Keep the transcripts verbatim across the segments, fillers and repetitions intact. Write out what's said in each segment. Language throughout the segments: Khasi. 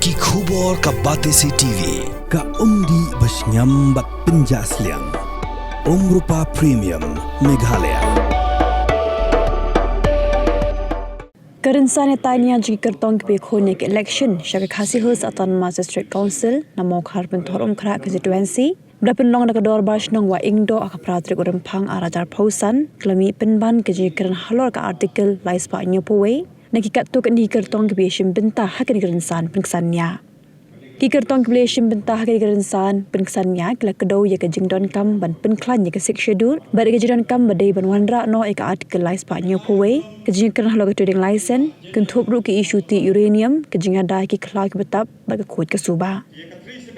Ki khubor ka Batesi T V, ka umdih ba shngiam bad pynjah sliang. Umrupa Premium, Meghalaya. Ka rynsan ïatai nia jong ki kyrtong kiba ïakhun ïa ka election sha ka Khasi Hills Autonomous District Council na Mawkhar Pynthorumkhrah constituency, ba la pynlong da ka Dorbar Shnong Wahingdoh ha ka phra tarik u Rymphang arhajar arphew san, ka la mih pynban ka jingïakren halor ka Article lai spah hynñiewphew wei na ki katto katne ki kyrtong kiba ïashim bynta ha kane ka rynsan pynksan nia. Ki kyrtong kiba la ïashim bynta ha kane ka rynsan pynksan nia ki la kdew ïa ka jingdonkam ban pynkhlaiñ ïa ka Sixth Schedule bad ïa ka jingdonkam ba dei ban wanrah noh ïa ka Article lai spah hynñiewphew wei, ka jingïakren halor ka trading license, kynthup ruh ki issue tih uranium, ka jingïada ïa ki khlaw kiba tap bad ka khuid ka suba.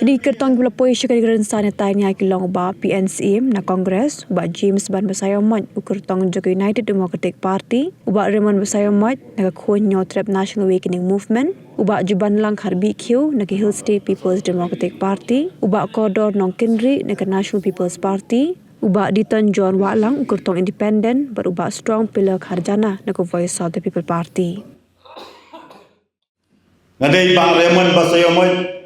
Kine ki kyrtong kiba la poi sha kane ka rynsan ïatai nia ki long u Bah P N Syiem na Congress, u Bah James Ban Basaiawmoit, u kyrtong jong ka United Democratic Party, u Bah Raymond Basaiawmoit na ka Khun Hynñiewtrep National Awakening Movement, u Bah Jubanlang Kharbihkhiew na ka Hill State People's Democratic Party, u Bah Kordor Nongkynrih na ka National People's Party, u Bah Diton John Wahlang, u kyrtong independent, bad u Bah Strong Pillar Kharjana na ka Voice of the People Party. Nga dei Bah Raymond Basaiawmoit,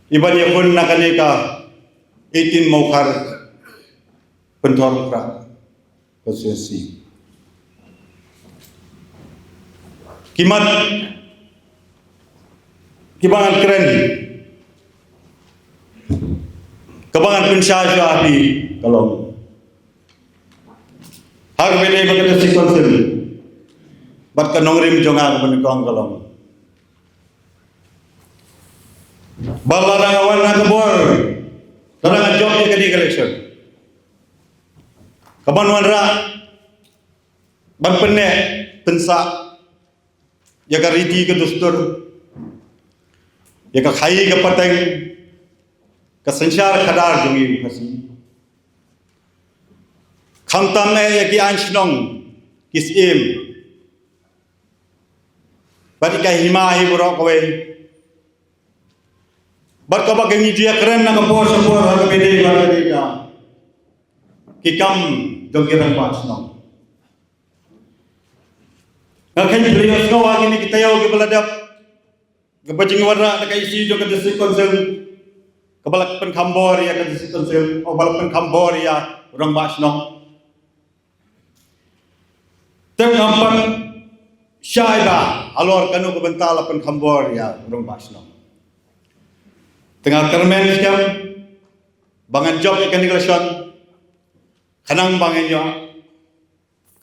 iban ïakhun na kane ka eighteen Mawkhar Pynthorumkhrah constituency. Ki mat kiba ngan kren, kaba ngan pynshai sha phi ka long, ha kaba ïadei bad ka District Council bad ka nongrim jong nga kaba nyngkong ka long ba lada nga wan ha ka bor, lada nga jop ïa kane ka election, ka ban wanrah ban pynneh pynsah ïa ka riti ka dustur, ïa ka khaïi ka pateng, ka synshar khadar jong ngi ki Khasi. Khamtam eh ïa ki aiñ shnong, ki syiem, bad ïa ka hima hi baroh kawei, bad kaba ngi ju ïakren na ka por sha por ha kaba ïadei bad ka dei ka ki kam jong ki rangbah shnong. Nga kheiñ phi la ïohsngew ha kine ki taïew kiba la dep, kaba jingwanrah da ka E C jong ka District Council, kaba la pynkham bor ïa ka District Council, oh, ba la pynkham bor ïa u rangbah shnong. Te ngam pat shai ba halor kano ka bynta la pynkham bor ïa u rangbah shnong. Te nga kyrmen skhem ba ngan jop ïa kane ka election, khnang ba ngan ïoh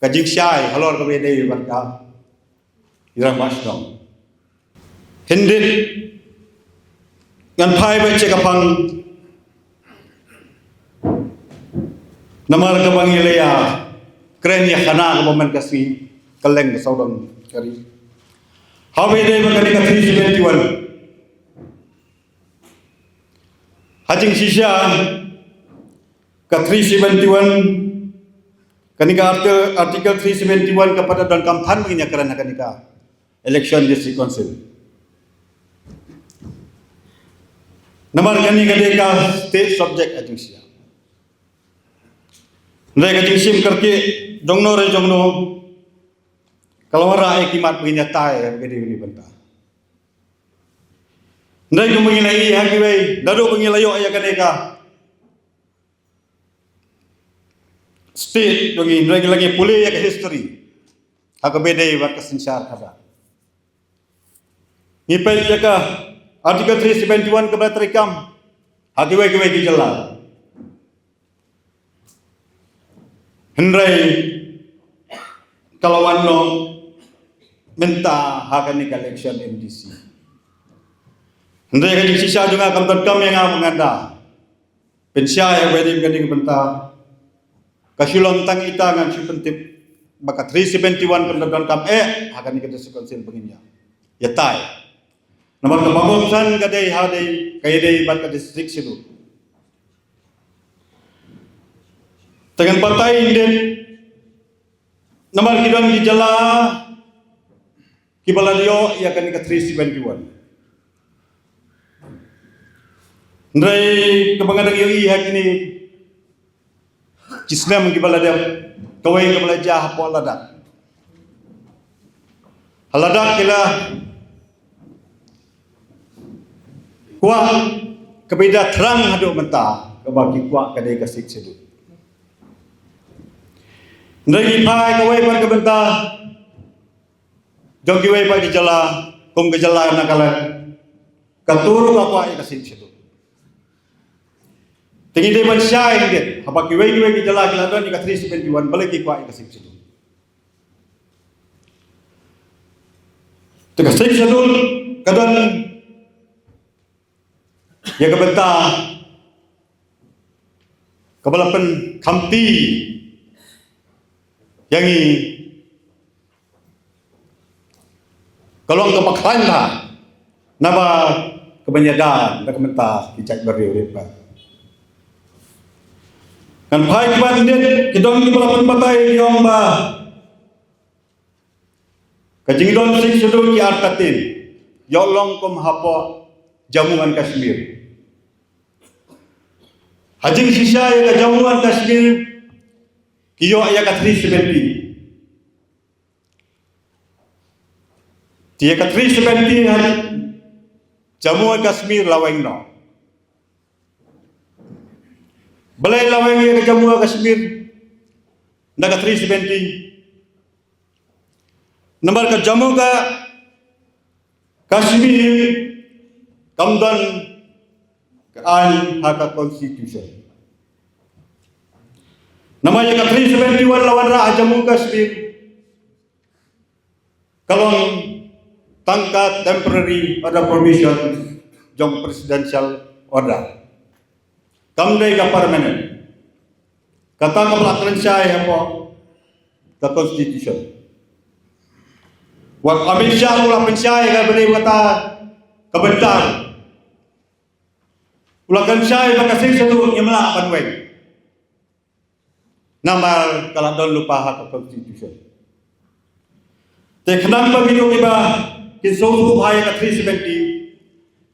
ka jingshai halor kaba ïadei bad ka, ki rangbah shnong. Hynrei ngan phai beit sha ka pang, namar kaba ngi la ïakren ïa ka khana kaba man ka sngi, ka leng ka sawdong ka ri, haba ïadei bad kane ka three seventy-one. Ha jingshisha ka three seventy-one, kane ka article, article three seventy-one ka pat da donkam than ba ngin ïakren ha kane ka election District Council. Namar kane ka dei ka state subject ha jingshisha. Hynrei ka jingshim kyrkieh jongno re jongno ka la wanrah ïa ki mat ba ngin ïatai ha kane ka bynta. Hynrei kumba ngi la ïohi ha kiwei, naduh ba ngi la ïoh ïa kane ka state jong ngi, hynrei ngi la ngi pule ïa ka history ha kaba ïadei bad ka synshar khadar. Ngi peit ïa ka Article three seventy-one kaba la treikam ha kiwei kiwei ki jylla. Hynrei ka la wan noh mynta ha kane ka election M D C. Hynrei ka jingshisha jong nga kam donkam ïa nga ba ngan da pynshai ha kaba ïadei bad kane ka bynta. Ka shu long tang ita, ngan shu pyntip ba ka three seventy-one kam da donkam eh ha kane ka District Council ba ngin ïa ïatai. Namar kaba kongsan ka dei ha dei ka ïadei bad ka District Schedule. Te ngan batai ïndin namar ki don ki jylla kiba la ïoh ïa kane ka three seventy-one. Hynrei kaba nga dang ïohi ha kine ki snem kiba la dep, kawei kaba la jia hapoh Ladakh. Ha Ladakh ki la kwah kaba da thrang haduh mynta, kaba ki kwah ka dei ka Sixth Schedule. Hynrei ngi phai kawei pat ka bynta jong kiwei pat ki jylla, kum ka jylla Nagaland, ka tur ka kwah ïa ka Sixth Schedule. Te ngi dei ban shai ngit haba kiwei kiwei ki jylla ki la don ïa ka three seventy-one, balei ki kwah ïa ka Sixth Schedule. Te ka Sixth Schedule ka don ïa ka bynta kaba la pynkhamti ïa ngi, ka long kaba khlaiñ bha naba ka ban ïada da ka bynta ki jaitbynriew rit bha. Ngan phai kiban nit ki don kiba la pynbatai ïa ong ba ka jingdon Sixth Schedule ki artatien ïoh long kum hapoh Jammu and Kashmir. Ha jingshisha ïa ka Jammu and Kashmir ki ïoh ïa ka three seventy. Te ïa ka three seventy ha Jammu and Kashmir la weng noh. Balei la weng ïa ka Jammu and Kashmir na ka three seventy? Namar ka Jammu ka Kashmir kam don ka aiñ ha ka constitution. Namar ïa ka three seventy-one la wanrah ha Jammu Kashmir ka long tang ka temporary order provision jong presidential order. Kam dei ka permanent. Kata ka ba la kren shai hapoh ka constitution. Wat Amit Shah u la pynshai ka bynta kata ka bynta. U la kren shai ba ka Sixth Schedule ngim lah ban weng. Namar ka la don lypa ha ka constitution. Te khnang ba ki ïoh kiba kin sngewthuh bha ïa ka three seventy,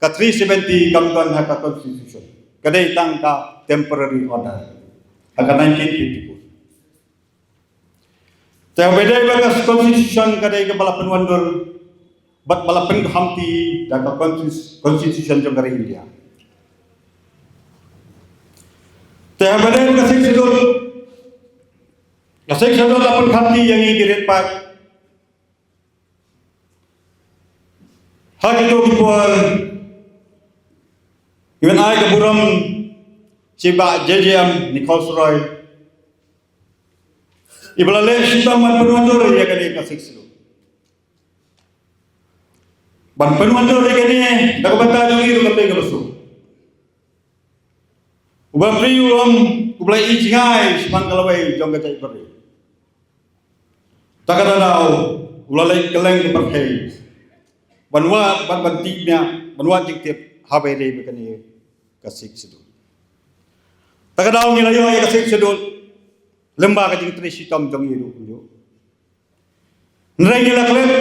ka three seventy kam don ha ka constitution. Ka dei tang ka temporary order ha ka nineteen fifty-four. Te haba dei ba ka constitution ka dei kaba la pynwandur bad ba la pynkhamti da ka consti-, constitution jong ka ri India. Te haba dei ba ka Sixth Schedule, ka Sixth Schedule la pynkhamti ïa ngi ki rit paid. Ha kito ki por ngi wan ai ka burom sha i Bah J J M Nichols Roy, i ba la leh shitom ban pynwandur ïa kane ka Sixth Schedule. Ban pynwandur ïa kane da ka bynta jong ngi ruh ka dei kaba suk. U Bah Pynriew u long u Blei jngai shaphang ka lawei jong ka jaitbynriew. Ta kata daw u la leit kylleng ka pyrthei ban wad, ban, ban tip ïa, ban wad jingtip haba ïadei bad kane ka Sixth Schedule. Ta ka daw ngi la ïoh ïa ka Sixth Schedule lyngba ka jingtrei shitom jong ngi ruh kumjuh. Hynrei ngi la klet,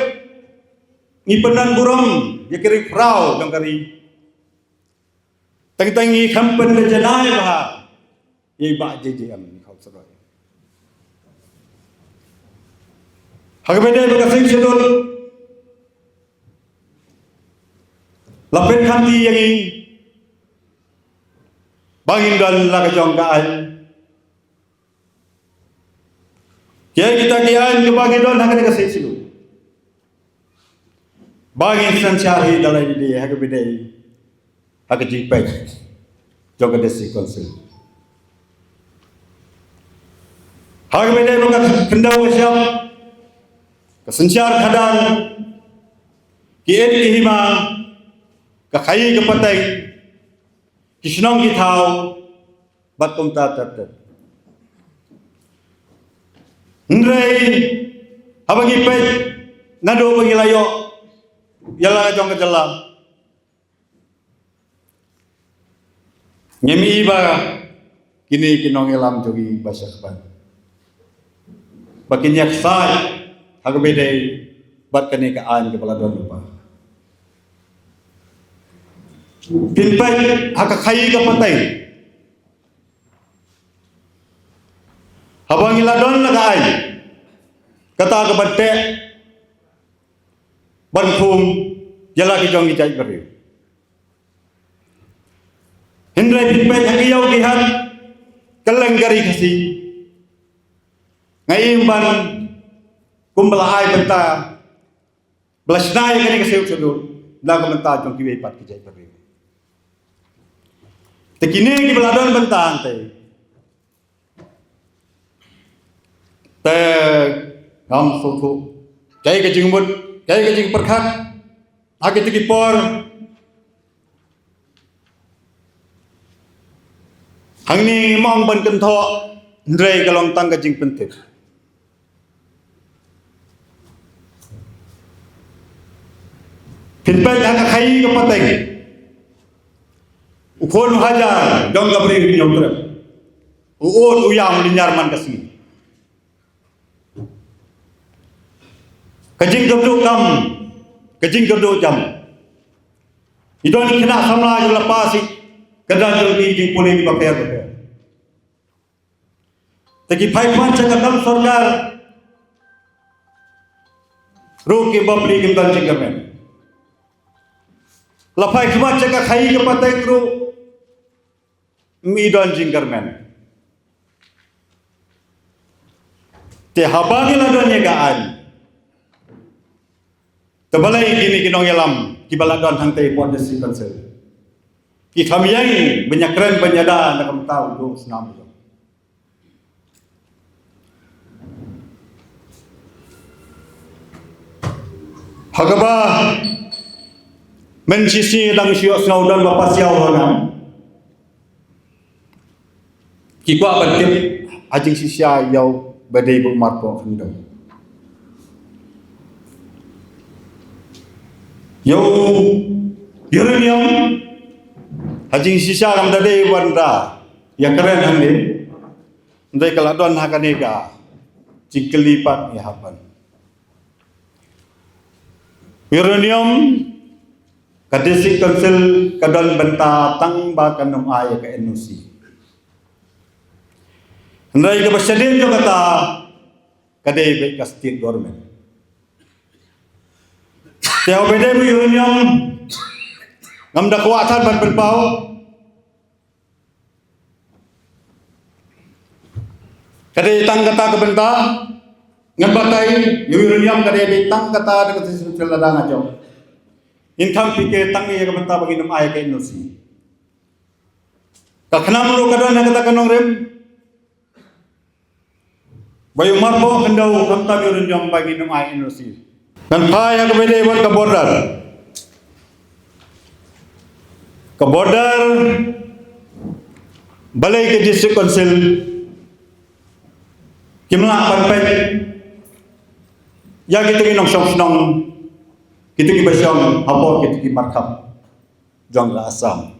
ngi pyndon burom ïa ki riewphraw jong ka ri. Teng teng ngi khlem pynjanai bha ïa i Bah J J M Nichols Roy. Ha kaba ïadei bad ka Sixth Schedule, la pynkhamti ïa ngi ba ngin don la ka jong ka aiñ. Kiei kita ki aiñ kiba ngi don ha kane ka Sixth Schedule? Ba ngin synshar hi da lade ha kaba ïadei ha ka jingpeit jong ka District Council. Ha kaba ïadei bad ka khyndew ka shyiap, ka synshar khadar, ki ïit ki hima, ka khaïi ka pateng, ki shnong ki thaw, bad kumta ter ter. Hynrei haba ngi peit naduh ba ngi la ïoh ïa la ka jong ka jylla, ngim i ba kine ki nongïalam jong ngi ba sha khmat ba kin ïa ksaid ha kaba ïadei bad kane ka aiñ kaba la don lypa. Phin peit ha ka khaïi ka pateng, haba ngi la don la ka aiñ, kata ka ban teh ban khum ïa la ki jong ki jaitbynriew. Hynrei pynpeit ha ki ïew ki hat, kylleng ka ri Khasi, nga im ban, kumba la ai bynta, ba la shna ïa kane ka Sixth Schedule na ka bynta jong kiwei pat ki jaitbynriew. Te kine kiba la don bynta hangtei, te ngam sngewthuh kaei ka jingmut, kaei ka jingpyrkhat ha kito ki por. Hangne ngim ong ban kynthoh, hynrei ka long tang ka jingpyntip. Pynpeit ha ka khaii ka pateng, u khun u hajar jong ka Bri u Hynñiewtrep, u ud u ïam u lynñiar man ka sngi. Ka jingkyrduh kam, ka jingkyrduh jam. Ngi don ki khynnah samla kiba la pass ïa ka dang jong ki jingpule kiba pher bapher. Te ki phai khmat sha ka kam sorkar ruh ki bapli kim don jingkyrmen. La phai khmat sha ka khaii ka pateng ruh ym i don jingkyrmen. Te haba ngi la don ïa ka aiñ, te balei kine ki nongïalam kiba la don hangtei hapoh District Council ki kham ïeng ban ïakren ban ïada na ka bynta u duh u snam jong. Ha kaba mynshisha dang shu ïohsngew don ba pass ïa u ranam. Ki kwah ban tip ha jingshisha ïa u ba dei ba u marpoh khyndew. Ïa u uranium ha jingshisha kam da dei ban da ïakren hangne. Hynrei ka la don ha kane ka jingkylli pat ïa hapdeng uranium, ka District Council ka don bynta tang ba kan ym ai ïa ka N O C. Hynrei kaba shadien jong kata ka dei beit ka state government. Te haba dei ba uranium ngam da kwah than ban pynpaw. Ka dei tang kata ka bynta, ngan batai, ïa u uranium ka dei beit tang kata da ka District Council lada nga jop. Ngin kham pynpaw tang ïa ka bynta ba ngin ym ai ka N O C. Ka khnam ruh ka don ha kata ka nongrim. Ba ïa u marpoh khyndew khamtam ïa u uranium ba ngin ym ai N O C. Ngan phai ha kaba dei bad ka border. Ka border, balei ka District Council kim lah ban peit ïa kito ki nongshong shnong, kito kiba shong hapoh kito ki markhap jong ka Assam.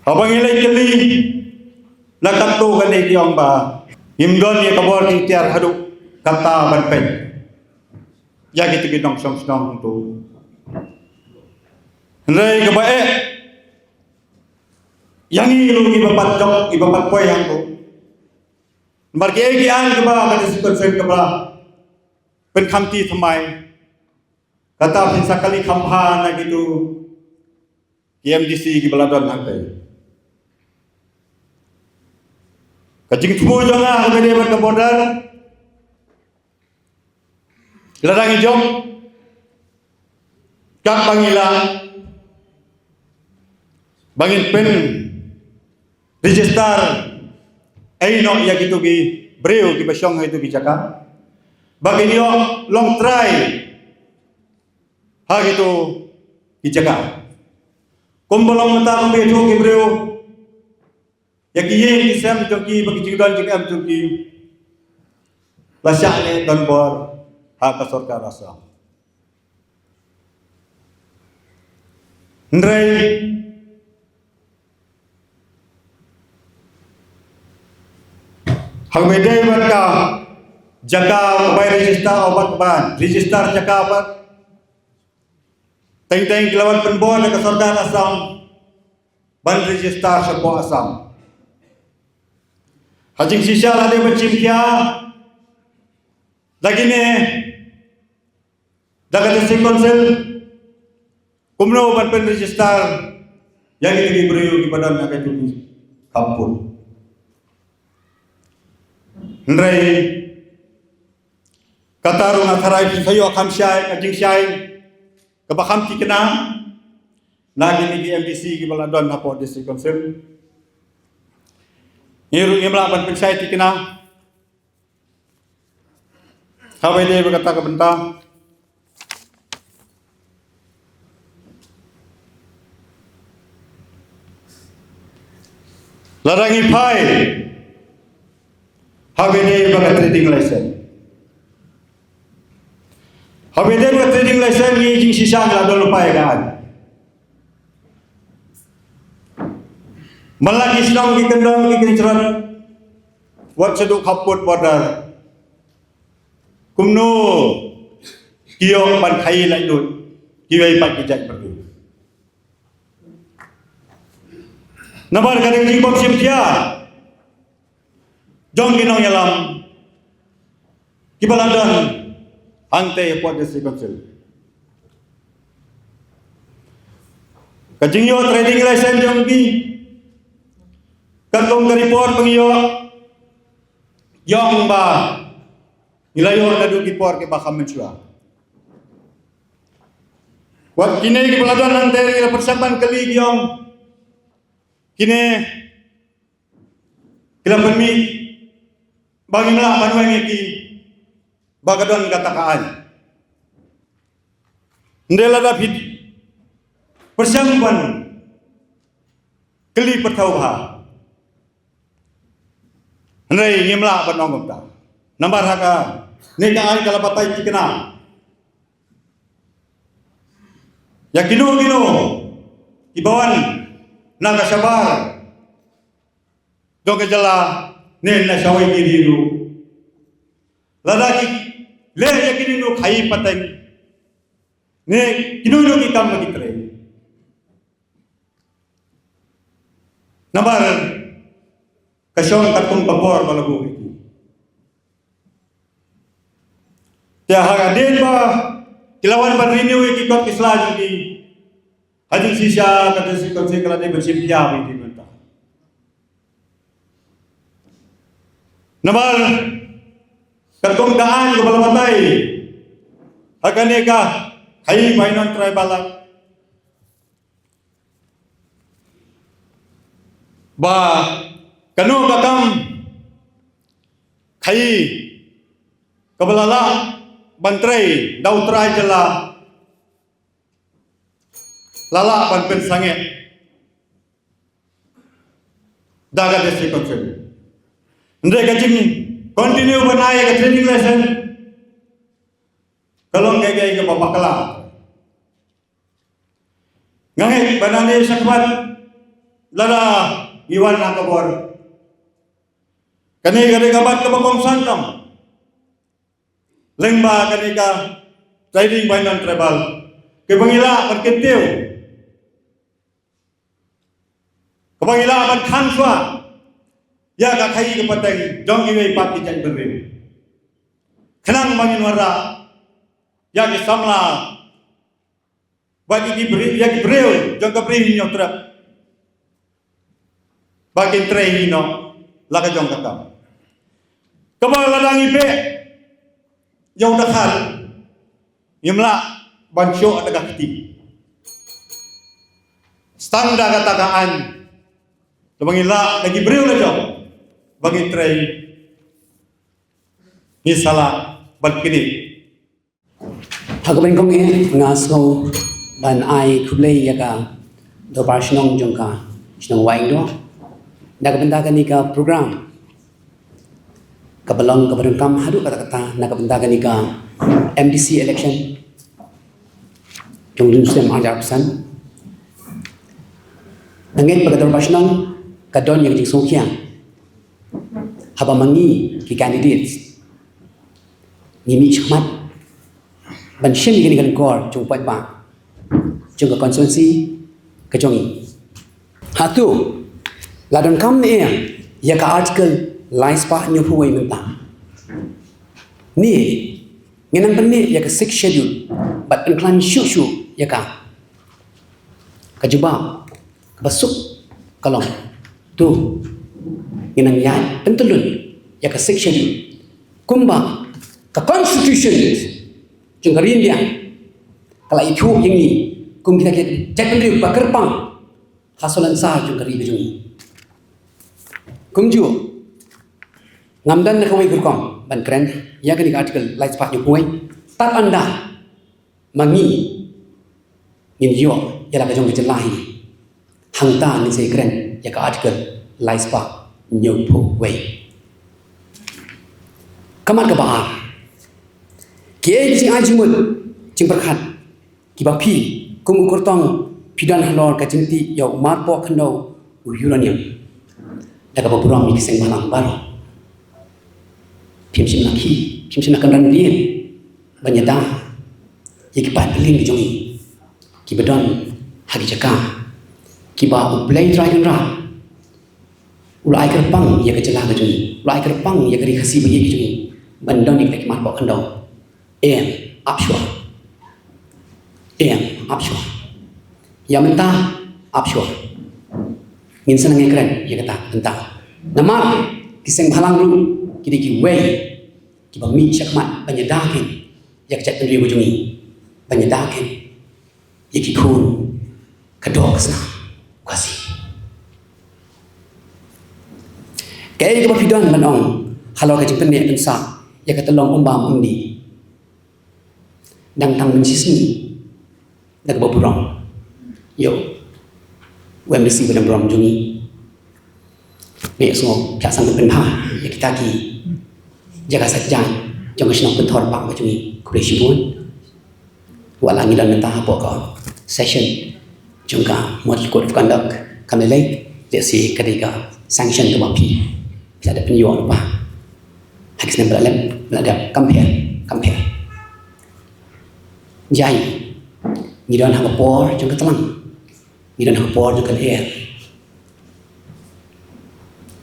Haba ngi leit kylli na katto katne ki ong ba ngim don ïa ka bor jingtiar haduh katta ban peit ïa kito ki nongshong shnong hangto. Hynrei kaba eh ïa ngi ruh ngi ba pat jop, ngi ba pat poi hangto. Namar kiei kiei kiba ka District Council kaba pynkham ti thymmai. Kata phin sa kali kham bha na kito ki M D C kiba la don hangtei. Ka jingthmu jong nga ha kaba dei bad ka border, lada ngi jop, katba ngi lah ba ngin pyn register ei noh ïa kito ki briew kiba shong ha kito ki jaka ba kin ïoh long trai ha kito ki jaka. Kumba long mynta kumba ïathuh ki briew ïa ki ïing ki sem jong ki bad ki jingdon jingem jong ki, la shah leh donbor ha ka sorkar Assam. Hynrei ha kaba dei bad ka jaka kaba register, o bad kaba register jaka bad teng teng ki la wan pynbor da ka sorkar Assam ban register shapoh Assam. Ha jingshisha la dei ban shim khia da kine, da ka District Council, kumno ban pyn register ïa kito ki briew kiba don ha kito ki khappud. Hynrei kata ruh nga tharai phin sa ïoh kham shai ka jingshai kaba kham thikna na kine ki M D C kiba la don hapoh District Council. Ngi ruh ngim lah ban pynshai thikna. Haba ïadei bad kata ka bynta, lada ngi phai haba ïadei bad ka trading license, haba ïadei bad ka trading license, ngi jingshisha ngi la don lypa ïa ka aiñ. Manla ki shnong ki kyndong ki kynjrot wat shaduh khappud border, kumno ki ïoh ban khaïi laitluid kiwei pat ki jaitbynriew? Namar ka dei ka jingbym shim khia jong ki nongïalam kiba la don hangtei hapoh District Council. Ka jingïoh trading license jong ki, katkum ka report ba ngi ïoh, ïoh ba ngi la ïoh naduh ki por kiba kham mynshuwa. Wat kine kiba la don hangtei ki la pyrshang ban kylli ki ong, kine ki la pynmih ba ngim lah ban weng ïa ki ba ka don kata ka aiñ. Hynrei lada phi pyrshang ban kylli pyrthaw bha, hynrei ngim lah ban ong kumta. Namar ha kane ka aiñ ka la batai thikna ïa kino kino kiba wan na ka shabar jong ka jylla ne na shawei ki ri ruh. Lada ki leh ïa kine ki khaïi pateng ne kino kino ki kam ba ki trei, namar ka shong katkum ka bor ba la buh ïa ki. Te hadien ba ki la wan ban renew ïa ki kot ki sla jong ki, ha jingshisha ka District Council ka la dei ban shim khia beit mynta. Namar katkum ka aiñ kaba la batai ha kane ka khaïi bai non tribal Act, ba kano ka kam khaïi kaba la lah ban trei da u trai jylla la lah ban pynsangeh da ka District Council. Hynrei ka jing continue ban ai ka trading license ka long kaei kaei kaba bakla. Nga ngeit ba nangne shakhmat lada ngi wan ha ka bor, kane ka dei ka mat kaba kongsan tam lyngba kane ka trading by non tribal, kaba ngi lah ban kyntiew, kaba ngi lah ban khan shuwa ïa ka khaïi ka pateng jong kiwei pat ki jaitbynriew, khnang ba ngin wanrah ïa ki samla bad ïa ki briew, ïa ki briew jong ka Bri Hynñiewtrep ba kin trei hi noh la ka jong ka kam. Kaba lada ngi beh ïa u dkhar, ngim lah ban shoh da ka kti. Tang da kata ka aiñ, kaba ngi lah da ki briew la jong ba ngi trei, ngi sa lah ban knieh. Ha kaba nyngkong eh nga sngew ban ai khublei ïa ka Dorbar Shnong jong ka shnong Wahingdoh na ka bynta kane ka program kaba long kaba donkam haduh katta katta na ka bynta kane ka M D C election jong u snem ar hajar arphew san. Nga ngeit ba ka Dorbar Shnong ka don ïa ka jingsngewkhia haba ma ngi ki candidates ngi mih shakhmat ban shim ïa kane ka lyngkor jong u paidbah jong ka constituency ka jong ngi. Hato la donkam ne em ïa ka Article laispah hynñiewphew wei mynta? Ne ngin nang pynmih ïa ka Sixth Schedule bad pynkhlaiñ shuh shuh ïa ka? Ka jubab Kaba suk ka long, to ngin nang ïaid pyntyllun ïa ka Sixth Schedule kumba ka Constitution jong ka ri India ka la ïathuh ïa ngi kum kita ki jaitbynriew ba kyrpang ha salonsar jong ka ri ka jong ngi. Kumjuh, ngam don na kawei ka rukom ban kren ïa kane ka Article lai spah hynñiew phew wei, tad haduh ma ngi ngin ïoh ïa la ka jong ka jylla hi. Hangta ngin sa ïakren ïa ka Article lai spah hynñiew phew wei. Ka mat kaba ar, kiei ki jingai jingmut jingpyrkhat kiba phi kum u kyrtong phi don halor ka jingtih ïa u marpoh khyndew u uranium? Da kaba burom ïa ki seng bhalang baroh, phim shym la khie, phim shym la kynran dien ban ïada ïa ki paidbah ki jong ngi kiba don ha ki jaka kiba U Blei Trai Kynrad u la ai kyrpang ïa ka jylla ka jong ngi, u la ai kyrpang ïa ka ri Khasi ba ïeit ka jong ngi ban don ïa ki marpoh khyndew. Em, ap shuwa. Em, ap shuwa. Ïa mynta, ap shuwa. Ngin sa nang ïakren ïa kata mynta. Namar ki seng bhalang ruh ki dei kiwei kiba mih shakhmat ban ïada keiñ ïa ka jaitbynriew ka jong ngi, ban ïada keiñ ïa ki khun ka doh ka snam u Khasi. Kaei kaba phi don ban ong halor ka jingpynneh pynsah ïa ka tyllong umbam umdih? Dang tang mynshisngi, da kaba burom ïa u MDC ba dang burom jong ngi. Ngi sngewbha pynbha ïa kita ki jaka sait jaiñ jong ka shnong Pynthorpah ka jong ngi, khublei shibun. Wat la ngi don mynta hapoh ka session jong ka Model Code of Conduct, kam lei lei, lehse ka dei ka sanction kaba phi la dep pynïoh lypa ha ki snem ba la lem, ba la dep. Kam pher, kam pher. Jai, ngi don ha ka por jong ka tlang, ngi don ha ka por jong ka lyer.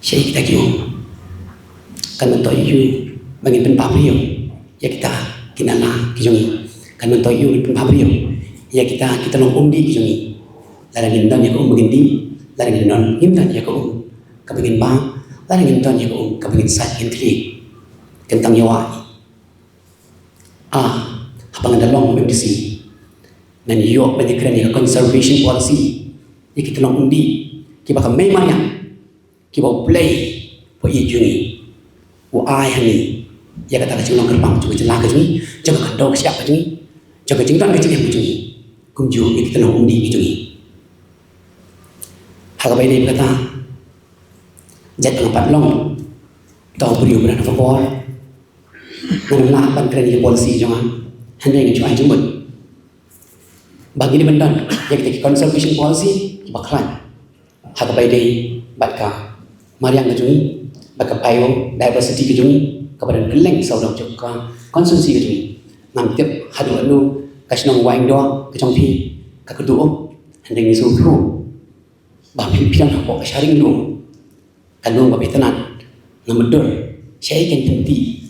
Shaei kita ki um, kan myntoi ïa u ba ngin pynpaw briew ïa kita ki nala ki jong ngi. Kan myntoi ïa u ngin pynpaw briew ïa kita ki tyllong umdih ki jong ngi. Lada ngin don ïa ka um ba ngin dih, lada ngin don, ngim don ïa ka um kaba ngin bam, lada ngin don ïa ka um kaba ngin sait ngin thylliej. Kyntang ïa wei, ah, haba ngan da long MDC, ngan ïoh ban ïakren ïa ka conservation policy ïa ki tyllong umdih kiba ka mei mariang, kiba U Blei ba ïeit jong ngi u ai ha ngi ïa kata ka jinglong kyrpang jong ka jylla ka jong ngi, jong ka khyndew ka shyiap ka jong ngi, jong ka jingdon ka jingem ka jong ngi, kumjuh ïa ki tyllong umdih ki jong ngi. Ha kaba ïadei bad kata, jait ba nga pat long uta u briew ba don ha ka bor, ngam lah ban kren ïa ka policy jong nga, hynrei ngan shu ai jingmut ba ngin ïa ban don ïa kita ki conservation policy kiba khlaiñ ha kaba ïadei bad ka mariang ka jong ngi, bad ka biodiversity ka jong ngi, kaba don kylleng sawdong jong ka constituency ka jong ngi. Ngam tip haduh katno ka shnong Waingdoh ka jong phi ka kyrduh um, hynrei ngi sngewthuh ba phi, phi don hapoh ka sharing lum, ka lum ba phi tnat. Ngam dur shaei kan pynti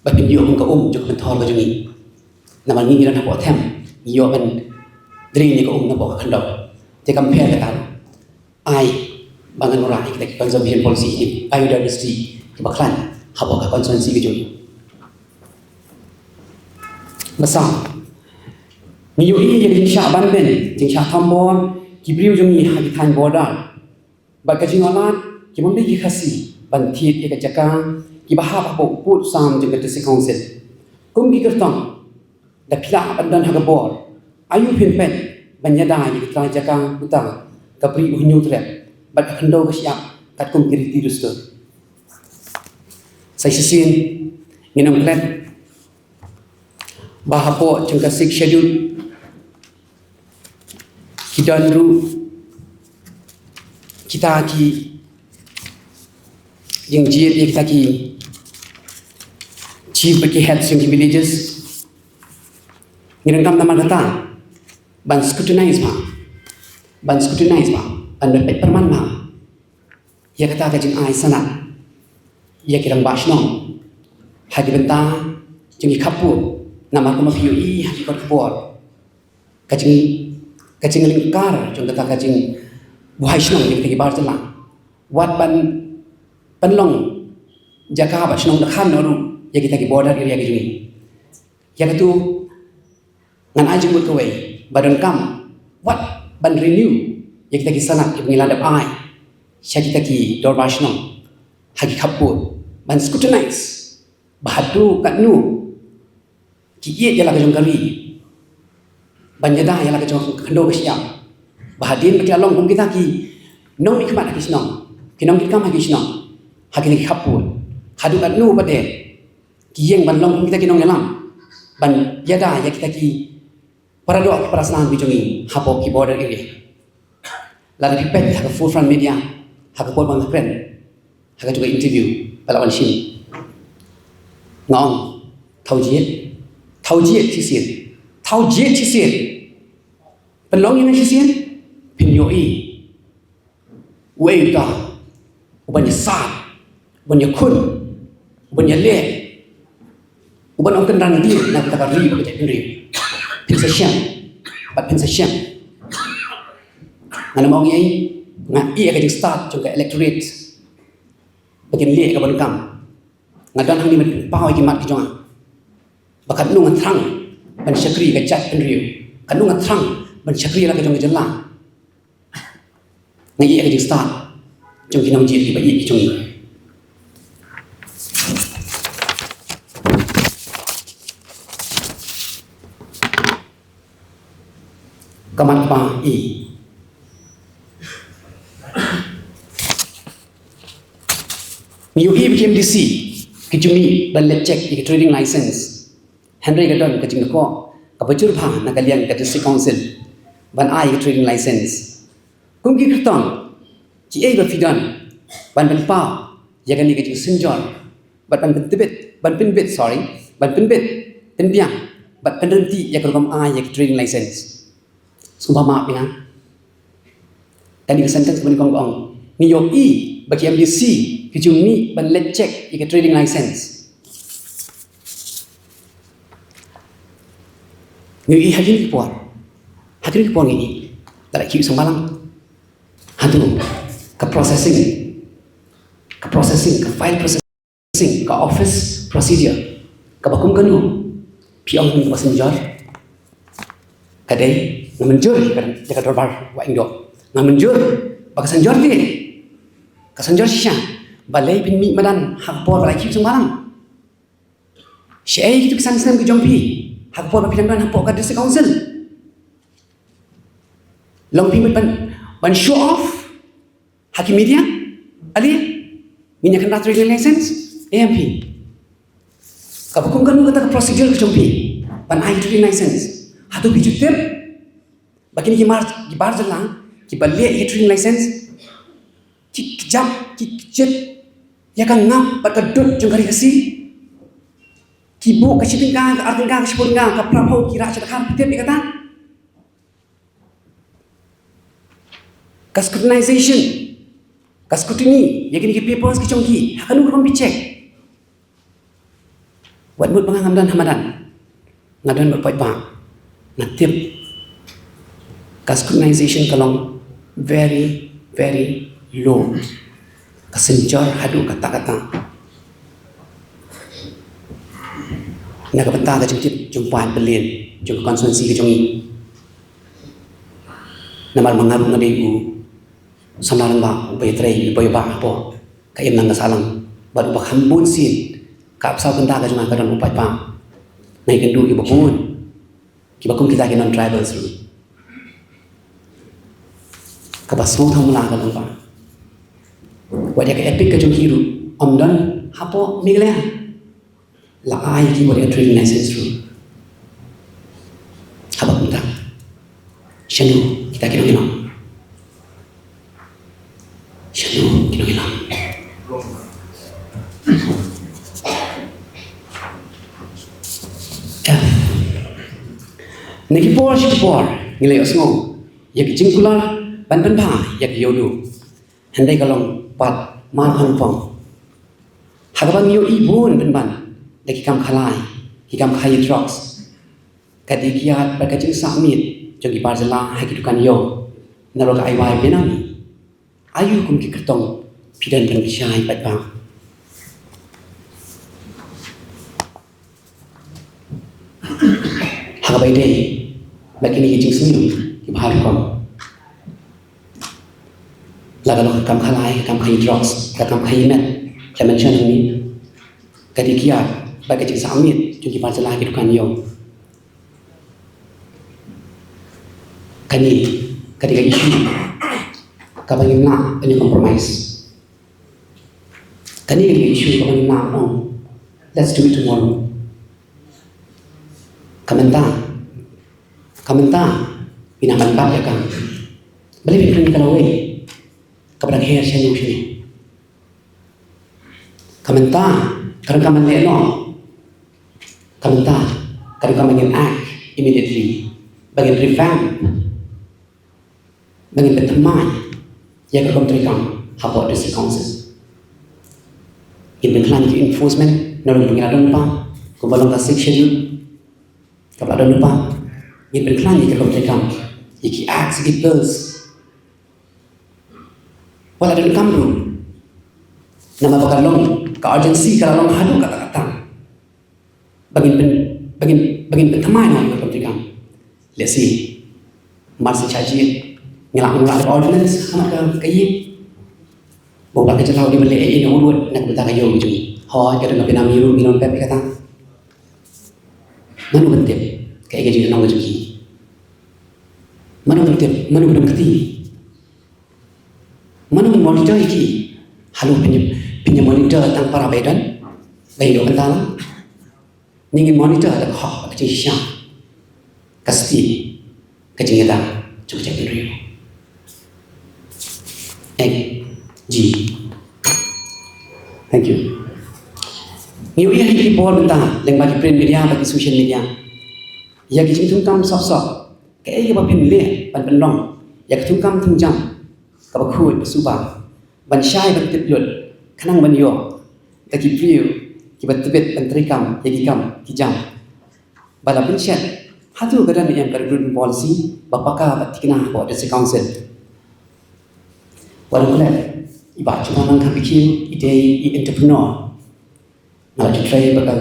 ba phin ïoh kum ka um jong ka Pynthor ka jong ngi. Namar ngi, ngi don hapoh them, ngi ïoh ban drain ïa ka um na hapoh ka khyndew. Te kam pher kata. Ai ba ngan wanrah ïa kita ki conservation policy, ki biodiversity kiba khlaiñ hapoh ka constituency ka jong ngi. Ba saw, ngi ïohi ïa ka jingshah ban beiñ, jingshah thombor ki briew jong ngi ha ki thaiñ border bad ka jingïohlad ki bym dei ki Khasi ban thied ïa ka jaka kiba hap hapoh u pud u sam jong ka District Council. Kum ki kyrtong, da phi lah ban don ha ka bor, aïu phin peit ban ïada ïa ki trai jaka uta ka Bri u Hynñiewtrep bad ka khyndew ka shyiap katkum ki riti dustur? Sa shisien ngin ym klet ba hapoh jong ka Sixth Schedule ki don ruh kita ki jingjied ïa kita ki chief bad ki head jong ki villages. Ngi donkam namar kata ban scrutinize bha, ban scrutinize bha, ban peit pyrman bha ïa kata ka jingai sanad ïa ki rangbah shnong ha ki bynta jong ki khappud. Namar kumba phi ïohi ha ki kot khubor, ka jing, ka jinglyngkar jong kata ka jing, buhai shnong ïa kita ki bar jylla. Wat ban pynlong jaka ba shnong da khan noh ruh ïa kita ki border area ki jong ngi. Ïa katu ngan ai jingmut kawei ba donkam wat ban renew ïa kita ki sanad kiba ngi la dep ai sha kita ki dorbar shnong ha ki khappud ban scrutinize ba haduh katno ki ïeit ïa la ka jong ka ri ban ïada ïa la ka jong ka khyndew ka shyiap. Ba hadien ba ki la long kum kita ki nongmihkhmat ha ki shnong, ki nongkitkam ha ki shnong, ha kita ki khappud, haduh katno pat de ki ïeng ban long kum kita ki nongïalam ban ïada ïa kita ki para doh ki para snam ki jong ngi hapoh ki border area. Lada phi peit ha ka Forefront Media ha ka por ba nga kren ha ka jong ka interview ba la wan shim, nga ong thaw jied, thaw jied shisien, thaw jied shisien. Pynlong ïa nga shisien, phin ïohi uei uta uban ïasad, uban ïakhun, uban ïaleh, uban ym kynran dien na kata ka ri bad ka jaitbynriew. Phin sa shem bad phin sa shem. Ngan ym ong ei, nga ïeh ïa ka jingstad jong ka electorate ba kin leh kaba donkam. Nga don hangne ban pynpaw ïa ki mat ki jong nga ba katno nga thrang ban shakri ïa ka jaitbynriew, katno nga thrang ban shakri ïa la ka jong ka jylla. Nga ïeh ïa ka jingstad jong ki nongjied kiba ïeit ki jong ngi. Ka mat kaba i, ngi ïohi ba ki M D C ki ju mih ban leit check ïa ka trading license. Hynrei ka don ka jingdawa kaba jur bha na ka liang ka District Council ban ai ka trading license. Kum ki kyrtong, kiei ba phi don ban pynpaw ïa kane ka jingsynjor bad ban pyntbit, ban pynbit, sorry, ban pynbit, pynbiang bad pynryntih ïa ka rukom ai ïa ka trading license? Sngewbha map ïa nga. Kane ka sentence ba nyngkong ka ong, ngi ïohi ba ki M D C ki ju mih ban leit check ïa ka trading license. Ngi ïohi ha kine ki por, ha kine ki por ngi ïohi, lada ki sngewbha lang haduh ka processing, ka processing, ka file processing, ka office procedure kaba kum kano, phi ong kaba synjor. Ka dei nga mynjur ïa ka, ïa ka dorbar Wahingdoh, nga mynjur ba ka synjor te, ka synjor shisha. Balei phin mih madan ha ka por ba la ki sngewbha lang? Shaei kitu ki san snem ki jong phi ha ka por ba phi dang don hapoh ka District Council? Long phi mut ban, ban show off ha ki media? Ale ngin ïa kynrad trading license, em phi? Kaba kum kano kata ka procedure ka jong phi ban ai trading license? Hato phi ju tip ba kine ki mar, ki bar jylla kiba leh ïa ki trading license ki kjap, ki kjit ïa ka ngap bad ka dud jong ka ri Khasi? Ki buh ka shi tyngka, ka ar tyngka, ka shiphew tyngka, ka phra phew ki rah sha Dkhar, phi tip ïa kata? Ka scrutinization, ka scrutiny ïa kine ki papers ki jong ki, ha kano ka rukom phi check? Wat mut ba nga ngam don ha madan, nga don bad u paidbah, nga tip ka scrutinization ka long very, very low. Ka synjor haduh katta katta. Na ka bynta ka jingtip jong u paidbah jong ka constituency ka jong ngi. Namar ma nga ruh nga dei u samla rangbah uba ïatrei, uba ïabah hapoh ka imlang ka sahlang bad uba kham bun sien ka bynta ka jong nga ka don u paidbah. Nga ïakynduh ïa kiba bun, kiba kum kita ki non-tribals ruh. Kaba sngewthuh mala ka long ba wat ïa ka EPIC ka jong ki ruh ym don hapoh Meghalaya. La ai ki wat ïa ka trading license ruh. Haba kumta, shano kita ki nongïalam? Shano ki nongïalam? Em. Na ki por sha ki por ngi la ïohsngew ïa ki jingkular ban pynbha ïa ki Ïewduh. Hynrei ka long pat markhongpong. Ha kaba ngi ïohi bun pynban da ki kam khalai, ki kam khaïi drugs. Ka dei kiad bad ka jingsah miet jong ki bar jylla ha ki dukan ïew na ruh ka aiwai benami. Aïu kum ki kyrtong phi don ban pynshai paidbah? Ha kaba ïadei bad kine ki jingsniew kiba ha rukom, la ka long ka kam khalai, ka kam khaïi drugs, ka kam khaïi meth, la mention hangne, ka dei kiad bad ka jingsahmiet jong ki bar jylla, ki dukan ïew. Kane ka dei ka issue kaba ngim lah ban ïa compromise. Kane ka dei ka issue kaba ngim lah ban ong, let's do it tomorrow. Ka mynta, ka mynta phi nang ban bat ïa ka. Balei phi kren ïa ka lawei kaba dang her shano shano? Ka mynta ka dang, ka mynta leh noh. Ka mynta ka dei ka ban ngin act immediately, ba ngin revamp, ba ngin pynthymmai ïa ka rukom treikam hapoh District Council. Ngin pynkhlaiñ ïa ki enforcement, na rukom ngi la don lypa, kumba long ka Sixth Schedule kaba la don lypa. Ngin pynkhlaiñ ïa ki rukom treikam, ïa ki acts, ïa ki bills. Wat la donkam ruh, namar ba ka long, ka urgency ka la long haduh katta katta. Ba ngin pyn, ba ngin, ba ngin pynthymmai noh ïa ka rukom treikam. Let's see. Mar shen shah jied ngi la, ngi la da ka ordinance ha khmat ka, ka ïing. Ba u Lat ka jylla u dei ban leh ei ei na u ruh na ka bynta ka ïew ka jong ngi. Hooid, ka don ka Bynam Ïew ruh ngi long pep ïa kata. Mano ban tip kaei ka jingïalang ka jong ki? Mano ban tip, mano ban kti? Mano ban monitor ïa ki? Hato phin, phin ïa monitor tang para ba ïadon, ba ïadon bynta lang? Ngi ngin monitor da ka hok, ka jingshisha, ka stieh, ka jingïada jong ka jaitbynriew. Thank you. Thank you. Ngi ïohi ha ki por mynta lyngba ki print media bad ki social media, ïa ki jingthungkam sop sop, kaei kaba phin leh ban pynlong ïa ka thungkam thungjam kaba khuid ba suba, ban shai ban tip lut, khnang ban ïoh da ki briew kiba tbit ban treikam ïa ki kam ki jam. Ba la pynshet, hato ka don ne em ka recruitment policy ba paka bad thikna hapoh District Council? Wat la klet, i Bah Jumang Nangkhan Bikiew i dei i entrepreneur. Nga la ju trei bad ka,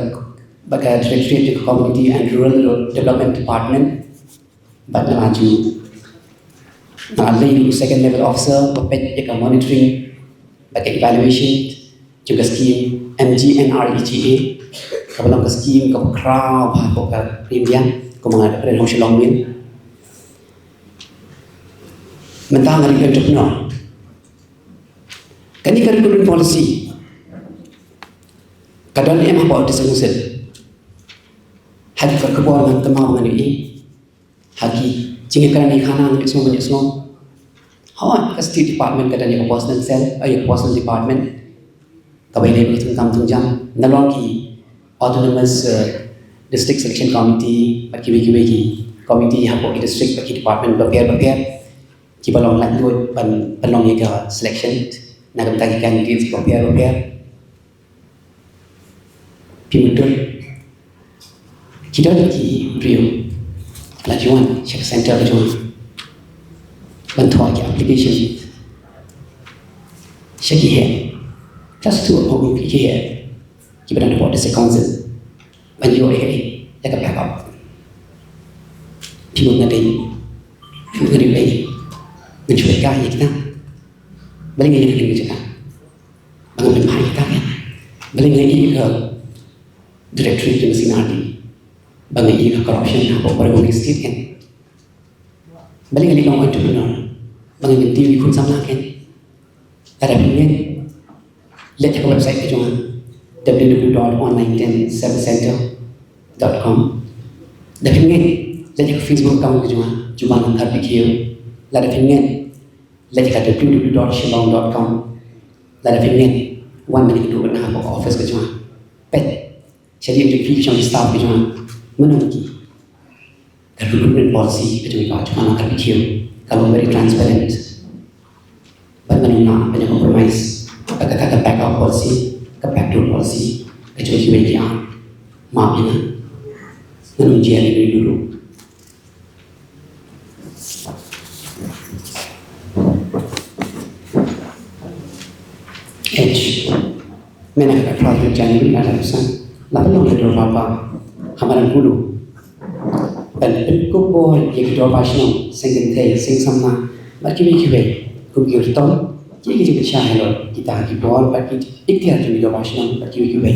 bad ka Directorate of Community and Rural Development Department. Bad nga la ju, nga la lei ruh u second level officer ba peit ïa ka monitoring bad ka evaluation jong ka scheme M G N R E G A, kaba long ka scheme kaba khraw bha hapoh ka India, kumba nga la kren ha u Shillong Mail. Mynta nga dei entrepreneur. Kane ka recruitment policy ka don em hapoh District Council? Ha kane ka por ngan kynmaw, ngan ïohi ha ki jingïakren ïa ki khana, ngan ïohsngew, ngan ïohsngew. Hooid, ka State Department ka don ïa ka Personnel Cell, eh, ïa ka Personnel Department, kaba ïadei bad ka thungkam thungjam, nalor ki Autonomous, eh, District Selection Committee bad kiwei kiwei ki committee hapoh ki district bad ki department bapher bapher, kiba long laitluid ban, ban pynlong ïa ka selection na ka bynta ki candidates bapher bapher. Phi mutdur, ki don ki briew la ju wan sha ka center ka jong nga ban thoh ki application sha ki heh, just to appoint ki heh kiba don hapoh District Council ban ïoh ïa ka, ïa ka backup. Phi mut nga dei, phi mut nga dei, ngan shu leh ïa kita? Balei nga ïa ka jaka ba ngan pynbha ïa kita? Balei nga ïa ka directorate jong ka C and R D? Ba nga ïa ka corruption hapoh Ri Bhoi State kan? Balei nga leit long entrepreneur? Ba ngan kyntiew ïa ki khun samla kan? Lada phi ngeit, leit ha ka website ka jong nga, w w w dot online ten service center dot com. Lada phi ngeit, leit ha ka Facebook account ka jong nga, Jumang Nangkhan Bikiew. Lada phi ngeit, leit ha ka w w w dot shillong dot com. Lada phi ngeit, wan ban ïakynduh bad nga hapoh office ka jong nga. Peit, sha ïing jong phi, sha ki staff ki jong nga, mano ki. Ka recruitment policy ka jong i Bah Jumang Nangkhan Bikiew ka long very transparent. Bad ngan ym lah ban ïa compromise bad kata ka backup policy, ka backdoor policy ka jong kiwei ki ar. Map ïa nga, ngan ym jia ïa uwei ruh. H. Mynta ka phra tarik January arhajar arphew san, la pynlong ïa ka dorbar pa ha Madan Kulu ban pynkup bor ïa ki dorbar shnong, seng kynthei, seng samla bad kiwei kiwei kum ki kyrtong, ki, ki jingpynshai halor kita ki bor bad ki iktiar jong ki dorbar shnong bad kiwei kiwei.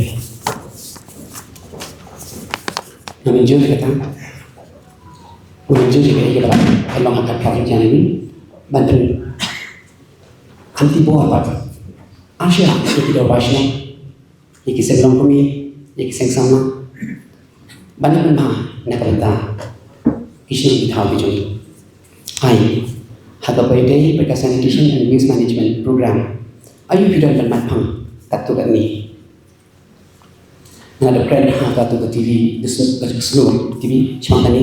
Nga mynjur ïa kata. Nga mynjur ïa kata, ïa kaba la pynlong ha ka phra tarik January ban pyn kham ti bor bad ar shira ïa ki dorbar shnong, ïa ki seng longkmie, ïa ki seng samla ban pynbha na ka bynta ki shnong ki thaw ki jong ngi. Ai, ha kaba ïadei bad ka Sanitation and Waste Management Program, aïu phi don ban mat phang katto katne? Nga la dep kren ha katu ka T V, ka Snow, ka Snow T V, shaphang kane.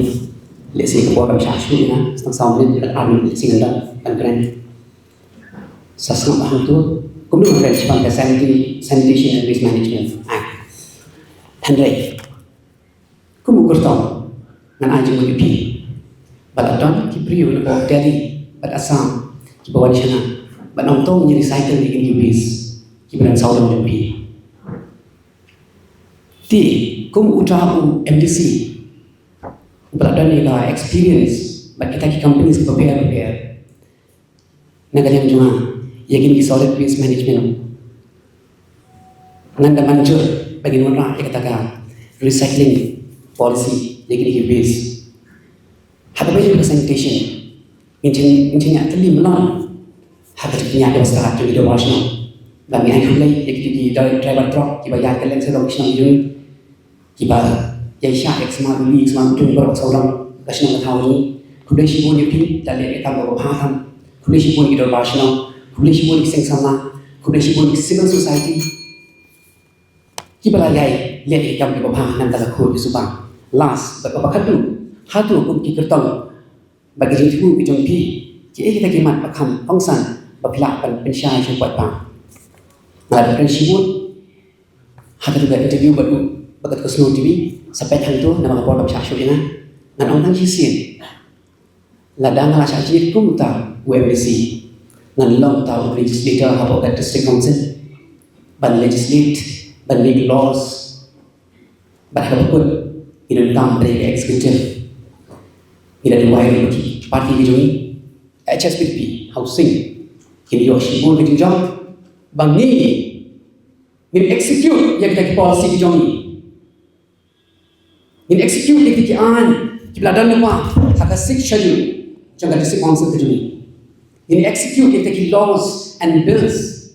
Lehse ka por kam shah shuh ïa nga, tang saw minit, ar minit lehse ngan da ban kren. Sa sngap hangtu, kumno ngan kren shaphang ka Sanitary, Sanitation and Waste Management Act. Hynrei kum u kyrtong, ngan ai jingmut ïa phi ba la don ki briew napoh Delhi bad Assam kiba wan shana ban ong to ngin recycle ïa kine ki waste kiba don sawdong jong phi. Te kum uta u M D C uba la don ïa ka experience bad kita ki companies kiba pher bapher, na ka liang jong nga, ïa kine ki solid waste management, ngan da mynjur ba ngin wanrah ïa kata ka recycling policy ïa kine ki waste. Ha kaba ïadei bad ka sanitation, ngin shu, ngin shu ñiah tylli mlong ha ka jingñiah kaba stad jong ki dorbar shnong. Bad ngi ai khublei ïa kito ki dri-, driver truck kiba ïaid kylleng sawdong ki shnong jong ngi, kiba ïaishah ïa ka sma duli, ka sma duli baroh sawdong ka shnong ka thaw jong ngi. Khublei shibun ïa phi, da leh ïa ka kam kaba bha tam. Khublei shibun ïa ki dorbar shnong, khublei shibun ïa ki seng samla, khublei shibun ïa ki civil society kiba la ïai leh ïa ka kam kaba bha na ka bynta ka khun ka suba. Last bad kaba khatduh, hato kum ki kyrtong bad ki jingthmu ki jong phi, kiei kita ki mat ba kham kongsan ba phi lah ban pynshai sha u paidbah? Nga la dep kren shibun ha katu ka interview bad u, bad katu ka Snow T V, sa peit hangtu namar ka por kam shah shuh ïa nga. Ngan ong tang shisien, lada nga la shah jied kum uta u M D C, ngan long uta u legislator hapoh ka District Council ban legislate, ban make laws. Bad ha kaba kut, ngi donkam ban ïa ka executive. Ngi la duwai ruh ïa ki party ki jong ngi, H S P D P, Housing, kin ïoh shibun ka jingjop ba ngi, ngin execute ïa kita ki policy ki jong ngi. Ngin execute ïa kita ki aiñ kiba la don lypa ha ka Sixth Schedule jong ka District Council ka jong ngi. Ngin execute ïa kita ki laws and bills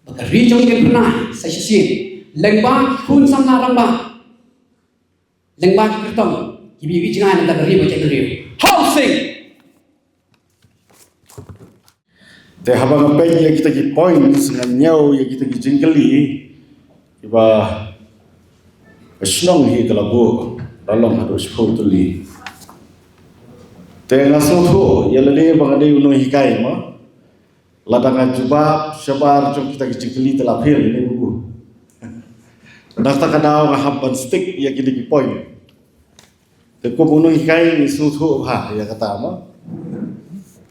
ba ka ri jong ngi kan pynïaid sa shisien lyngba ki khun samla rangbah, lyngba ki kyrtong kiba ïohi jngai na ka ri ba jaitbynriew. Housing. Te haba nga peit ïa kita ki points, nga ñiew ïa kita ki jingkylli kiba ka shnong hi ka la buh, la long haduh shiphew tylli. Te nga sngewthuh ïa lade ba nga dei u nonghikai mo. Lada nga jubab shabar jong kita ki jingkylli te la pher ïa lade bubu. Na kata ka daw nga hap ban stick ïa kine ki point. Te kum u nonghikai ngi sngewthuh bha ïa kata mo.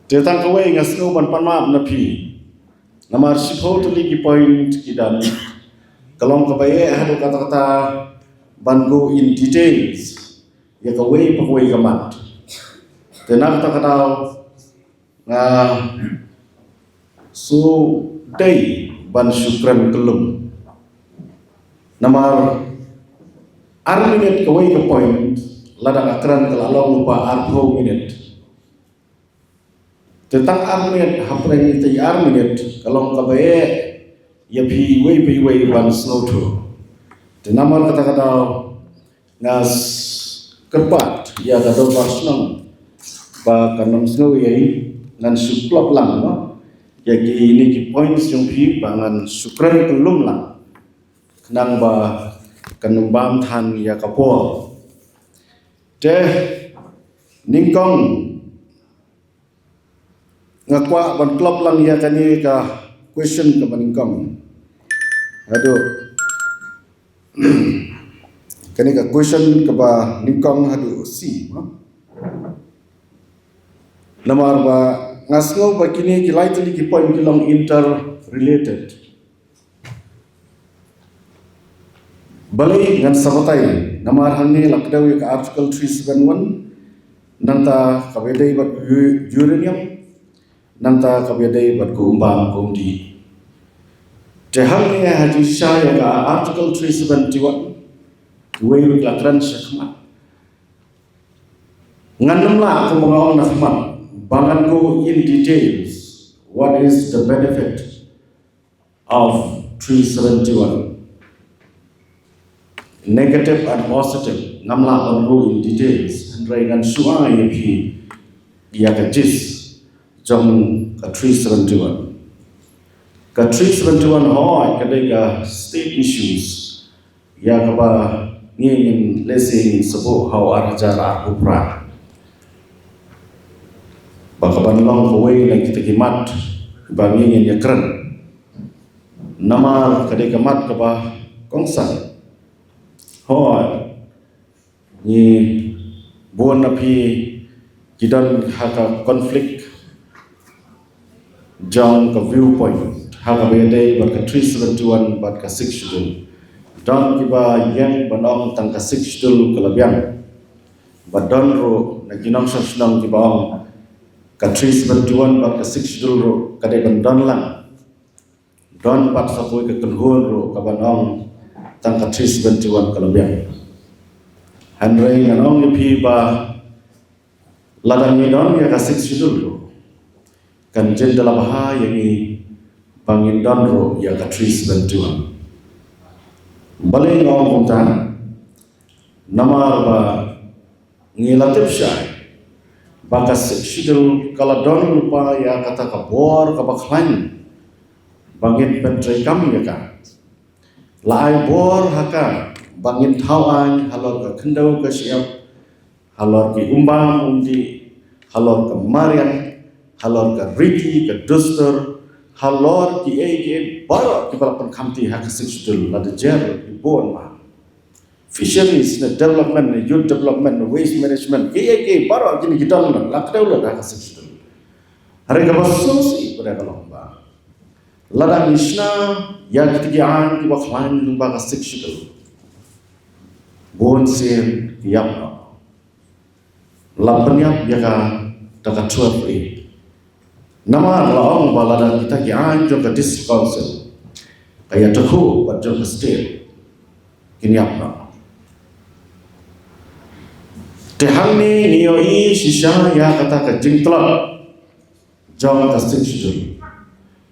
Te tang kawei nga sngew ban pan map na phi. Namar shiphew tylli ki point ki don. Ka long kaba eh haduh katta katta ban go in details ïa kawei pa kawei ka mat. Te na kata ka daw nga shu dei ban shu kren kyllum. Namar ar minit kawei ka point, lada nga kren ka la long lypa arphew minit. Te tang ar minit, hapdeng ita i ar minit, ka long kaba eh ïa phi iwei pa iwei ban sngewthuh. Te namar kata ka daw, nga s-, kyrpad ïa ka dorbar shnong ba kan ym sngew ïa i, ngan shu klop lang mo ïa kine ki points jong phi ba ngan shu kren kyllum lang. Khnang ba kan ym bam than ïa ka por. Te nyngkong nga kwah ban klop lang ïa kane ka question kaba nyngkong. Haduh kane ka question kaba nyngkong haduh C mo. Namar ba Nga sngew ba kine ki lai tylli ki point ki long interrelated. Balei ngan sa batai, namar hangne la kdew ïa ka Article three seven one, nangta kaba ïadei bad u-, uranium, nangta kaba ïadei bad ka umbam ka umdih. Te hangne ha jingshisha ïa ka Article three seventy-one, wei wei la kren sha khmat. Ngan nym lah kumba nga ong na khmat ba ngan go in details what is the benefit of three seventy-one, negative and positive. Ngam lah ban go in details, hynrei ngan shu ai ïa phi ïa ka gist jong ka three seventy-one. Ka three seventy-one, hooid, ka dei ka state issues, ïa kaba ngi ngin lehse ngin sa buh ha u ar hajar arphew phra, ba kaban long kawei na kita ki mat ba ngi ngin ïakren. Namar ka dei ka mat kaba kongsan. Hooid, ngi bun na phi ki don ha ka conflict jong ka viewpoint ha kaba ïadei bad ka three seventy-one bad ka sixth schedule. Don kiba ïeng ban ong tang ka sixth schedule ka la biang. Bad don ruh na ki nongshong shnong kiba ong ka three seventy-one bad ka sixth schedule ruh ka dei ban don lang. Don pat sa kawei ka kynhun ruh kaban ong tang ka three seventy-one ka la biang. Hynrei ngan ong ïa phi ba lada ngi don ïa ka sixth schedule ruh, kan jin da la bha ïa ngi ba ngin don ruh ïa ka three seventy-one. Balei nga ong kumta? Namar ba ngi la tip shai ba ka sixth schedule ka la don lypa ïa kata ka bor kaba khlaiñ ba ngin pyntreikam ïa ka. La ai bor ha ka ba ngin thaw aiñ halor ka khyndew ka shyiap, halor ki umbam umdih, halor ka mariang, halor ka riti ka dustur, halor kiei kiei baroh kiba la pynkhamti ha ka sixth schedule, lada jer ki bun ma. Fisheries ne development ne youth development ne waste management, kiei kiei baroh kine ki don la kdew la ha ka sixth schedule. Hynrei kaba sngewsih pat ka long ba lada ngi shna ïa kiti ki aiñ kiba khlaiñ lyngba ka sixth schedule, bun sien ki ïap noh. La pynïap ïa ka da ka twelve A. Namar la ong ba lada kita ki aiñ jong ka District Council ka ïatyngkhuh bad jong ka state, kin ïap noh. Te hangne ngi ïohi shisha ïa kata ka jingtlot jong ka sixth schedule.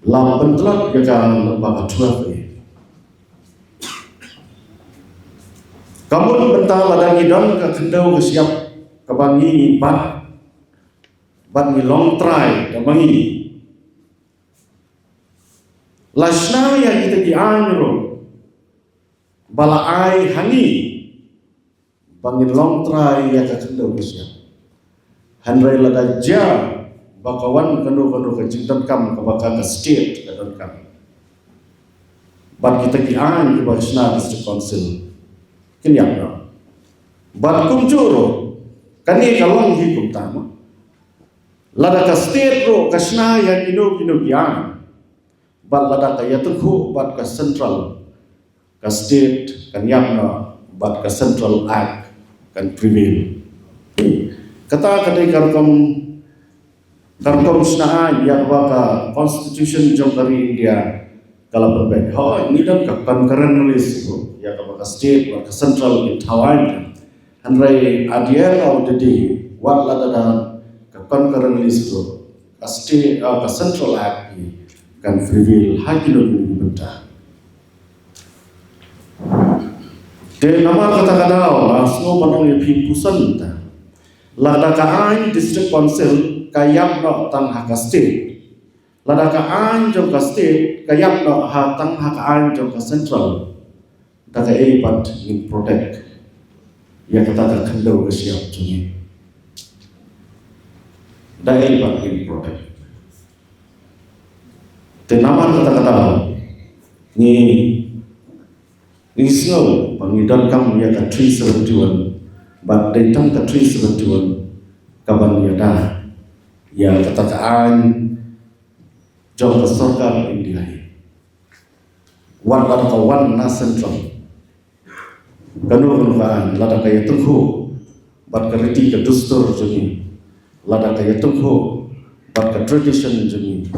La pyntlot ïa ka lyngba ka twelve A. Ka mut mynta lada ngi don ka khyndew ka shyiap kaba ngi bat, bad ngi long trai kaba ngi, la shna ïa kita ki aiñ ruh ba la ai ha ngi ba ngin long trai ïa ka khyndew ka shyiap. Hynrei lada jia ba ka wan kano kano ka jingdonkam kaba ka, ka state ka donkam, bad kita ki aiñ kiba shna District Council, kin ïap noh. Bad kumjuh ruh kane ka long hi kumta ma, lada ka state ruh ka shna ïa kino kino ki aiñ, bad lada ka ïatyngkhuh bad ka central, ka state kan ïap noh bad ka Central Act kan prevail. Kata ka dei ka rukom, ka rukom shna aiñ ïa kaba ka Constitution jong ka ri India ka la pynbeit. Hooid, ngi don ka concurrent list ruh ïa kaba ka state bad ka central kin thaw aiñ. Hynrei at the end of the day, wat la da don ka concurrent list ruh, ka state, ah, ka Central Act kan prevail ha kino kino ki bynta. Te namar kata ka daw nga sngew ban ong ïa phi puson ta. Lada ka aiñ District Council ka ïap noh tang ha ka state, lada ka aiñ jong ka state ka ïap noh ha tang ha ka aiñ jong ka central, da kaei pat ngin protect ïa kata ka khyndew ka shyiap jong ngi? Da kaei pat ngin protect? Te namar kata ka daw ngi, ngi sngew ba ngi donkam ïa ka three seventy-one, bad dei tang ka three seventy-one kaban ïada ïa kata ka aiñ jong ka sorkar India hi. Wat lada ka wan na central, kano kano ka aiñ, lada ka ïatyngkhuh bad ka riti ka dustur jong ngi, lada ka ïatyngkhuh bad ka tradition jong ngi,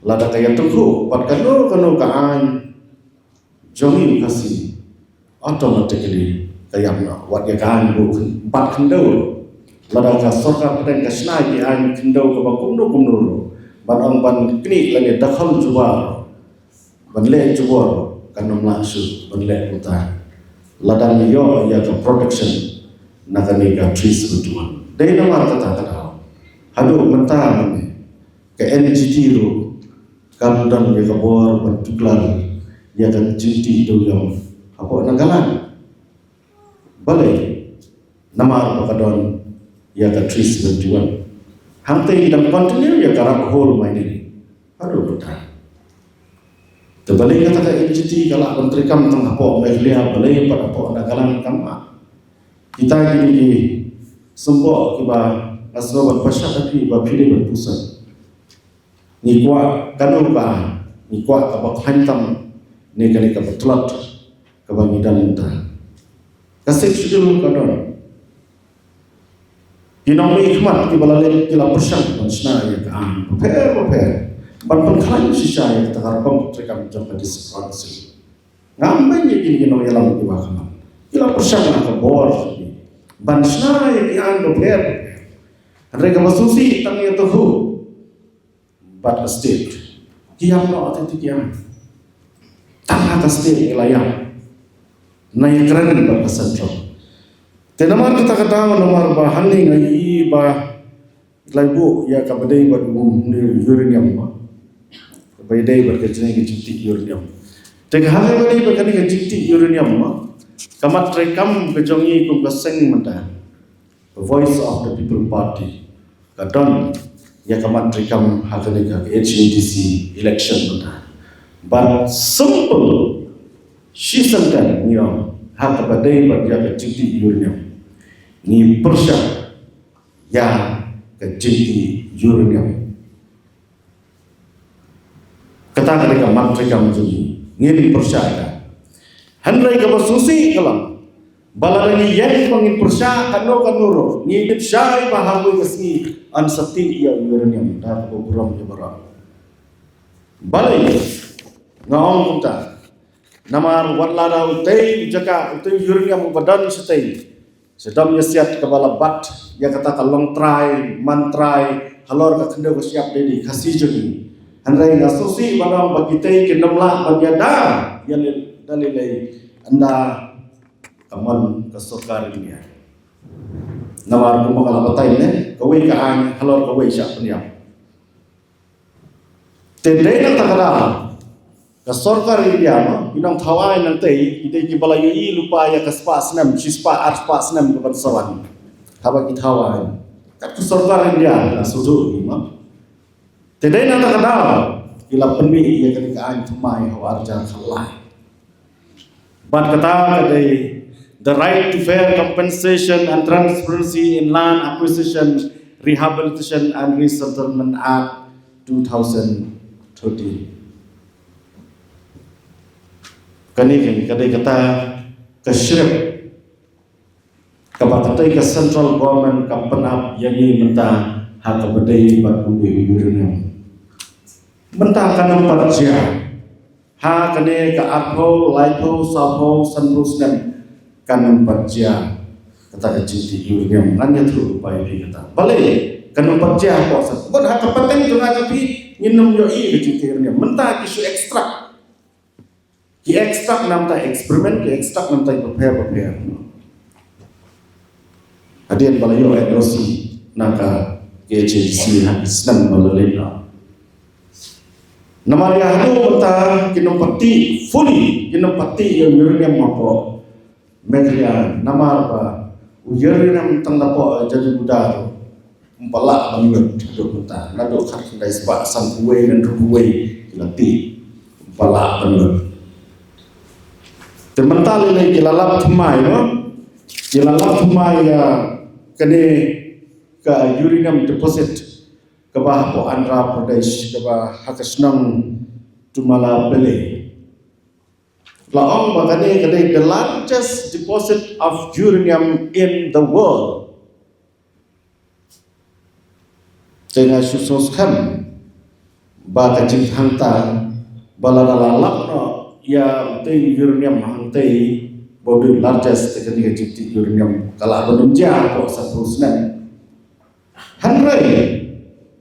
lada ka ïatyngkhuh bad kano kano ka aiñ jong ngi u Khasi, automatically ka ïap noh. Wat ïa ka aiñ buh khyn-, bat khyndew ruh, lada ka sorkar pdeng ka shna ïa ki aiñ khyndew kaba kumno kumno ruh, ban ong ban knieh lane dakhol jubor, ban leh jubor, kan ym lah shuh ban leh kumta lada ngi ïoh ïa ka protection na kane ka three seventy-one. Dei namar kata ka daw haduh mynta mynne ka N G T ruh kam don ïa ka bor ban tuklar ïa ka jingtih dewïong hapoh Nagaland. Balei? Namar ba ka don ïa ka three seventy-one. Hangta ki dang continue ïa ka rat hole mining haduh mynta. Te balei kata ka N G T ka lah ban treikam tang hapoh Meghalaya, balei pat hapoh Nagaland kam lah? Kita kine ki symboh kiba nga sngew ban pyrshah ïa phi ba phi dei ban pyrshah. Ngi kwah kano ka, ngi kwah kaba khlaiñ tam ne kane kaba tlot kaba ngi don mynta? Ka Sixth Schedule ka don. Ki nongmihkhmat kiba la leit ki la pyrshang ban shna ïa ka aiñ bapher bapher ban pynkhlaiñ shisha ïa kata ka rukom treikam jong ka District Council. Ngam ban ïa kine ki nongïalam kiba khmat, ki la pyrshang ha ka bor ban shna ïa ki aiñ bapher bapher. Hynrei kaba sngewsih tang ïa ka hu bad ka state ki ïam noh ïa ki aiñ. Tang ha ka state ki la ïam, na ïa kren bad ka central. Te namar kata ka daw, namar ba hangne nga ïohi ba la buh ïa kaba dei bad um ne uranium ba, kaba dei bad ka jingtih uranium. Te ka hangne ba dei bad kane ka jingtih uranium ba, ka mat treikam ka jong ngi kum ka seng mynta, the Voice of the People Party, ka don ïa ka mat treikam ha kane ka H A D C election mynta. But simple, shi sentence ngi ong ha kaba dei bad ïa ka jingtih uranium, ngi pyrshah ïa ka jingtih uranium. Kata ka dei ka mat treikam jong ngi, ngin pyrshah ïa ka. Hynrei kaba sngewsih ka long ba lada ngi ïeng ba ngin pyrshah kano kano ruh, ngi tip shai ba ha kawei ka sngi yn sa tih ïa u uranium da kaba burom ïa baroh. Balei nga ong kumta? Namar wat lada utei u jaka, utei u uranium uba don shatei, sha dam ïa siat kaba la bat ïa kata ka long trai man trai halor ka khyndew ka shyiap dei dei Khasi jong ngi. Hynrei nga sngewsih ban ong ba kitei kin ym lah ban ïada ïa lei da lei lei ynda ka mon ka sorkar India. Namar kumba ka la batai ne kawei ka aiñ halor kawei shah pynïap. Te dei na kata ka daw ka sorkar India ma, ki nongthaw aiñ nangtei ki dei kiba la ïohi lypa ïa ka spah snem, shispah arspah snem kaban sa wan. Haba ki thaw aiñ, kat ka sorkar India la sngewthuh hi ma. Te dei na kata ka daw ki la pynmih ïa kane ka aiñ thymmai ha u ar hajar khatlai. Bad kata ka dei the right to fair compensation and transparency in Land Acquisition, Rehabilitation and Resettlement Act two thousand thirteen. Kane ka dei kata ka shrip kaba katei ka central government ka pynap ïa ngi mynta ha kaba dei bad u uranium. Mynta kan ym pat jia ha kane ka arphew, laiphew, sawphew, sanphew snem, kan ym pat jia kata ka jingtih uranium. Ngan ïathuh lypa ïa phi kata. Balei kan ym pat jia hapoh sat? Bad ha ka pateng jong nga jong phi ngin ym ïohi ka jingtih uranium. Mynta ki shu extract, ki extract namar ka experiment, ki extract namar ka bapher bapher. Hadien ba la ïoh N O C na ka K H A D C ha ka snem ba la leit noh. Namar ïa haduh mynta kin ym pat tih fully, kin ym pat tih ïa u uranium hapoh Meghalaya, namar ba u uranium tang napoh Jaduguda ruh ym pat lah ban lut haduh mynta. Naduh khatkhyndai spah sanphew wei, hynriewphew wei ki la tih, ym pat lah ban lut. Te mynta lei lei ki la lap thymmai, no? Ki la lap thymmai ïa kane ka uranium deposit kaba hapoh Andhra Pradesh, kaba ha ka shnong Tummalapally. La ong ba kane ka dei the largest deposit of uranium in the world. Te nga shu sngewskhem ba ka jingthangta ba lada la lap noh ïa utei uranium hangtei ba u dei largest, te kane ka jingtih uranium ka lah ban ym jia hapoh sanphew snem. Hynrei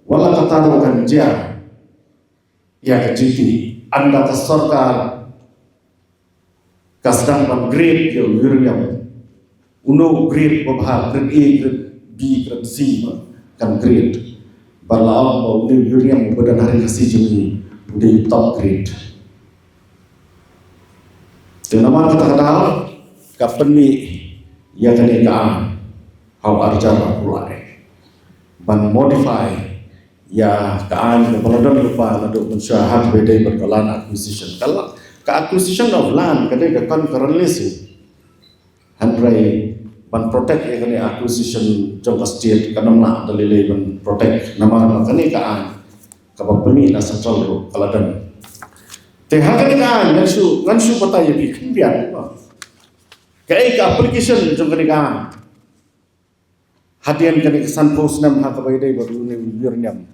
wat la katta ruh kan jia ïa ka jingtih ynda ka sorkar ka sdang ban grade ïa u uranium. Uno u grade ba bha, grade A, grade B, grade C, ma kan grade. Bad la ong ba une u uranium uba don ha ri Khasi jong ngi u dei top grade. Te namar kata ka daw ka pynmih ïa kane ka aiñ ha u arhajar arphew lai ban modify ïa ka aiñ kaba la don lypa naduh mynshuwa ha kaba ïadei bad ka land acquisition. Ka la, ka acquisition of land ka dei ka concurrent leasing. Hynrei ban protect ïa kane acquisition jong ka state kan ym lah da lei lei ban protect namar ba kane ka aiñ kaba pynmih na central ruh ka la don. Te ha kane ka aiñ ngan shu, ngan shu batai ïa phi khyndiat ba kaei ka application jong kane ka aiñ. Hadien kane ka sanphew snem ha kaba ïadei bad une u uranium.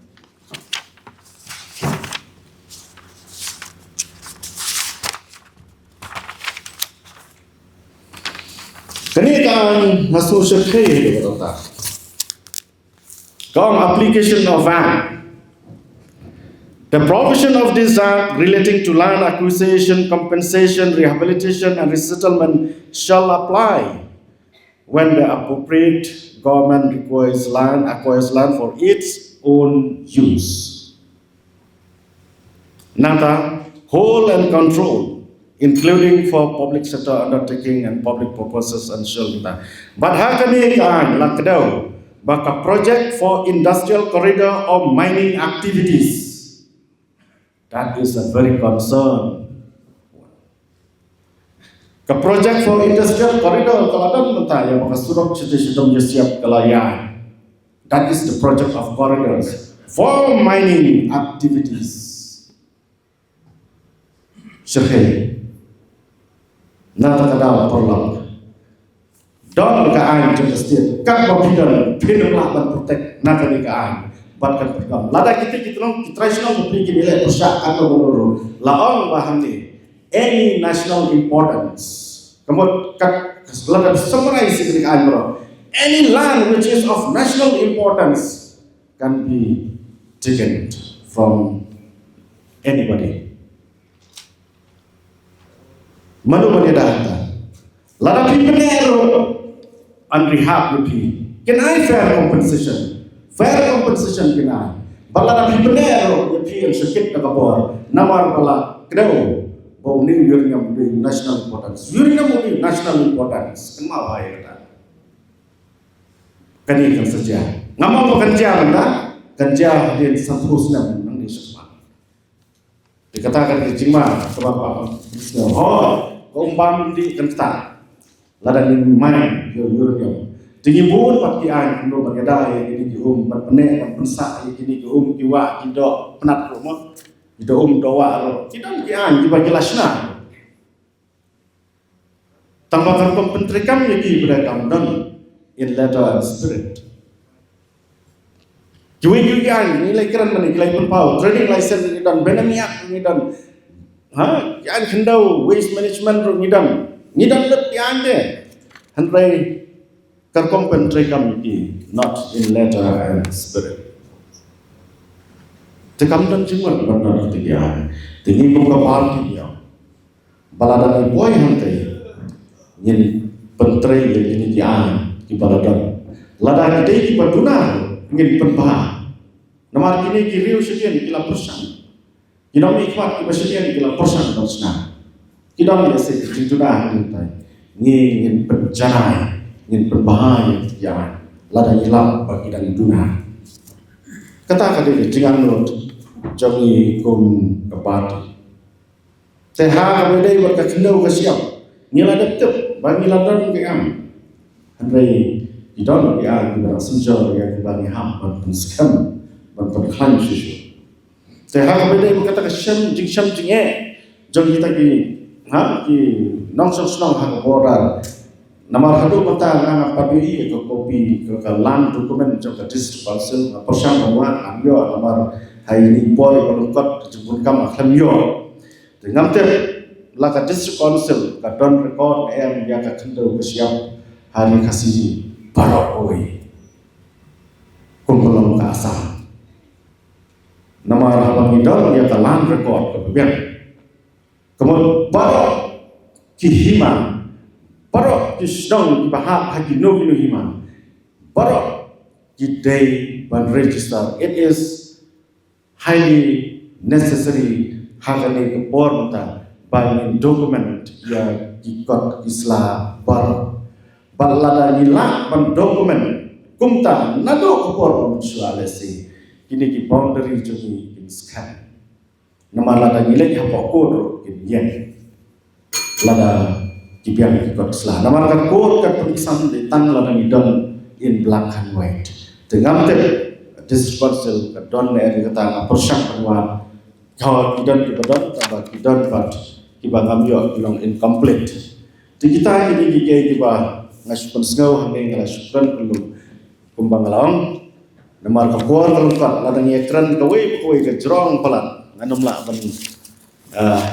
Kane ka aiñ nga sngewsih hi ka ta. Ka ong application of act. The provision of this act relating to land acquisition, compensation, rehabilitation and resettlement shall apply when the appropriate government requires land, acquires land for its own use. Nangta, whole and control, including for public sector undertaking and public purposes and shall nangta. Bad ha kane ka aiñ la kdew ba ka project for industrial corridor or mining activities. That is a very concern. Ka project for industrial corridor ka la don mynta ïa ba ka surok shite shitom ïa siap ka la ïa. That is the project of corridors for mining activities. Syrhei. Na ta ka daw paralok. Don ka aiñ jong ka state. Katba phi don, phin ym lah ban protect na kane ka aiñ. Bad kan phi don. Lada kita kita long, kita trai shnong, kita kita leh pyrshah katba ban uru. La ong ba hangne any national importance. Ka mut kat, lada summarize ïa kane ka aiñ baroh. Any land which is of national importance can be taken from anybody. Mano ban ïada hangta? Lada phi pyneh ruh, yn rehab ïa phi. Kin ai fair compensation. Fair compensation kin ai. Bad lada phi pyneh ruh, ïa phi yn shakit da ka bor. Namar ba la kdew ba une u uranium u dei national importance. Uranium u dei national importance. Kynmaw bha ïa kata. Kane kan sa jia. Ngam ong ba kan jia mynta, kan jia hadien sanphew snem nangne shakhmat. Te kata ka dei ka jingma kaba pa. Ho, ka um bam dih kan ktah. Lada ngin mine ïa u uranium. Te ngi bun pat ki aiñ kumno ban ïada ïa kine ki um, ban pyneh, ban pynsah ïa kine ki um, ki wah, ki doh, pynat ruh mo. Ki doh um, doh wah ruh. Ki don ki aiñ kiba ki la shna. Tang ba ka rukom pyntreikam ïa ki ba dei kam don in letter and spirit. Kiwei kiwei ki aiñ ngi la kren mynne, ki la pynpaw, trading license ngi don, benamiak ngi don. Ha, ki aiñ khyndew, waste management ruh ngi don. Ngi don lut ki aiñ de. Hynrei ka rukom pyntreikam ïa ki, not in letter and spirit. Te kam don jingmut ban don ïa ki aiñ. Te ngi kum ka party ngi ong ba lada ngi poi hangtei, ngin pyntrei ïa kine ki aiñ kiba la don. Lada ki dei kiba duna, ngin pynbha. Namar kine ki riew shadien ki la pyrshang. Ki nongmihkhmat kiba shadien ki la pyrshang ban shna. Ki don lehse ki jingduna hangtei. Ngi ngin pynjanai, ngin pynbha ïa ki aiñ. Lada ngi lap ba ki dang duna. Kata ka dei ka jingangnud jong ngi kum ka party. Te ha kaba ïadei bad ka khyndew ka shyiap, ngi la dep tip ba ngi la don ka aiñ. Hynrei ki don ki aiñ kiba dang synshar ïa kiba ngi hap ban pynskhem ban pynkhlaiñ shisha. Te ha kaba ïadei bad kata ka shem, jingshem jingeh jong kita ki, ha, ki nongshong shnong ha ka border. Namar haduh mynta nga ngam pat ïohi ïa ka copy ka, ka land document jong ka District Council, nga pyrshang ban wad ngam ïoh, namar ha ine i por iba lyngkot ka jingpynkam nga khlem ïoh. Te ngam tip la ka District Council ka don record ne em ïa ka khyndew ka shyiap ha ri Khasi baroh kawei, kum ka long ka Assam. Namar haba ngi don ïa ka land record kaba biang, ka mut baroh ki hima, baroh ki shnong kiba hap ha kino kino hima, baroh ki dei ban register. It is highly necessary ha kane ka por mynta ba ngin document ïa ki kot ki sla baroh. Bad lada ngi lah ban document kumta naduh ka por ba mynshuwa, lehse kine ki boundary jong ngi kin skhem. Namar lada ngi leit hapoh court ruh kin ïeng lada ki biang ki kot sla. Namar ka court ka pynsan dei tang lada ngi don in black and white. Te ngam tip District Council ka don ne em ïa kata, nga pyrshang ban wad. Ki don kiba don, tangba ki don pat kiba ngam ïoh, ki long incomplete. Te kita kine ki, ki, kiba nga shu pynsngew hangne, nga la shu kren pynlong kumba nga la ong. Namar ka por ka lyngkot, lada ngi ïa kren kawei pa kawei ka jrong palat, ngan ym lah ban, ah,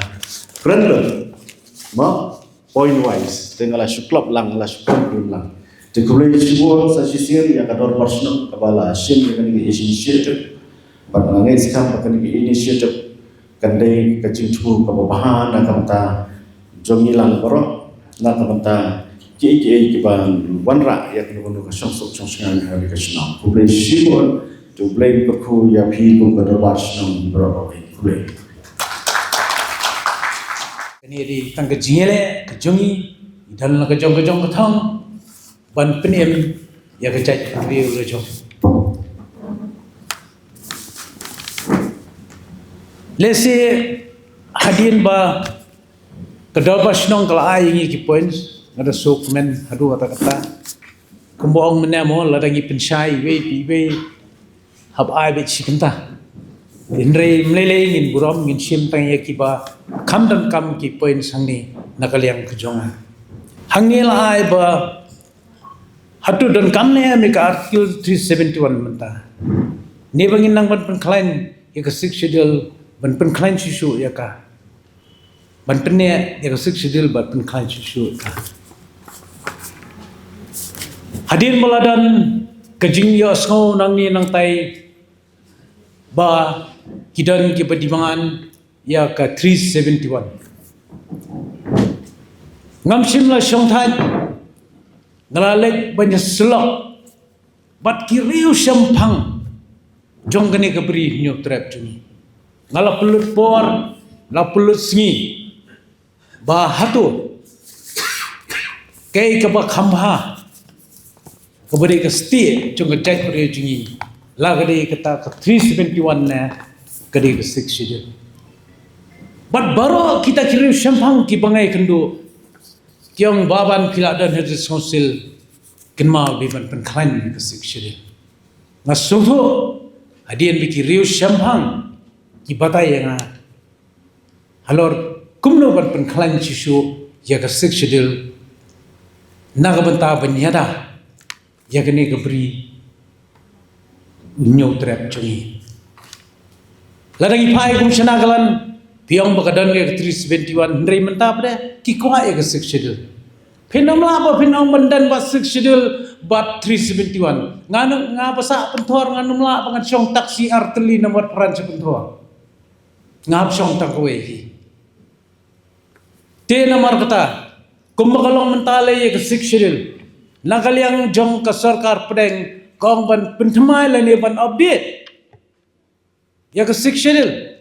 kren lut. Mo, point wise, te nga la shu klop lang, nga la shu kren pynlong lang. Te khublei shibun sa shisien ïa ka dorbar shnong kaba la shim ïa kane ka initiative. Bad nga ngeit skhem ba kane ka initiative kan dei ka jingthmu kaba bha na ka bynta jong ngi lang baroh, na ka bynta kiei kiei kiban wanrah ïa kano kano ka shongsuk shongsngain ha ri ka shnong. Khublei shibun, to Blei un kyrkhu ïa phi kum ka dorbar shnong baroh. Khublei. Kane dei tang ka jingïaleh ka jong ngi, i don la ka jong ka jong ka thong ban pynim ïa ka jaitbynriew la jong. Lehse hadien ba ka dorbar shnong ka la ai ïa ngi ki points, nga da sngewkmen haduh katta katta. Kumba ong mynne mo, lada ngi pynshai iwei pa iwei, hap ai beit shi kynta. Hynrei ym lei lei, ngin burom, ngin shim tang ïa kiba kham donkam ki points hangne na ka liang ka jong nga. Hangne la ai ba hato donkam ne em ïa ka Article three seventy-one mynta, ne ba ngin nang ban pynkhlaiñ ïa ka Sixth Schedule, ban pynkhlaiñ shuh shuh ïa ka, ban pynneh ïa ka Sixth Schedule bad pynkhlaiñ shuh shuh ïa ka. Hadien ba la don ka jingïohsngew nangne nangtai ba ki don kiba demand ïa ka three seventy-one, ngam shym la shongthait, nga la leit ban ïasyllok bad ki riewshemphang jong kane ka Bri Hynñiewtrep jong ngi. Nga la pynlut por, la pynlut sngi ba hato kaei kaba kham bha, kaba dei ka stieh jong ka jaitbynriew jong ngi, la ka dei kata ka three seventy-one ne ka dei ka Sixth Schedule. Bad baroh kita ki riewshemphang kiba nga ïakynduh ki ong ba ban phi la don ha District Council, kynmaw dei ban pynkhlaiñ ka Sixth Schedule. Nga sngewthuh hadien ba ki riewshemphang ki batai ïa nga halor kumno ban pynkhlaiñ shuh shuh ïa ka Sixth Schedule na ka bynta ban ïada ïa kane ka Bri Hynñiewtrep jong ngi. Lada ngi phai kum shana ka lan, phi ong ba ka don ïa ka three seventy-one, hynrei mynta pat de ki kwah ïa ka Sixth Schedule. Phin ym lah ba phin ong ban don bad Sixth Schedule bad three seventy-one. Nga, nga ba sah Pynthor, ngan ym lah ba ngan shong taxi ar tylli namar pran sha Pynthor. Nga hap shong tang kawei hi. Te namar kata, kumba ka long mynta lei ïa ka Sixth Schedule, na ka liang jong ka sorkar pdeng ka ong ban pynthymmai lane ban update ïa ka Sixth Schedule.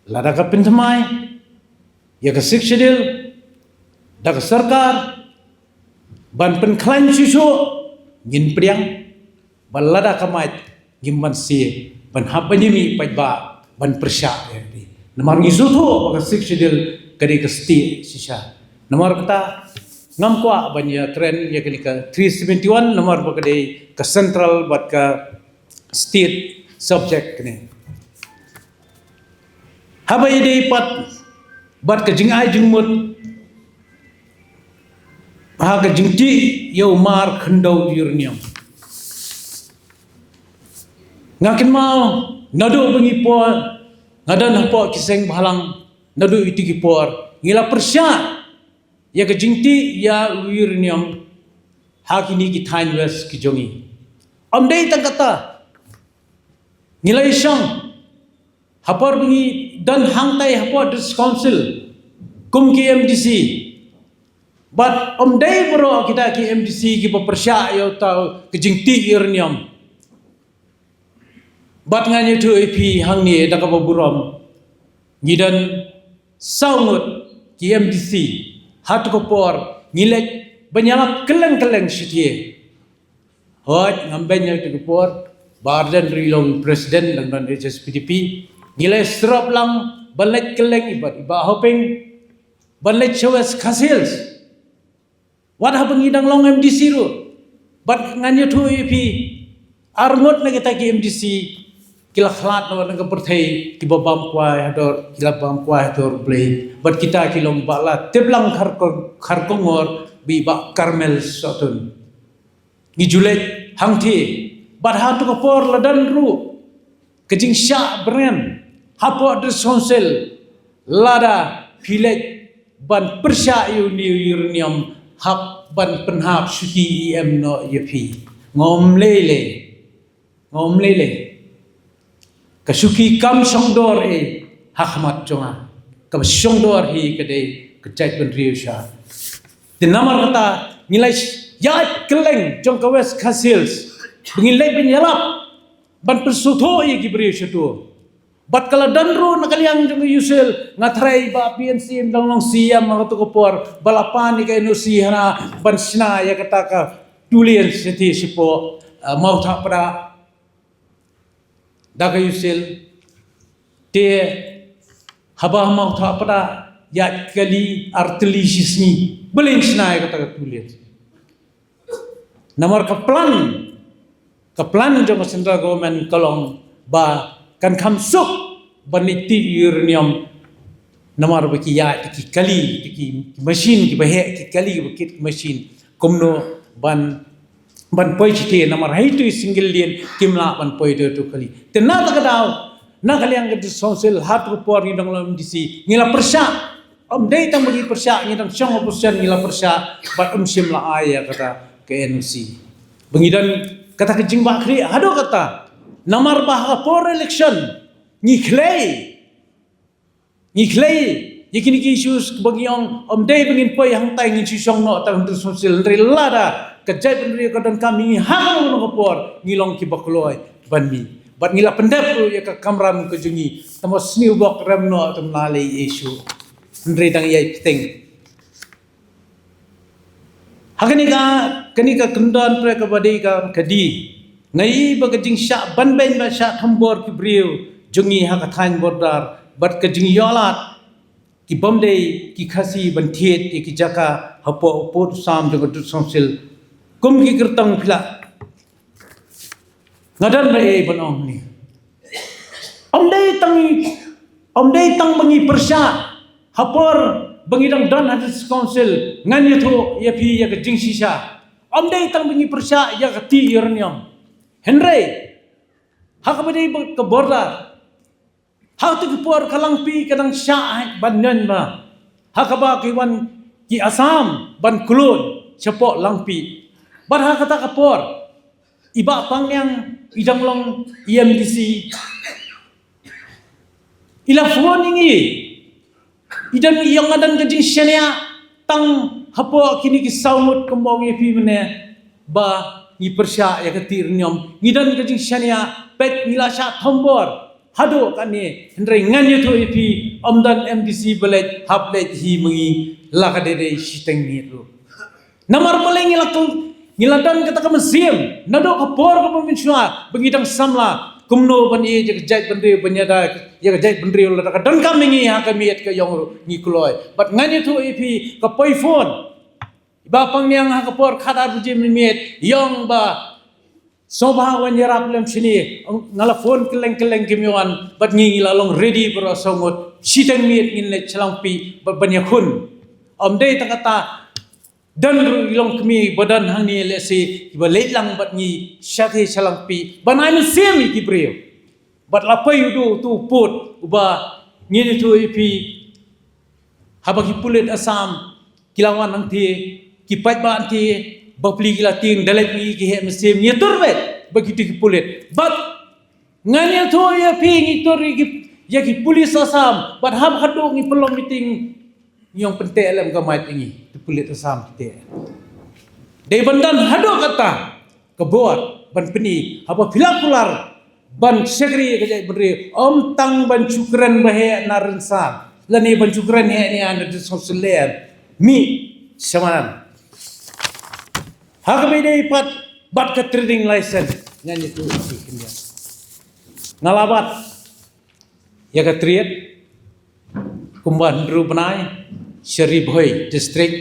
Lada ka pynthymmai ïa ka Sixth Schedule da ka sorkar ban pynkhlaiñ shuh shuh, ngin pdiang. Ba lada ka mait, ngim banse ban hap ban ïamih paidbah ban pyrshah ïa ka. Namar ngi sngewthuh ba ka Sixth Schedule ka dei ka stieh shisha. Namar kata ngam kwah ban ïakren ïa kane ka three seventy-one, namar ba ka dei ka central bad ka state subject kane. Haba ïadei pat bad ka jingai jingmut ha ka jingtih ïa u mar khyndew uranium. Nga kynmaw naduh ba ngi por, nga don hapoh ki seng bhalang, naduh ïa ki por ngi la pyrshah ïa ka jingtih ïa u uranium ha kine ki thaiñ West ki jong ngi. Ym dei tang kata, ngi la ïashong ha por ba ngi don hangtai hapoh District Council kum ki M D C. Bad ym dei baroh kita ki M D C kiba pyrshah ïa uta ka jingtih uranium. Bad ngan ïathuh ïa phi hangne da kaba burom, ngi don saw ngut ki M D C ha tu ka por ngi leit ban ïalap kylleng kylleng shatei. Hooid, ngam beiñ ïa tu ka por, Bah Ardent ruh i long president lang don H S P D P. Ngi la syrap lang ban leit kylleng, i Bah, i Bah Hoping, ban leit sha West Khasi Hills. Wat haba ngi dang long M D C ruh. Bad ngan ïathuh ïa phi, ar ngut na kita ki M D C ki la khlad na wat na ka pyrthei, kiba bam kwai hador, ki la bam kwai hador Blei. Bad kita ki long Bah la Tiplang Kharko-, Kharkongor, bad i Bah Carmel Sohtun. Ngi ju leit hangtei, bad ha tu ka por la don ruh ka jingshah bren hapoh District Council, lada phi leit ban pyrshah ïa une u uranium hap ban pynhap shuki, em, noh ïa phi. Ngam lei lei, ngam lei lei. Ka shuki kam shong dor ei ha khmat jong nga. Kaba shong dor hi ka dei ka jaitbynriew sha. Te namar kata ngi la ïaid kylleng jong ka West Khasi Hills ba ngin leit ban ïalap ban pynsngewthuh ïa ki briew sha tu. Bad ka la don ruh na ka liang jong ka U C I L, nga tharai Bah P N C em dang long C E M ha kato ka por, ba la pan ïa ka N O C hana ban shna ïa kata ka tulien shatei shapoh, eh, Mawthahpdah da ka U C I L. Te haba ha Mawthahpdah ïaid kali ar tylli shi sngi balei ngin shna ïa kata ka tulien. Namar ka plan, ka plan jong ka central government ka long ba kan kham suk ban leit tih uranium. Namar ba ki ïaid ki kali, ki, ki machine, kiba heh ki kali, kiba kit ki machine, kumno ban, ban poi shatei, namar ha itu i single lane kim lah ban poi da uto u kali. Te na kata ka daw, na ka liang ka District Council ha tu ka por ngi dang long M D C ngi la pyrshah. Ym dei tang ba ngi pyrshah, ngi dang shong opposition ngi la pyrshah, bad ym shym la ai ïa kata ka N O C. Ba ngi don kata ka jingbakla haduh kata. Namar ba ha ka por election ngi khlei, ngi khlei ïa kine ki issues ba ngi ong ym dei ba ngin poi hangtai, ngin shu shong noh tang ha District Council, hynrei lada ka jaitbynriew ka donkam ïa ngi ha kano kano ka por, ngi long kiba kloi ban mih. Bad ngi la pyndep ruh ïa ka kamram ka jong ngi, tang ba sniew bok rem noh, tang la lei issue. Hynrei dang ïai pyrshang. Ha kane ka, kane ka kyndon trei kaba dei ka, ka dei. Nga i ba ka jingshah ban beiñ bad shah thombor ki briew jong ngi ha ka thaiñ border, bad ka jingïohlad ki bym dei ki Khasi ban thied ïa ki jaka hapoh u pud u sam jong ka District Council. Kum ki kyrtong phi lah. Nga don ba ei ban ong ni. Ym dei tang, ym dei tang ba ngi pyrshah ha por ba ngi dang don ha District Council, ngan ïathuh ïa phi ïa ka jingshisha. Ym dei tang ba ngi pyrshah ïa ka tih uranium. Hynrei ha kaba dei ba ka border, ha tu ki por ka Langpih ka dang shah ban ñion ba ha kaba ki wan ki Assam ban khlun shapoh Langpih. Bad ha kata ka por i Bah Pangniang i dang long i M D C, i la phone ïa ngi, i don, i ong nga don ka jingshaniah tang hapoh kine ki saw ngut kumba ong ïa phi mynne ba ngi pyrshah ïa ka tih uranium. Ngi don ka jingshaniah, peit ngi la shah thombor haduh kane, hynrei ngan ïathuh ïa phi, ym don M D C ba leit hap leit hi ma ngi la ka dei dei shiteng miet ruh. Namar balei ngi la kong, ngi la don kata ka mynsiem naduh ka por kaba mynshuwa ba ngi dang samla kumno ban ïeit ïa ka jaitbynriew, ban ïada ïa ka jaitbynriew lada ka donkam ïa ngi ha ka miet ka ïong ruh ngi kloi. Bad ngan ïathuh ïa phi, ka poi phone i Bah Pangniang ha ka por khatar baje mynmiet, i ong ba Sngewbha wan ïarap lem shane, nga la phone kylleng kylleng kim ïoh wan, bad ngi ngi la long ready baroh saw ngut, shiteng miet ngin leit sha Langpih, bad ban ïakhun. Ym dei tang kata, don ruh i longkmie ba don hangne lehse, kiba leit lang bad ngi, shathie sha Langpih, ban ai mynsiem ïa ki briew. Bad la poi u dei uto u pud, uba ngin ïathuh ïa phi, haba ki pulit Assam ki la wan hangthie, ki paidbah hangthie, bapli ki la tieng, da leit ngi ki heh mynsiem, ngi ïatur beit bad kito ki pulit. Bad ngan ïathuh ïa phi, ngi tur ïa ki, ïa ki pulit Assam, bad haba khadduh ngi pynlong meeting, ngi ong pynteh lem ka mic ïa ngi, ki pulit Assam ki teh. Dei ban don haduh katta ka bor ban pyni, haba phi la kular ban shakri ka jaitbynriew, ym tang ban shu kren ba heh na rynsan, lane ban shu kren heh ne na dusong selen, mih shamanan. Ha kaba ïadei pat bad ka trading license, ngan ïathuh ïa phi khyndiat. Nga la bat ïa ka trade kumba hynriew bnai sha Ri Bhoi District.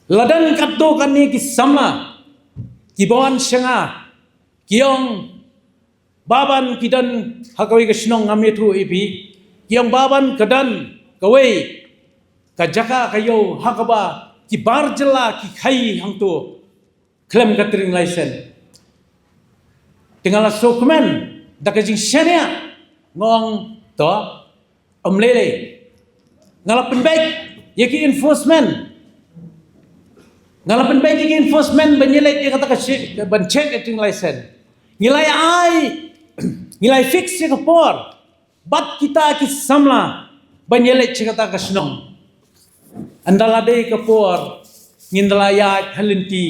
La don katto katne ki samla kiba wan sha nga, ki ong, Bah Ban, ki don ha kawei ka shnong, ngam ïathuh ïa phi, ki ong, Bah Ban, ka don kawei ka jaka ka ïew ha kaba ki bar jylla ki khaii hangto khlem ka trading license. Te nga la sngewkmen da ka jingshaniah, nga ong, to, ym lei lei. Nga la pynbeit ïa ki enforcement, nga la pynbeit ïa ki enforcement ban ïaleit ïa kata ka shi-, ban check ïa ka trading license. Ngi la ai, ngi la fix ïa ka por bad kita ki samla ban ïaleit sha kata ka shnong. Ynda la dei ka por, ngin da la ïaid ha lynti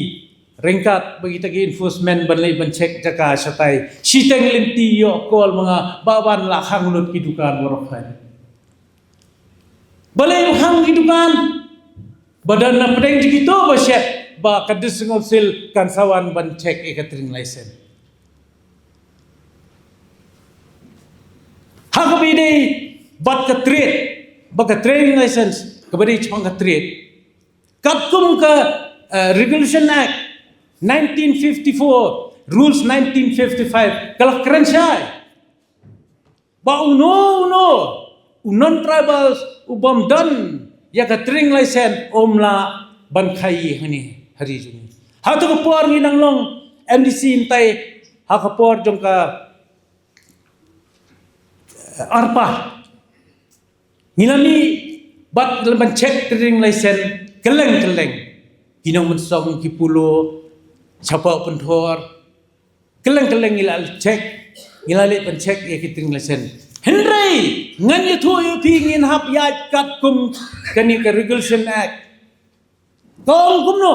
ryngkat bad kita ki enforcement ban leit ban check jaka shatai. Shiteng lynti ïoh call ma nga, Bah Ban, la khang lut ki dukan baroh. Balei ba khang ki dukan? Ba don na pdeng jong kito ba shet ba ka District Council kan sa wan ban check ïa ka trading license. Ha kaba ïadei bad ka trade, bad ka trading license, kaba dei shaphang ka trade, katkum ka, eh, Regulation Act nineteen fifty-four, Rules nineteen fifty-five, ka la kren shai ba uno uno u non-tribals u bym don ïa ka trading license um lah ban khaii hangne ha ri jong ngi. Ha kata ka por ngi dang long M D C hangtai, ha ka por jong ka, eh, ARPA, ngi la mih bad la ban check trading license kylleng kylleng. Ki nongmynsong, ki pulo, shapoh Pynthor, kylleng kylleng ngi la check, ngi la leit ban check ïa ki trading license. Hynrei ngan ïathuh ïa phi, ngin hap ïaid katkum kane ka Regulation Act. Ka ong kumno?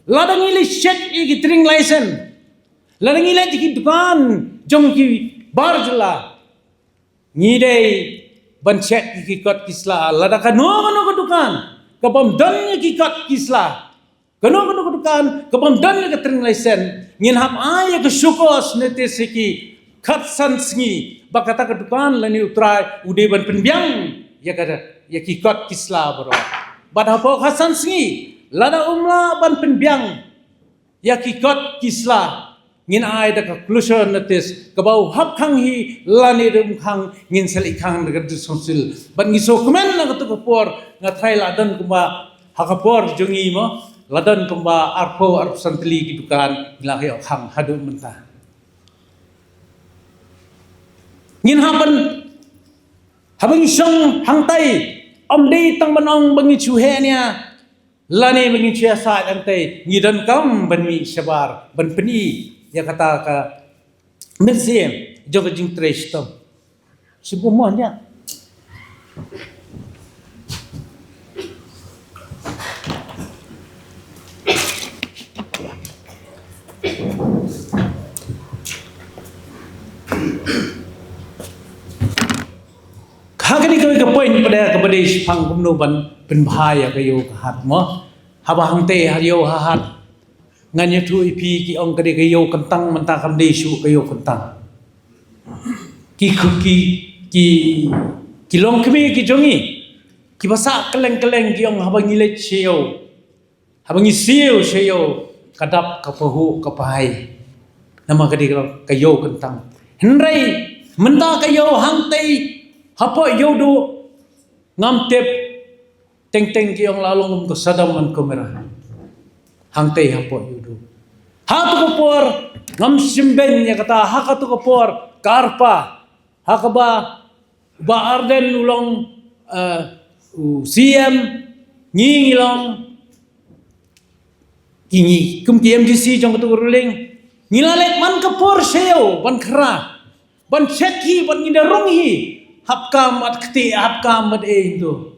Lada ngi leit check ïa ki trading license, lada ngi leit ïa ki dukan jong ki bar jylla, ngi dei ban check ïa ki kot ki sla. Lada kano kano ka dukan ka bym don ïa ki kot ki sla, kano kano ka dukan ka bym don ïa ka trading license, ngin hap ai ïa ka show cause notice ha ki khatsan sngi ba kata ka dukan lane u trai u dei ban pynbiang ïa ka, ïa ki kot ki sla baroh. Bad hapoh khatsan sngi lada um lah ban pynbiang ïa ki kot ki sla, ngin ai da ka closure notice, kaba u hap khang hi lane da um khang, ngin sa leit khang da ka District Council. Bad ngi sngewkmen na kata ka por, nga tharai la don kumba ha ka por jong ngi mo, la don kumba arphew arphew san tylli ki dukan ngi la ïoh khang haduh mynta. Ngin hap ban, haba ngi shong hangtai, ym dei tang ban ong ba ngi shu heh nia, lane ba ngi shu ïasaid hangtai, ngi donkam ban mih shabar ban pyni ïa kata ka mynsiem jong ka jingtrei shitom. Shi bun mo nia. Ha kane kawei ka point pat kaba dei shaphang kumno ban pynbha ïa ka ïew ka hat mo. Haba hangtei ha ïew ha hat, ngan ïathuh ïa phi, ki ong ka dei ka ïew kyntang, mynta kam dei shuh ka ïew kyntang. Ki, ki, ki, ki longkmie ki jong ngi kiba sah kylleng kylleng ki ong haba ngi leit sha ïew, haba ngi siew sha ïew, ka dap ka pahuh ka pahai. Namar ka dei ka ïew kyntang. Hynrei mynta ka ïew hangtei hapoh ïewduh, ngam tip, teng teng ki ong la long kum ka Sodom and Gomorrah. Hangtei hapoh ïewduh. Ha katu ka por ngam shim beiñ ïa kata, ha katu ka por ka ARPA, ha kaba Bah Ardent u long, eh, u C M, ngi ngi long ki, ngi kum ki M D C jong katu ka ruling. Ngi la leit man ka por sha ïew ban khra, ban check hi, ban ngi da rung hi, hap kam mat kti, hap kam mat ei tu.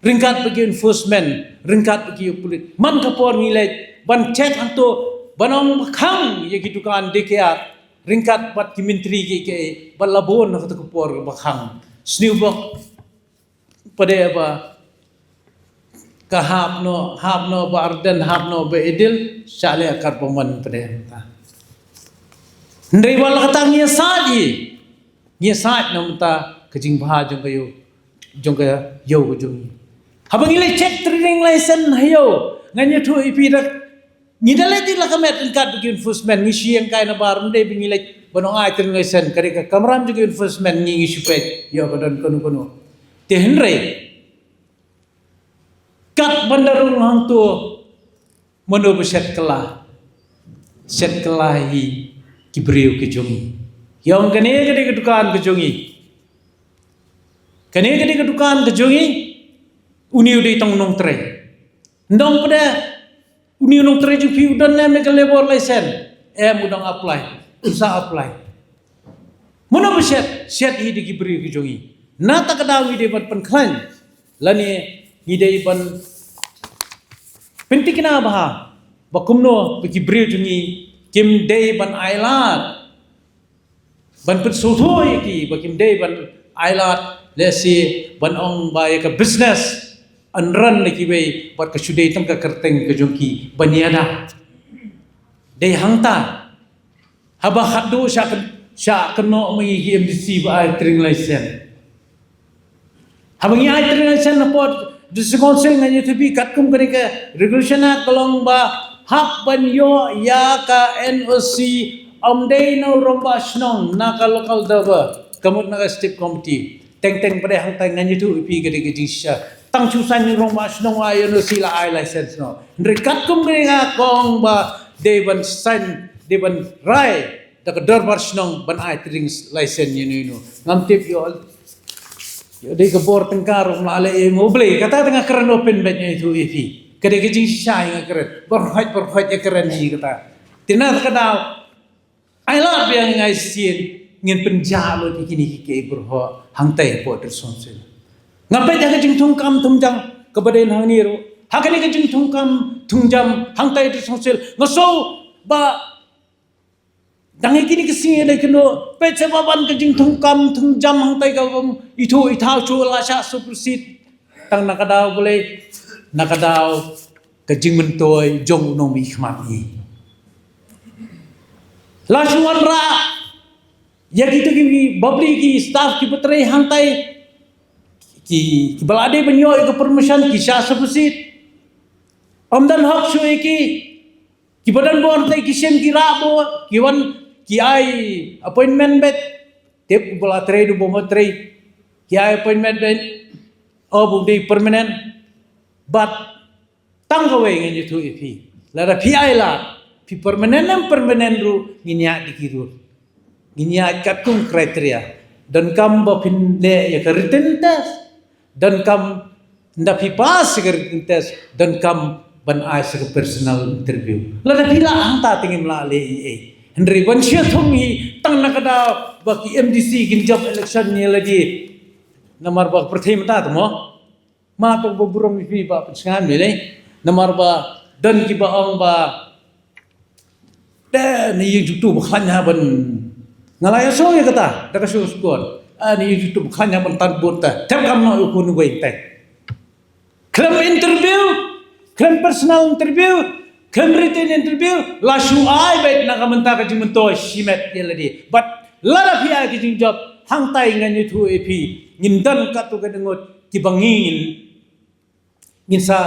Ryngkat bad ki enforcement, ryngkat bad ki pulit. Man ka por ngi leit ban check hangtu, ban ong ba khang ïa ki dukan dei kiad, ryngkat bad ki myntri ki, ki, bad la bun ha katu ka por ba khang. Sniewbok pade ba ka hap noh, hap noh Bah Ardent, hap noh Bah Edil, sha leh kat ba man pade ta. Hynrei wat la kata ngi ïa sait hi, ngi ïa sait na mynta ka jingbha jong ka ïew, jong ka ïew ka jong ngi. Haba ngi leit check trading license ha ïew, ngan ïathuh ïa phi da, ngi da leit la ka met ryngkat bad ki enforcement, ngi shu ïeng kai na bar, ym dei ba ngi leit ban ong ai trading license, ka dei ka kamram jong ki enforcement, ngi ngi shu peit ïoh ba don kano kano. Te hynrei kat ban da rung hangtu, mano ba shet kylla? Shet kylla hi ki briew ki jong ngi. Ïa ong kane ka dei ka dukan ka jong ngi, kane ka dei ka dukan ka jong ngi, une u dei tang u nongtrei. Ndong pade, une u nongtrei jong phi u don ne em ka labour license? Em, u dang apply, u sa apply. Mano ba shet? Shet hi da ki briew ki jong ngi. Na kata ka daw ngi dei ban pynkhlaiñ, lane ngi dei ban pynthikna bha ba kumno ba ki briew jong ngi kim dei ban ailad, ban pynsngewthuh ïa ki, ba kim dei ban ailad, lehse ban ong ba ïa ka business yn run da kiwei, bad ka shu dei tang ka kyrteng ka jong ki ban ïada. Dei hangta, haba khatduh sha kyn-, sha kynnoh ma ngi ki M D C ba ai trading license. Haba ngi ai trading license hapoh District Council, ngan ïathuh ïa phi katkum kane ka Regulation Act ka long ba hap ban ïoh ïa ka N O C, ym dei na u rangbah shnong, na ka local durbar, ka mut na ka state committee. Teng teng pade hangta ngan ïathuh ïa phi ka dei ka jingshisha. Tang shu sign u rangbah shnong ai N O C la ai license noh. Hynrei katkum kane ka ong ba dei ban sign, dei ban rai da ka dorbar shnong ban ai trading license ïa uno uno. Ngam tip ïoh, ïoh dei ka bor tyngka ruh ym lah leh ïa u Blei. Kata te nga kren open beit, nga ïathuh ïa phi. Ka dei ka jingshisha ïa nga kren. Bor hoi, bor hoi ïa kren ïa kata. Te na kata ka daw, ailad biang, ngi ai shisien ngin pynjah lut ïa kine ki, ki briew hangtai hapoh District Council. Nga peit ha ka jingthung kam thung jam kaba dei hangne ruh, ha kane ka jingthung kam thung jam hangtai District Council, nga sngew ba dang ïa kine ki sngi ïa dei kynnoh, peit sha ba ban ka jingthung kam thung jam hangtai ka bym ithuh ithaw shuh, la shah supersede. Tang na ka daw balei? Na ka daw ka jingmyntoi jong u nongmihkhmat ngi. La shu wanrah ïa kito ki bapli ki staff kiba trei hangtai, ki, kiba la dei ban ïoh ïa ka promotion ki shah supersede. Ym don hok shuh ïa ki. Kiba don bor te ki shim ki rah bor, ki wan ki ai appointment beit. Tip uba la trei, uba ym trei, ki ai appointment beit. O, ba dei permanent. Bad tang kawei ngan ïathuh ïa phi, lada phi ailad, phi permanent ne em permanent ruh, ngin ïaid da ki ruh. Ngin ïaid katkum criteria. Donkam ba phin leh ïa ka written test. Donkam, nda phi pass ïa ka written test, donkam ban ai sa ka personal interview. Lada phi lah hangta te ngim lah leh ei ei. Hynrei ban shu thung hi tang na ka daw ba ki M D C kin jop election ïa lade. Namar ba ka pyrthei mynta te mo. Ma to ba burom ïa phi ba pynsngew ïa lei. Namar ba don kiba ong ba, te ne ïing jingthoh ba khlaiñ ha ban, nga la ïa sngewthuh ïa kata da ka sngewsukor. Ah, ne ïing jingthoh ba khlaiñ ha ban tan vote te. Te kam noh ïa u khun uwei te. Khlem interview, khlem personal interview, khlem written interview, la shu ai beit na ka bynta ka jingmyntoi shimet ïa lade. Bad lada phi ai ka jingjop, hangtai ngan ïathuh ïa phi, ngin don katto katne ngut kiba ngin, ngin sa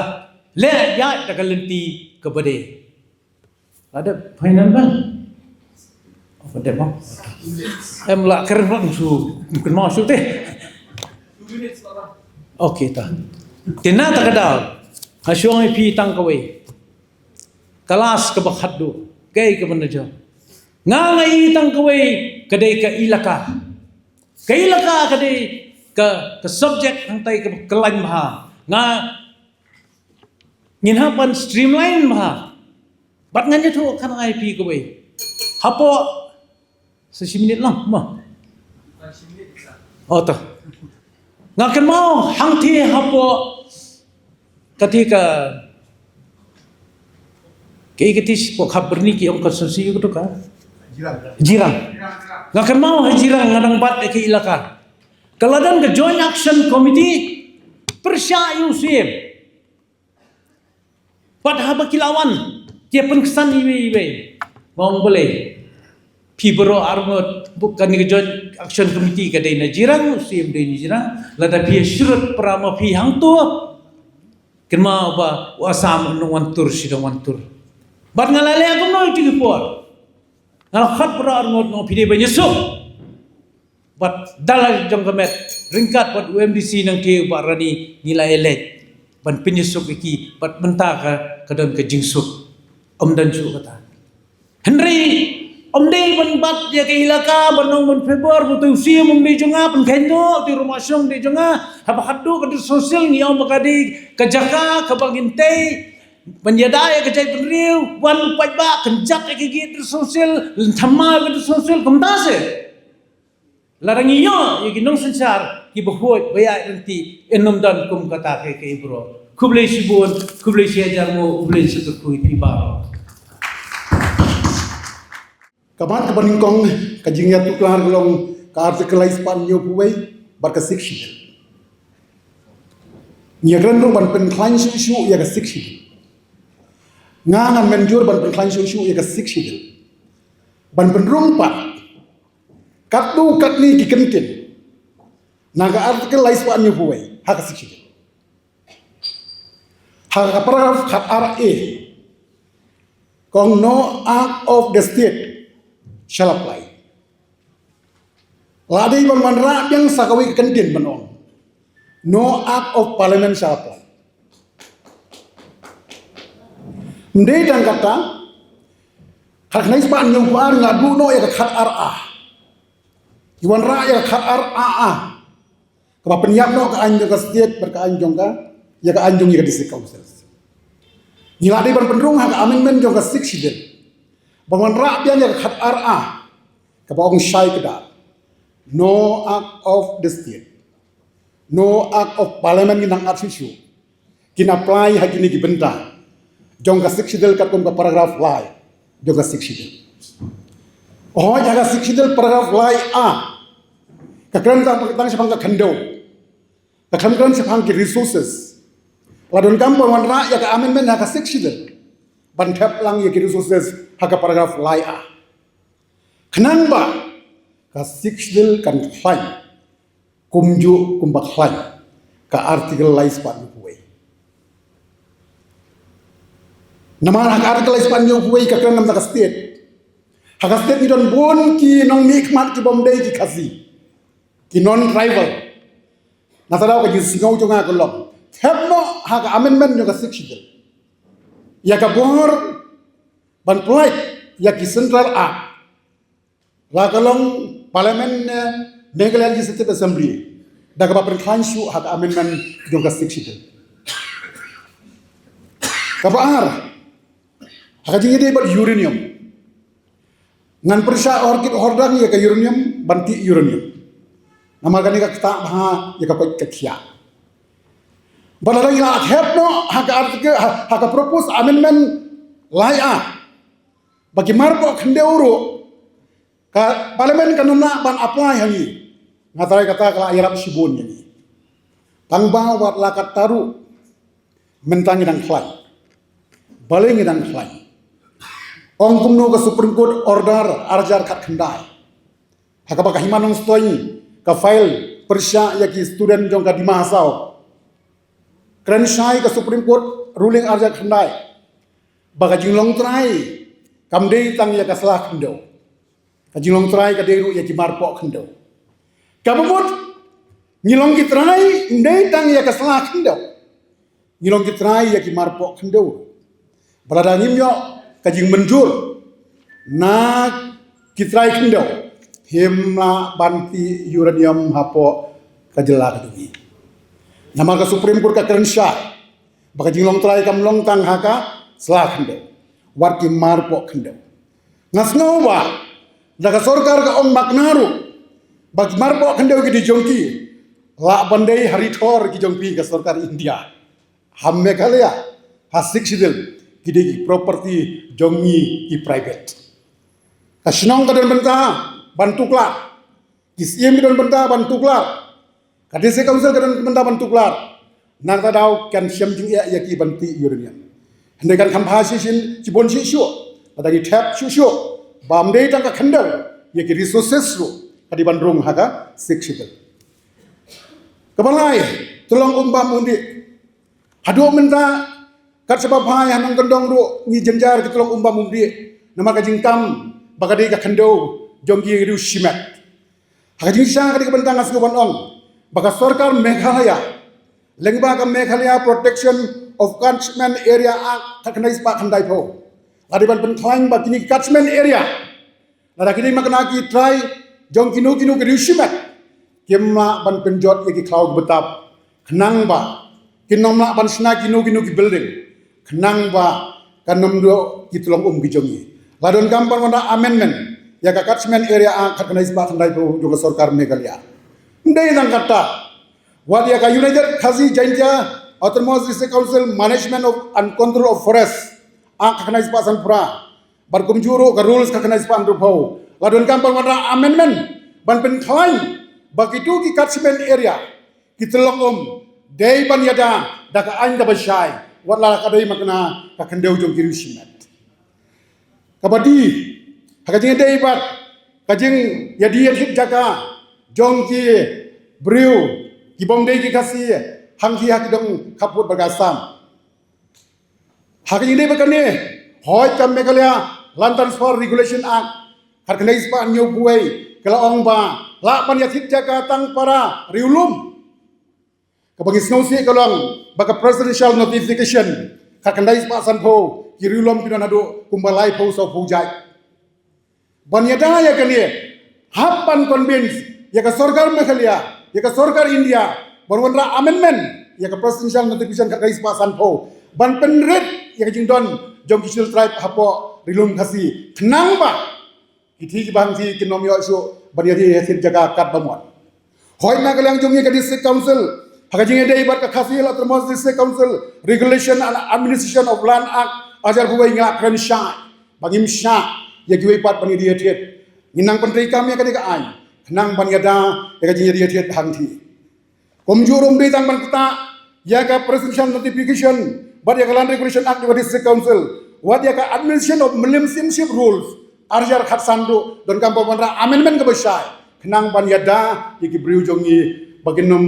leh ïaid da ka lynti kaba dei. Lada final bell, Em lah kren bang su. Mungkin mau su teh. Okay ta. Te na ta ka daw. Ha shong i phi tang kawei. Ka last kaba khatduh. Kaei kaba na jong. Nga nga i tang kawei ka dei ka ilaka. Ka ilaka ka dei ka, ka subject hangtai kaba khlaiñ bha. Nga ngin hap ban streamline bha. Bad ngan ïathuh kane ïa phi kawei. Hapoh sa shi minit lang ma. Oh ta. Nga kynmaw hangtei hapoh kata ka, ka ikatish poh Khapbyrni ki ong constituency ïa kata ka Jirang. Nga kynmaw ha Jirang nga dang bat ïa ka ilaka. Ka la don ka Joint Action Committee pyrshah ïa u Syiem. Bad haba ki la wan ki pynksan iwei iwei. Ba ong balei phi baroh arngut bad kane ka Joint Action Committee ka dei na Jirang, u Syiem dei na Jirang, lada phi shrut para ma phi hangto. Kynmaw ba u Assam u nongwan tur shi nongwan tur. Bad nga la leh kumno ïa ki por. Nga la khot baroh arngut nga ong phi dei ban ïasuk. Bad da la jong ka met ryngkat bad u MDC nangta u Bah Rani ngi la ïaleit ban pynïasuk ïa ki bad mynta ka, ka don ka jingsuk. Ym don shuh kata. Hynrei ym dei ban bat ïa ka ilaka ban ong ban pynbor ba uto u Syiem um dei jong nga, pynkheiñ noh uto u Rumah Shong dei jong nga. Haba khatduh ka District Council ngi ong ba ka dei ka jaka kaba ngin tei ban ïada ïa ka jaitbynriew, wan u paidbah kynjat ïa ka District Council, lynthama ïa ka District Council, kumta se. Lada ngi ïoh ïa ki nongsynshar kiba huid ba ïaid ryntih, yn ym don kum kata kaei kaei baroh. Khublei shibun, khublei shihajar nguh, U Blei un kyrkhu ïa phi baroh. Ka mat kaba nyngkong, ka jingïathuhkhana ka long ka Article lai spah hynñiewphew wei bad ka Sixth Schedule. Ngi ïakren ruh ban pynkhlaiñ shuh shuh ïa ka Sixth Schedule. Nga ngan mynjur ban pynkhlaiñ shuh shuh ïa ka Sixth Schedule. Ban pynrung pat katto katne ki kyntien na ka Article lai spah hynñiewphew wei ha ka Sixth Schedule. Ha ka paragraph khat ar A, ka ong no act of the state shall apply. La dei ban wanrah biang sa kawei ka kyntien ban ong no act of parliament shall apply. Ym dei tang kata, khatkhyndai spah hynñiewphew ar nga duh noh ïa ka khat ar A. Ki wanrah ïa ka khat ar A. Kaba pynïap noh ka aiñ jong ka state bad ka aiñ jong ka, ïa ka aiñ jong ïa ka District Council. Ngi la dei ban pynrung ha ka amendment jong ka Sixth Schedule ban wanrah biang ïa ka khat ar A. Kaba ong shai kdar, no act of the state, no act of parliament, ngin nang add shuh shuh. Kin apply ha kine ki bynta jong ka Sixth Schedule katkum ka paragraph lai jong ka Sixth Schedule. Hooid, ha ka Sixth Schedule paragraph lai A ka kren tang, tang shaphang ka khyndew. Ka khlem kren shaphang ki resources. La donkam ban wanrah ïa ka amendment ha ka Sixth Schedule ban thep lang ïa ki resources ha ka paragraph lai A. Khnang ba ka Sixth Schedule kan khlaiñ kumjuh kumba khlaiñ ka Article lai spah hynñiewphew wei. Namar ha ka Article lai spah hynñiewphew wei ka kren namar ka state. Ha ka state ngi don bun ki nongmihkhmat kibym dei ki Khasi, ki non tribal. Na kata daw ka jingsngew jong nga ka long, thep noh ha ka amendment jong ka Sixth Schedule ïa ka bor ban pyllait ïa ki Central Act. La ka long Parliament ne Meghalaya Legislative Assembly da kaba pynkhlaiñ shuh ha ka amendment jong ka Sixth Schedule. Kaba ar, ha ka jingïadei bad uranium, ngan pyrshah horkit hordang ïa ka uranium ban tih uranium. Namar kane ka ktah bha ïa ka koit ka khiah. Bad lada ngi la thep noh ha ka article, ha, ha ka proposed amendment lai A, ba ki marpoh khyndew ruh ka Parliament kan ym lah ban apply ha ngi, nga tharai kata ka la ïarap shibun ïa ngi. Tang ba wat la katta ruh mynta ngi dang khlaiñ. Balei ngi dang khlaiñ? Ong kumno ka Supreme Court order ar hajar khatkhyndai ha kaba ka Hima Nongstoiñ ka file pyrshah ïa ki student jong ka Dima Hasao. Kren shai ka Supreme Court ruling ar hajar khatkhyndai ba ka jinglong trai kam dei tang ïa ka sla khyndew. Ka jinglong trai ka dei ruh ïa ki marpoh khyndew. Kaba mut ngi long ki trai ym dei tang ïa ka sla khyndew, ngi long ki trai ïa ki marpoh khyndew. Ba lada ngim ïoh ka jingmynjur na ki trai khyndew, phim lah ban tih uranium hapoh ka jylla ka jong ngi. Namar ka Supreme Court ka kren shai ba ka jinglong trai kam long tang ha ka sla khyndew, wat ki marpoh khyndew. Nga sngew ba da ka sorkar ka ong makna ruh ba ki marpoh khyndew ki dei jong ki, lah ban dei ha ri thor ki jong phi ka sorkar India. Ha Meghalaya, ha Sixth Schedule, ki dei ki property jong ngi ki private. Ka shnong ka don bynta ban tuklar, ki siem ki don bynta ban tuklar, ka District Council ka don bynta ban tuklar. Na kata ka daw kan shem jingeh ïa ki ban tih uranium. Hynrei kan kham bha shisien shibun shisha lada ngi thep shuh shuh ba ym dei tang ka khyndew, ïa ki resources ruh ka dei ban rung ha ka Sixth Schedule. Kaba lai, tyllong um bam um dih. Haduh mynta kat shaba phai ha nongkyndong ruh ngi jynjar ki tyllong um bam um dih namar ka jingkam ba ka dei ka khyndew jong ki riew shimet. Ha ka jingshisha ka dei ka bynta nga sngew ban ong ba ka sorkar Meghalaya lyngba ka Meghalaya Protection of Catchment Area Act khatkhyndai spah khyndaiphew la dei ban pynkhlaiñ ba kine ki catchment area lada ki dei makna ki trai jong kino kino ki riew shimet, kim lah ban pynjot ïa ki khlaw ki btap khnang ba kin ym lah ban shna kino kino ki building khnang ba kan ym duh ki tyllong um ki jong ngi. La donkam ban wanrah amendment ïa ka Catchment Area Act khatkhyndai spah khyndaiphew jong ka sorkar Meghalaya. Ym dei tang katta, wat ïa ka United Khasi Jaintia Autonomous District Council Management of and Control of Forest Act khatkhyndai spah sanphew phra bad kumjuh ruh ka rules khatkhyndai spah hynriewphew la donkam ban wanrah amendment ban pynkhlaiñ ba kito ki catchment area, ki tyllong um, dei ban ïada da ka aiñ kaba shai wat la ka dei makna ka khyndew jong ki riew shimet. Kaba dei ha ka jingïadei bad ka jingïadie ïathied jaka jong ki briew ki bym dei ki Khasi hangtei ha ki dong khappud bad ka Assam. Ha ka jingïadei bad kane, hooid ka Meghalaya Land Transfer Regulation Act khatkhyndai spah hynñiewphew wei ka la ong ba lah ban ïathied jaka tang para riewlum. Kaba ngi sngewsih ka long ba ka Presidential Notification khatkhyndai spah sanphew, ki riewlum ki don haduh kumba laiphew sawphew jait. Ban ïada ïa kane, hap ban convince ïa ka sorkar Meghalaya, ïa ka sorkar India ban wanrah amendment ïa ka Presidential Notification khatkhyndai spah sanphew ban pynrit ïa ka jingdon jong ki Scheduled Tribe hapoh Ri Lum Khasi khnang ba ki thei ki bang thei kin ym ïoh shuh ban ïa thei ïa thei jaka kat ba mon. Hooid na ka liang jong ngi ka District Council, ha ka jingïadei bad ka Khasi Hills Autonomous District Council Regulation and Administration of Land Act arhajar phew wei ngi la kren shai ba ngim shah ïa kiwei pat ban ïa thei. Ngi nang pyntreikam ïa kane ka aiñ khnang ban ïada ïa ka jingïa thei hangtei. Kumjuh ruh ym dei tang ban ktah ïa ka Presidential Notification bad ïa ka Land Regulation Act jong ka District Council, wat ïa ka Administration of Mullim Chieftainship Rules arhajar khatsan ruh donkam ban wanrah amendment kaba shai khnang ban ïada ïa ki briew jong ngi ba kin ym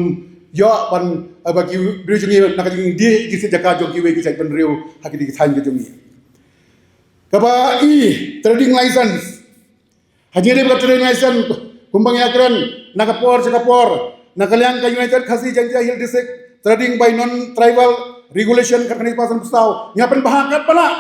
ïoh ban, eh, ba ki briew jong ngi na ka jingdie ki jaka jong kiwei ki jaitbynriew ha kine ki thaiñ ki jong ngi. Kaba i, trading license. Ha jingïadei bad ka trading license, kumba ngi ïakren na ka por sha ka por, na ka liang ka United Khasi Jaintia Hills District Trading by Non-Tribal Regulation khatkhyndai spah sanphew saw ngi pynbha katba lah.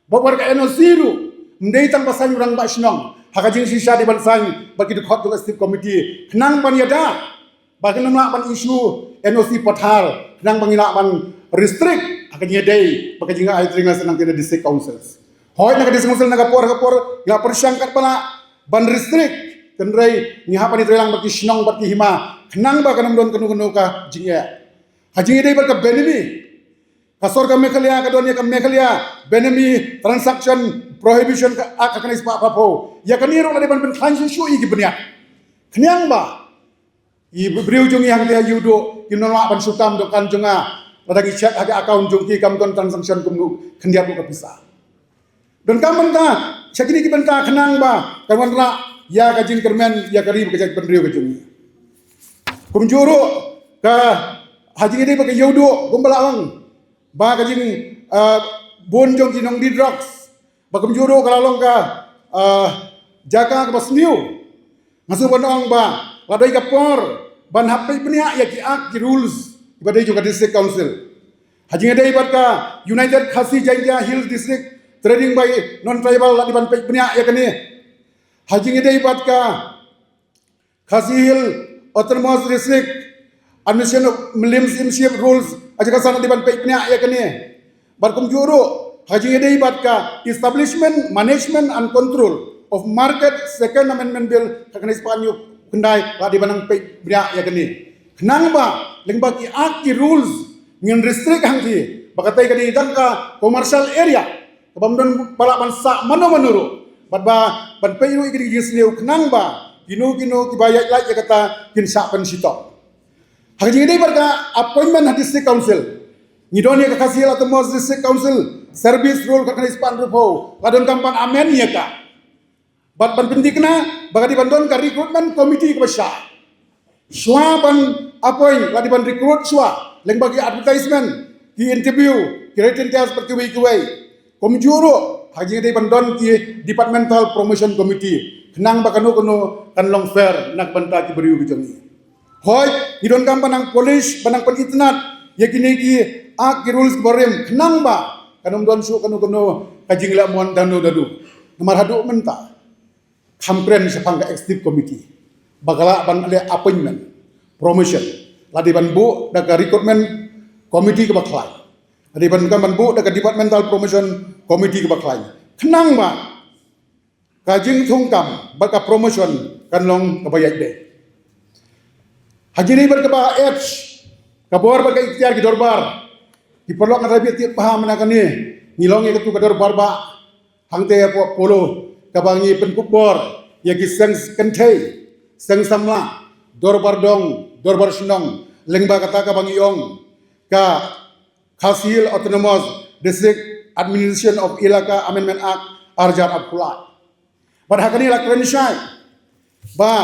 Bad wat ka N O C ruh ym dei tang ba saiñ u rangbah shnong, ha ka jingshisha dei ban saiñ bad ki dkhot jong ka Executive Committee khnang ban ïada ba kin ym lah ban issue N O C pathar khnang ba ngin lah ban restrict ha ka jingïadei bad ka jingai trading license na ka District Councils. Hooid na ka District Council na ka por ka por ngi la pyrshang katba lah ban restrict, hynrei ngi hap ban ïatreilang bad ki shnong bad ki hima khnang ba kan ym don kano kano ka jingeh. Ha jingïadei bad ka Benami, ka sorkar Meghalaya ka don ïa ka Meghalaya Benami Transaction Prohibition Act khatkhyndai spah phra phew. Ïa kane ruh la dei ban pynkhlaiñ shuh shuh ïa ki bniat. Khñiang ba i briew jong ngi hangtei ha Ïewduh kin ym lah ban shu kam dukan jong nga, lada ngi check ha ka account jong ki kam don transaction kumno khyndiat ruh ka pisa. Donkam bynta sha kine ki bynta khnang ba kan wanrah ïa ka jingkyrmen ïa ka ri bad ka jaitbynriew ka jong ngi. Kumjuh ruh ka, ha jingïadei bad ka Ïewduh kumba la ong ba ka jing, ah, bun jong ki nongdie drugs. Ba kumjuh ruh ka la long ka, ah, jaka kaba sniew. Nga shu ban ong ba la dei ka por ban hap peit bniah ïa ki act, ki rules kiba dei jong ka District Council. Ha jingïadei bad ka United Khasi Jaintia Hills District Trading by Non-Tribal, la dei ban peit bniah ïa kane. Ha jingïadei bad ka Khasi Hills Autonomous District Administration of Mylliem Syiemship Rules, ha jaka san la dei ban peit bniah ïa kane. Bad kumjuh ruh ha jingïadei bad ka Establishment, Management and Control of Market Second Amendment Bill, ka kane spah hynñiew khyndai, la dei ban nang peit bniah ïa kane. Khnang ba lyngba ki act, ki rules, ngin restrict hangtei ba katei ka dei tang ka commercial area, kaba ym don ba lah ban sah mano mano ruh, bad ba ban peit ruh ïa ki jingsniew, khnang ba kino kino kiba ïaid lait ïa kata kin shah pynshitom. Ha ka jingïadei bad ka appointment ha District Council, ngi don ïa ka Khasi Hills Autonomous District Council Service Rule, ka kane spah hynriewphew, la donkam ban amend ïa ka. Bad ban pynthikna ba ka dei ban don ka recruitment committee kaba shai. Shuwa ban appoint, la dei ban recruit shuwa lyngba ki advertisement, ki interview, ki written test bad kiwei kiwei. Kumjuh ruh ha jingïadei ban don ki departmental promotion committee, khnang ba kano kano kan long fair na ka bynta ki briew ki jong ngi. Hooid, ngi donkam ban nang polish, ban nang pynitynnad ïa kine ki act, ki rules kiba rim, khnang ba kan ym don shuh kano kano ka jingleh mon dano dano. Namar haduh mynta kham kren shaphang ka executive committee ba ka lah ban leh appointment, promotion, la dei ban buh da ka recruitment committee kaba khlaiñ, la dei ban, kan ban buh da ka departmental promotion committee kaba khlaiñ, khnang ba ka jingthungkam bad ka promotion kan long kaba ïaid beit. Ha jingïadei bad kaba H, ka bor bad ka iktiar ki dorbar. Ki paralok, nga da bit tip bha mynta kane ngi long ïa katu ka dorbar ba hangtei hapoh Polo, kaba ngi pynkup bor ïa ki seng kynthei, seng samla, dorbar dong, dorbar shnong, lyngba kata kaba ngi ong ka Khasi Hills Autonomous District Administration of Elaka Amendment Act arhajar arphew lai. Bad ha kane la kren shai ba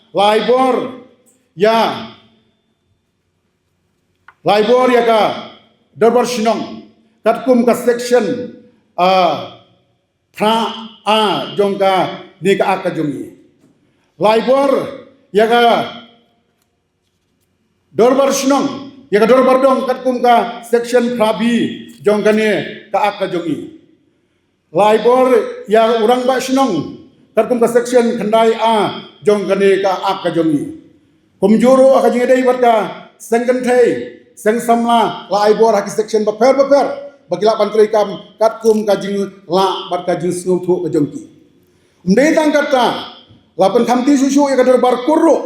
la ai bor ïa, la ai bor ïa ka dorbar shnong katkum ka section, ah, phra A jong kane ka act ka jong ngi. La ai bor ïa ka dorbar shnong, ïa ka dorbar dong katkum ka section phra B jong kane ka act ka jong ngi. La ai bor ïa u rangbah shnong katkum ka section khyndai A jong kane ka act ka jong ngi. Kumjuh ruh ha ka jingïadei bad ka seng kynthei, seng samla, la ai bor ha ki section bapher bapher ba ki lah ban treikam katkum ka jinglah bad ka jingsngewthuh ka jong ki. Ym dei tang kata, la pynkhamti shuh shuh ïa ka dorbar kur ruh,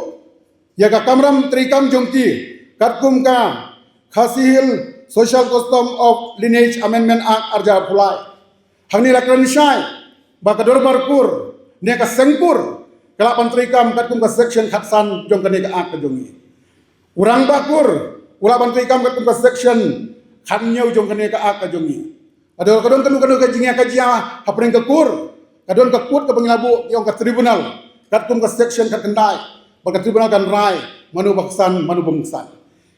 ïa ka kamram treikam jong ki katkum ka Khasi Hills Social Custom of Lineage Amendment Act arhajar arphew lai. Hangne la kren shai ba ka dorbar kur ne ka seng kur ka lah ban treikam katkum ka section khatsan jong kane ka act ka jong ngi. U rangbah kur u lah ban treikam katkum ka section khathynñiew jong kane ka act ka jong ngi. Ka don, ka don kano kano ka jingïakajia hapdeng ka kur, ka don ka court kaba ngi la buh, ki ong ka tribunal, katkum ka section khatkhyndai, ba ka tribunal kan rai mano ba ksan, mano bym ksan.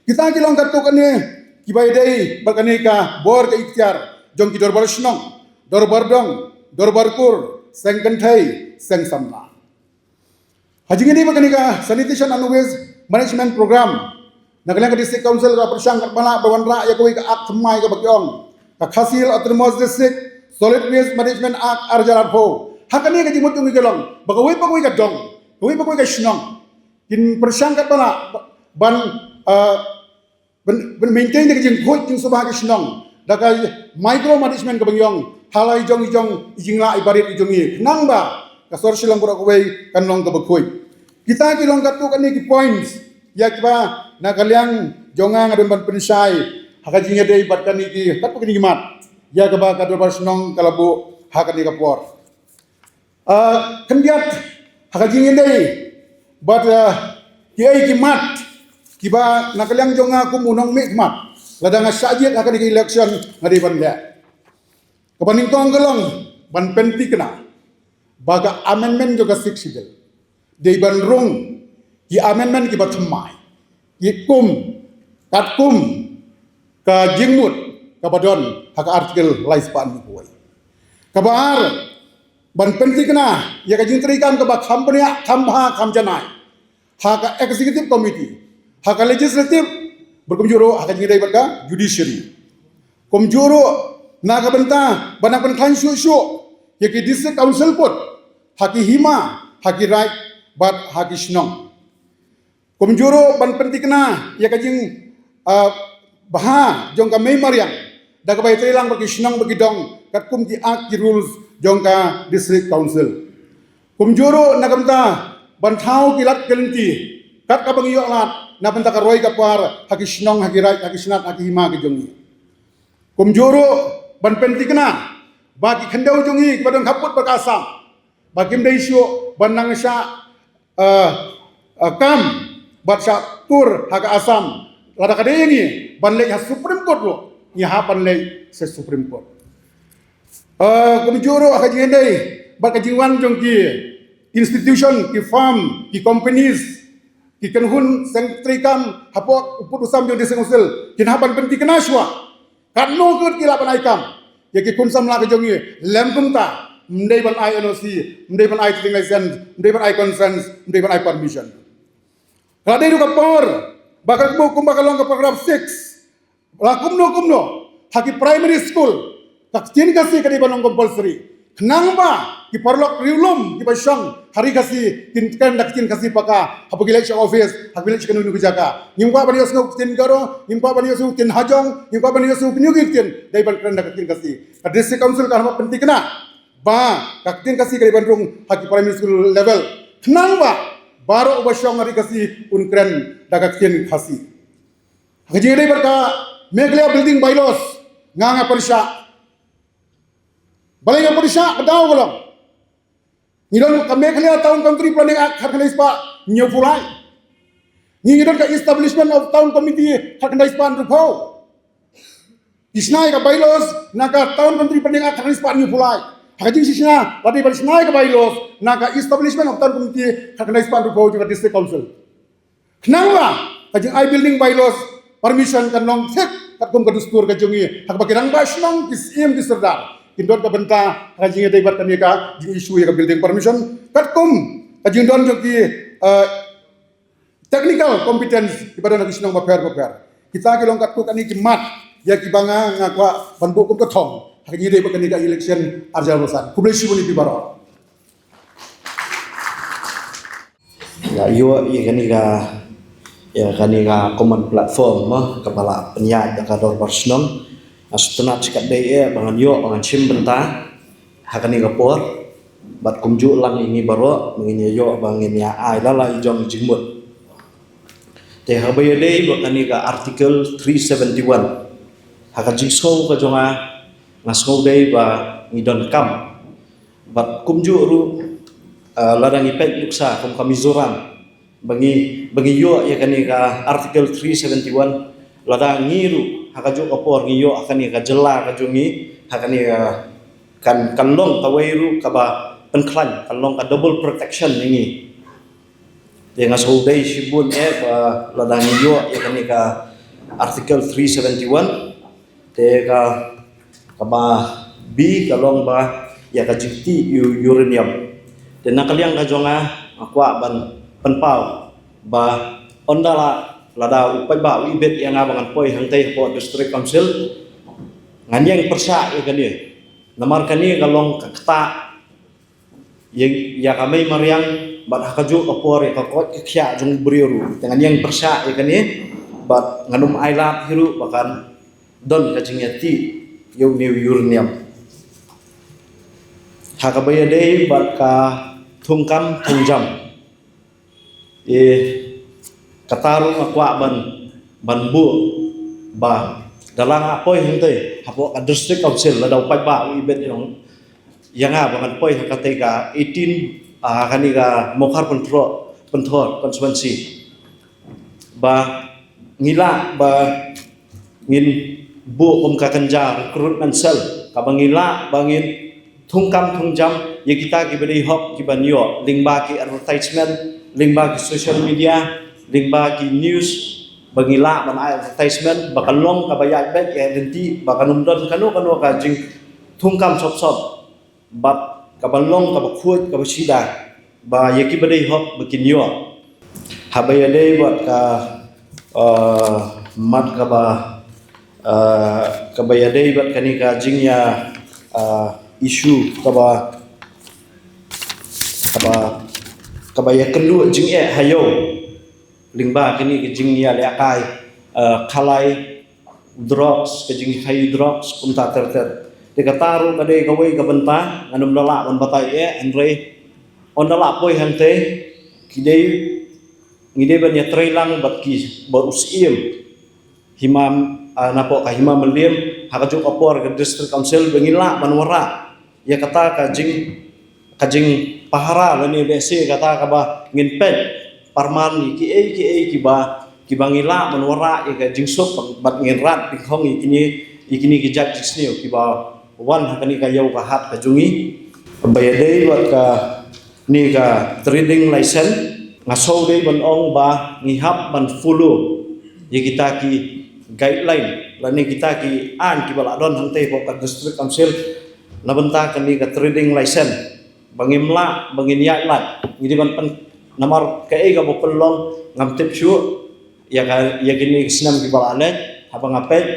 Kita ki long katto katne kiba ïadei bad kane ka bor, ka iktiar jong ki dorbar shnong, dorbar dong, dorbar kur, seng kynthei, seng samla. Ha jingïadei bad kane ka Sanitation and Waste Management Program, na ka liang ka District Council ka pyrshang katba lah ban wanrah ïa kawei ka act thymmai kaba ki ong ka Khasi Hills Autonomous District Solid Waste Management Act arhajar arphew. Ha kane ka jingmut jong ngi ka long ba kawei pa kawei ka dong, kawei pa kawei ka shnong kin pyrshang katba lah ban, ah, ban, ban maintain da ka jingkhuid jingsuba ha ka shnong da ka micro management kaba ngi ong, ha la i jong i jong i jinglah i barit i jong i, khnang ba ka sor Shillong baroh kawei kan long kaba khuid. Kita ki long katto katne ki points ïa kiba na ka liang jong nga nga don ban pynshai ha ka jingïadei bad kane ki, katto katne ki mat ïa kaba ka dorbar shnong ka la buh ha kane ka por. Ah, khyndiat ha ka jingïadei bad, ah, kiei ki mat kiba na ka liang jong nga kum u nongmihkhmat, lada nga shah jied ha kane ka election nga dei ban leh. Kaba nyngkong ka long ban pynthikna ba ka amendment jong ka Sixth Schedule dei ban rung ki amendment kiba thymmai, ki kum, katkum ka jingmut kaba don ha ka Article lai spah hynñiewphew wei. Kaba ar, ban pynthikna ïa ka jingtrei kam kaba kham bniah, kham bha, kham janai ha ka executive committee, ha ka legislative, bad kumjuh ruh ha ka jingïadei bad ka judiciary. Kumjuh ruh na ka bynta ban nang pynkhlaiñ shuh shuh ïa ki district council pud ha ki hima, ha ki raid bad ha ki shnong. Kumjuh ruh ban pynthikna ïa ka jing, ah, bha jong ka mei mariang da kaba ïatrei lang bad ki shnong bad ki dong katkum ki act, ki rules jong ka district council. Kumjuh ruh na ka bynta ban thaw ki lad ki lynti kat kaba ngi ïoh lad na bynta ka roi ka par ha ki shnong, ha ki raid, ha ki shnat, ha ki hima ki jong ngi. Kumjuh ruh ban pynthikna ba ki khyndew jong ngi kiba don khappud bad ka Assam ba kim dei shuh ban nang shah, eh, eh, kam bad shah tur ha ka Assam. Lada ka dei ïa ngi ban leit ha Supreme Court ruh, ngi hap ban leit sha Supreme Court. Eh, kumjuh ruh ha ka jingïadei bad ka jingwan jong ki institution, ki firm, ki companies, ki kynhun seng treikam hapoh u pud u sam jong District Council, kin hap ban pynthikna shuwa katno kut ki lah ban ai kam ïa ki khun samla ka jong ngi. Lym kumta, ym dei ban ai N O C, ym dei ban ai trading license, ym dei ban ai consent, ym dei ban ai permission. Ka dei ruh ka por ba ka, kumba ka long ka paragraph six, la kumno kumno ha ki primary school ka ktien Khasi ka dei ban long compulsory. Khnang ba ki paralok riewlum kiba shong ha ri Khasi kin kren da ka ktien Khasi paka haba ki leit sha office, haba ki leit sha kano kano ka jaka. Ngim kwah ban ïohsngew ka ktien Garo, ngim kwah ban ïohsngew ka ktien Hajong, ngim kwah ban ïohsngew kano kano ka ktien, dei ban kren da ka ktien Khasi. Ka District Council kan hap ban pynthikna ba ka ktien Khasi ka dei ban rung ha ki primary school level, khnang ba baroh uba shong ha ri Khasi un kren da ka ktien Khasi. Ha ka jingïadei bad ka Meghalaya Building Bylaws, nga nga pyrshah. Balei nga pyrshah? Ka daw ka long, ngi don ka Meghalaya Town Country Planning Act khatkhyndai spah hynñiewphew lai. Ngi, ngi don ka Establishment of Town Committee khatkhyndai spah hynriewphew. Ki shna ïa ka bylaws na ka Town Country Planning Act khatkhyndai spah hynñiewphew lai. Ha ka jingshna, la dei ban shna ïa ka bylaws na ka Establishment of Town Committee khatkhyndai spah hynriewphew jong ka District Council. Khnang ba ka jingai building bylaws permission kan long thik katkum ka dustur ka jong ngi, ha kaba ki rangbah shnong, ki syiem, ki sordar kin don ka bynta ha ka jingïadei bad kane ka jingissue ïa ka building permission, katkum ka jingdon jong ki, eh, technical competence kiba don ha ki shnong bapher bapher. Kita ki long katto katne ki mat ïa kiba nga nga kwah ban buh kum ka thong ha ka jingïadei bad kane ka election ar hajar arphew san. Khublei shibun ïa phi baroh. Nga ïoh ïa kane ka, ïa kane ka common platform, mo, kaba la pynïaid da ka dorbar shnong. Nga sngewtynnat shikatdei eh ba ngan ïoh, ba ngan shim bynta ha kane ka por. Bad kumjuh lang ïa ngi baroh, ba ngin ïa ïoh, ba ngin ïa ai la la i jong i jingmut. Te haba ïadei bad kane ka Article three seventy-one, ha ka jingsngew ka jong nga, nga sngew dei ba ngi donkam. Bad kumjuh ruh, ah, lada ngi peit nuksa kum ka Mizoram, ba ngi, ba ngi ïoh ïa kane ka Article three seventy-one, lada ngi ruh ha kajuh ka por ngi ïoh ha kane ka jylla ka jong ngi, ha kane ka, kan, kan long kawei ruh kaba pynkhlaiñ, kan long ka double protection ïa ngi. Te nga sngewdei shibun eh ba lada ngi ïoh ïa kane ka Article three seventy-one, te ka, kaba B ka long ba ïa ka jingtih u-, uranium. Te na ka liang ka jong nga, nga kwah ban pynpaw ba ynda la, lada u paidbah u ibit ïa nga ba ngan poi hangtei hapoh District Council, ngan ïeng pyrshah ïa kane. Namar kane ka long ka ktah ïa, ïa ka mei mariang, bad ha kajuh ka por ïa ka koit ka khiah jong u briew ruh. Te ngan ïeng pyrshah ïa kane, bad ngan ym ailad hi ruh ba kan don ka jingïatih ïa une u uranium. Ha kaba ïadei bad ka thungkam thungjam, eh, kata ruh nga kwah ban, ban buh ba da la nga poi hangtei hapoh ka District Council, lada u paidbah u ibit ïa nga ba ngan poi ha katei ka eighteen, ah, kane ka Mawkhar Pynthor, Pynthor constituency, ba ngi lah ba ngin buh kum ka kynja recruitment cell, kaba ngi lah ba ngin thungkam thungjam ïa kita kiba dei hok kiban ïoh, lyngba ki advertisement, lyngba ki social media, lyngba ki news, ba ngi lah ban ai advertisement ba kan long kaba ïaid beit ïaid lynti, ba kan ym don kano kano ka jingthungkam sop sop. Bad kaba long kaba khuid kaba shida, ba ïa kiba dei hok ba kin ïoh. Haba ïadei bad ka, eh, mat kaba, eh, kaba ïadei bad kane ka jingïa, eh, issue kaba, kaba, kaba ïa kynduh jingeh ha ïew lyngba kane ka jingïalehkai, eh, khalai drugs, ka jingkhaïi drugs, kumta ter ter. Te kata ruh ka dei kawei ka bynta, ngan ym da lah ban batai eh, hynrei ynda lah poi hangtei, ki dei, ngi dei ban ïatreilang bad ki, bad u Syiem Hima, ah, napoh ka Hima Mylliem, ha kajuh ka por ka District Council, ba ngin lah ban wanrah ïa kata ka jing, ka jingpahara lane lehse kata kaba ngin peit pyrman ïa kiei kiei kiba, kiba ngi lah ban wanrah ïa ka jingsuk, bad ngin rat dkhong ïa kine, ïa kine ki jait jingsniew kiba wan ha kane ka ïew ka hat ka jong ngi. Ba ïadei bad kane ka trading license, nga sngew dei ban ong ba ngi hap ban follow ïa kita ki guideline lane kita ki aiñ kiba la don hangtei hapoh ka District Council na bynta kane ka trading license. Ba ngim lah, ba ngin ïaid lad, ngi dei ban pyn, namar kaei kaba pynlong ngam tip shuh ïa ka, ïa kine ki snem kiba la leit, haba nga peit.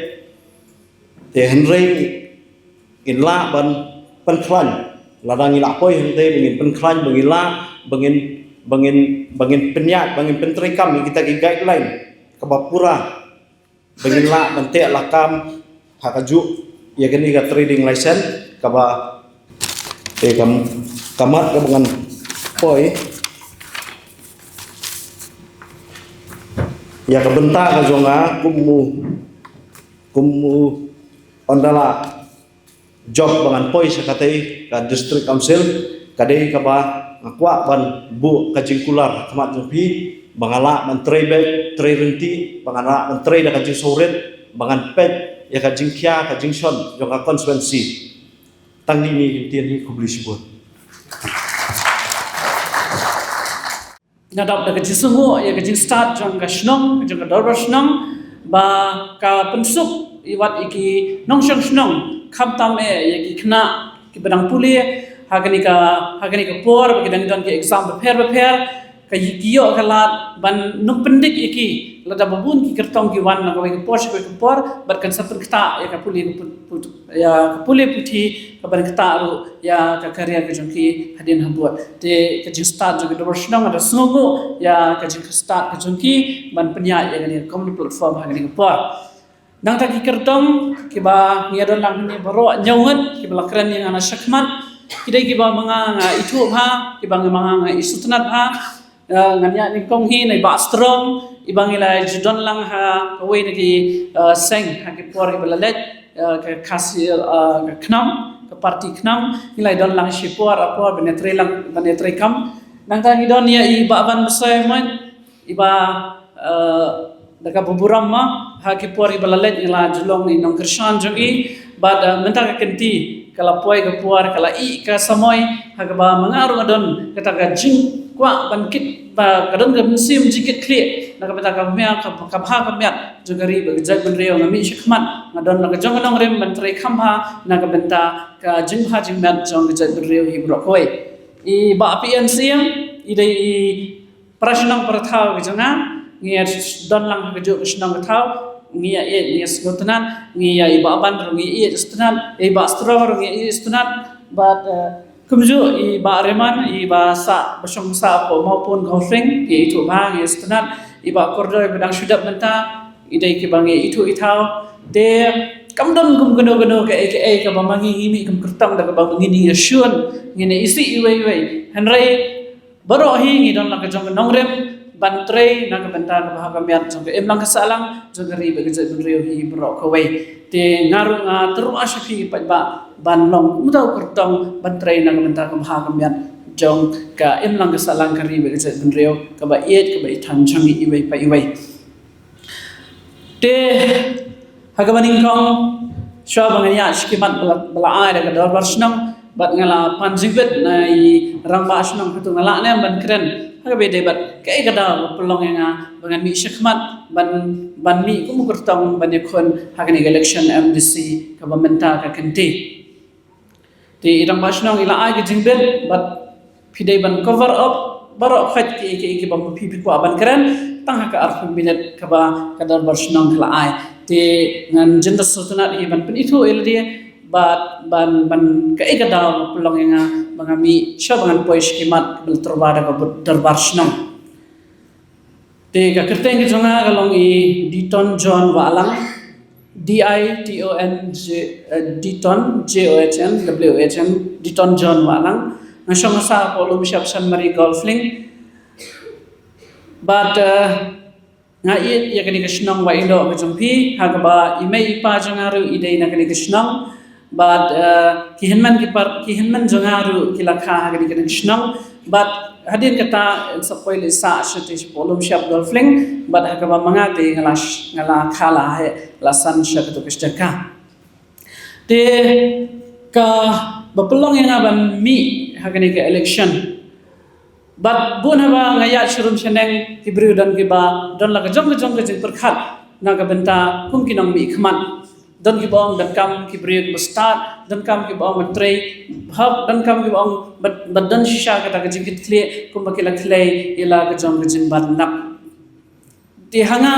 Te hynrei ngin lah ban pynkhlaiñ, lada ngi lah poi hangtei ba ngin pynkhlaiñ, ba ngin lah, ba ngin, ba ngin, ba ngin pynïaid, ba ngin pyntreikam ïa kita ki guideline kaba pura, ba ngin lah ban teh lakam ha kajuh ïa kane ka trading license kaba, eh, kam, ka mat kaba ngan poi ïa ka bynta ka jong nga kum u, kum u ynda la jop ba ngan poi sha katei ka District Council, ka dei kaba nga kwah ban buh ka jingkular ha khmat jong phi, ba nga lah ban trei beit, trei ryntih, ba nga lah ban trei da ka jingsngewrit, ba ngan peit ïa ka jingkhia ka jingshon jong ka constituency. Tang kine ki ktien hi, khublei shibun. Nga dap da ka jingsngew ïa ka jingstad jong ka shnong, jong ka dorbar shnong, ba ka pynsuk ïa wat ïa ki nongshong shnong, khamtam eh ïa ki khynnah kiba dang pule ha kane ka, ha kane ka por ba ki dang don ki exam bapher bapher, ka ï-, ki ïoh ka lad ban nongpyndik ïa ki, lada ba bun ki kyrtong ki wan na kawei ka por sha kawei ka por, bad kan sa pynktah ïa ka pule ka put-, put-, ïa ka pule puthi, ka ban ktah ruh ïa ka career ka jong ki hadien habud. Te ka jingstad jong ka dorbar shnong, nga da sngewnguh ïa ka jingstad ka jong ki ban pynïaid ïa kane ka common platform ha kane ka por. Nangta ki kyrtong kiba ngi ïa don lang hangne baroh hynñiew ngut kiba la kren ïa nga na shakhmat, ki dei kiba ma nga nga ithuh bha, kiba ma nga nga isynei bha. Eh, ngan ïa nyngkong hi na i Bah Strong, iba ngi la ju don lang ha kawei na ki, eh, seng ha ki por iba la leit, eh, ka Khasi, eh, ka KHNAM, ka party KHNAM, ngi la don lang shipor, apor, ban ïatrei lang, ban ïatrei kam. Nangta ngi don ïa i Bah Banbsai Moit, iba, eh, da kaba burom ma, ha ki por iba la leit ngi la ju long i nongkyrshan jong i, bad, eh, mynta ka kynti, ka la poi ka por, ka la ïeh ka samoi, ha kaba ma nga ruh nga don kata ka jingkwah ban kit, ba ka don ka mynsiem jingkitkhlieh na ka bynta ka miat, ka, ka bha ka miat jong ka ri bad ka jaitbynriew. Nga mih shakhmat, nga don la ka jong ka nongrim ban trei kham bha na ka bynta ka jingbha jingmiat jong ka jaitbynriew hi baroh kawei. I Bah P N Syiem, i dei i para shnong para thaw ka jong nga, ngi ïa don lang ha kajuh ka shnong ka thaw, ngi ïa ïeit, ngi ïa sngewtynnat, ngi ïa i Bah Ban ruh ngi ïa ïeit sngewtynnat, i Bah Strong ruh ngi ïa ïeit sngewtynnat, bad, eh, kumjuh i Bah Reman, iba sah, ba shong sah hapoh Mawpun Gauthieng, ngi ïa ithuh bha, ngi ïa sngewtynnat, i Bah Kordor iba dang shu dep mynta, i dei kiba ngi ïa ithuh i thaw. Te kam don kum kano kano kaei kaei kaba ma ngi ngi mih kum kyrtong da kaba ma ngi ngi ïa shun, ngi ïa isih iwei iwei. Hynrei baroh hi ngi don la ka jong ka nongrim ban trei na ka bynta ka bha ka miat jong ka imlang ka sahlang jong ka ri bad ka jaitbynriew hi baroh kawei. Te nga ruh nga tyrwa sha phi paidbah ban long kumta u kyrtong ban trei na ka bynta ka bha ka miat jong ka imlang ka sahlang ka ri bad ka jaitbynriew, kaba ïeit kaba ithuh jong ngi iwei pa iwei. Te ha kaba nyngkong, shuwa ba ngan ïaid sha ki mat ba la, ba la ai da ka dorbar shnong, bad nga la pan jingbit na i rangbah shnong, hato nga lah ne em ban kren ha kaba ïadei bad kaei ka daw ba pynlong ïa nga ba ngan mih shakhmat ban, ban mih kum u kyrtong ban ïakhun ha kane ka election M D C kaba mynta ka kynti. Te i rangbah shnong i la ai ka jingbit bad phi dei ban cover up baroh khoit ki ki ki bym phi phi kwah ban kren tang ha ka arphew minit kaba ka dorbar shnong ka la ai. Te ngan jin da sngewtynnat hi ban pynithuh ïa lade bad ban ban kaei ka daw ba pynlong ïa nga ba nga mih sha ba ngan poi sha ki mat kaba la tyrwa da ka dorbar shnong. Te ka kyrteng ka jong nga ka long i Diton John Wahlang. D I T O N J, eh, Diton, J O H N, W H N, Diton John Wahlang. Nga shong nga sah hapoh Lumshyiap Saint Mary Golf Link. Bad, eh, nga ïeit ïa kane ka shnong Wahïndoh ka jong phi, ha kaba i mei i pa jong nga ruh i dei na kane ka shnong. Bad, eh, ki hynmen ki par, ki hynmen jong nga ruh ki la kha ha kane ka shnong. Bad hadien kata, in sa poi leit sah sha te sha Lumshyiap Golf Link. Bad ha kaba ma nga te nga la sh-, nga la kha la heh la san sha katu ka jaka. Te kaba pynlong ïa nga ban mih ha kane ka election. Bad bun haba nga ïaid sharum shaneng ki briew don kiba don la ka jong ka jong ka jingpyrkhat na ka bynta kum ki nongmihkhmat. Don kiba ong donkam ki briew kiba stad, donkam kiba ong ban trei hok, donkam kiba ong ban, ban don shisha kata ka jingkitkhlieh kumba ki la khlei ïa la ka jong ka jingbad nap. Te ha nga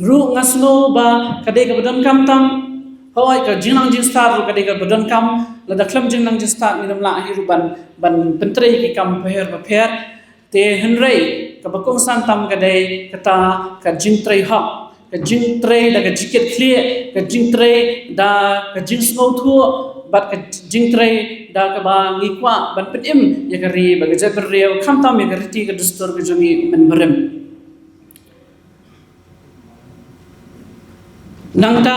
ruh nga sngew ba ka dei kaba donkam tam. Hooid, ka jingnang jingstad ruh ka dei kaba donkam. Lada khlem jingnang jingstad ngin ym lah hi ruh ban, ban pyntrei ki kam bapher bapher. Te hynrei kaba kongsan tam ka dei kata ka jingtrei hok, ka jingtrei da ka jingkitkhlieh, ka jingtrei da ka jingsngewthuh bad ka jingtrei da kaba ngi kwah ban pynim ïa ka ri bad ka jaitbynriew, khamtam ïa ka riti ka dustur ka jong ngi mynbarim. Nangta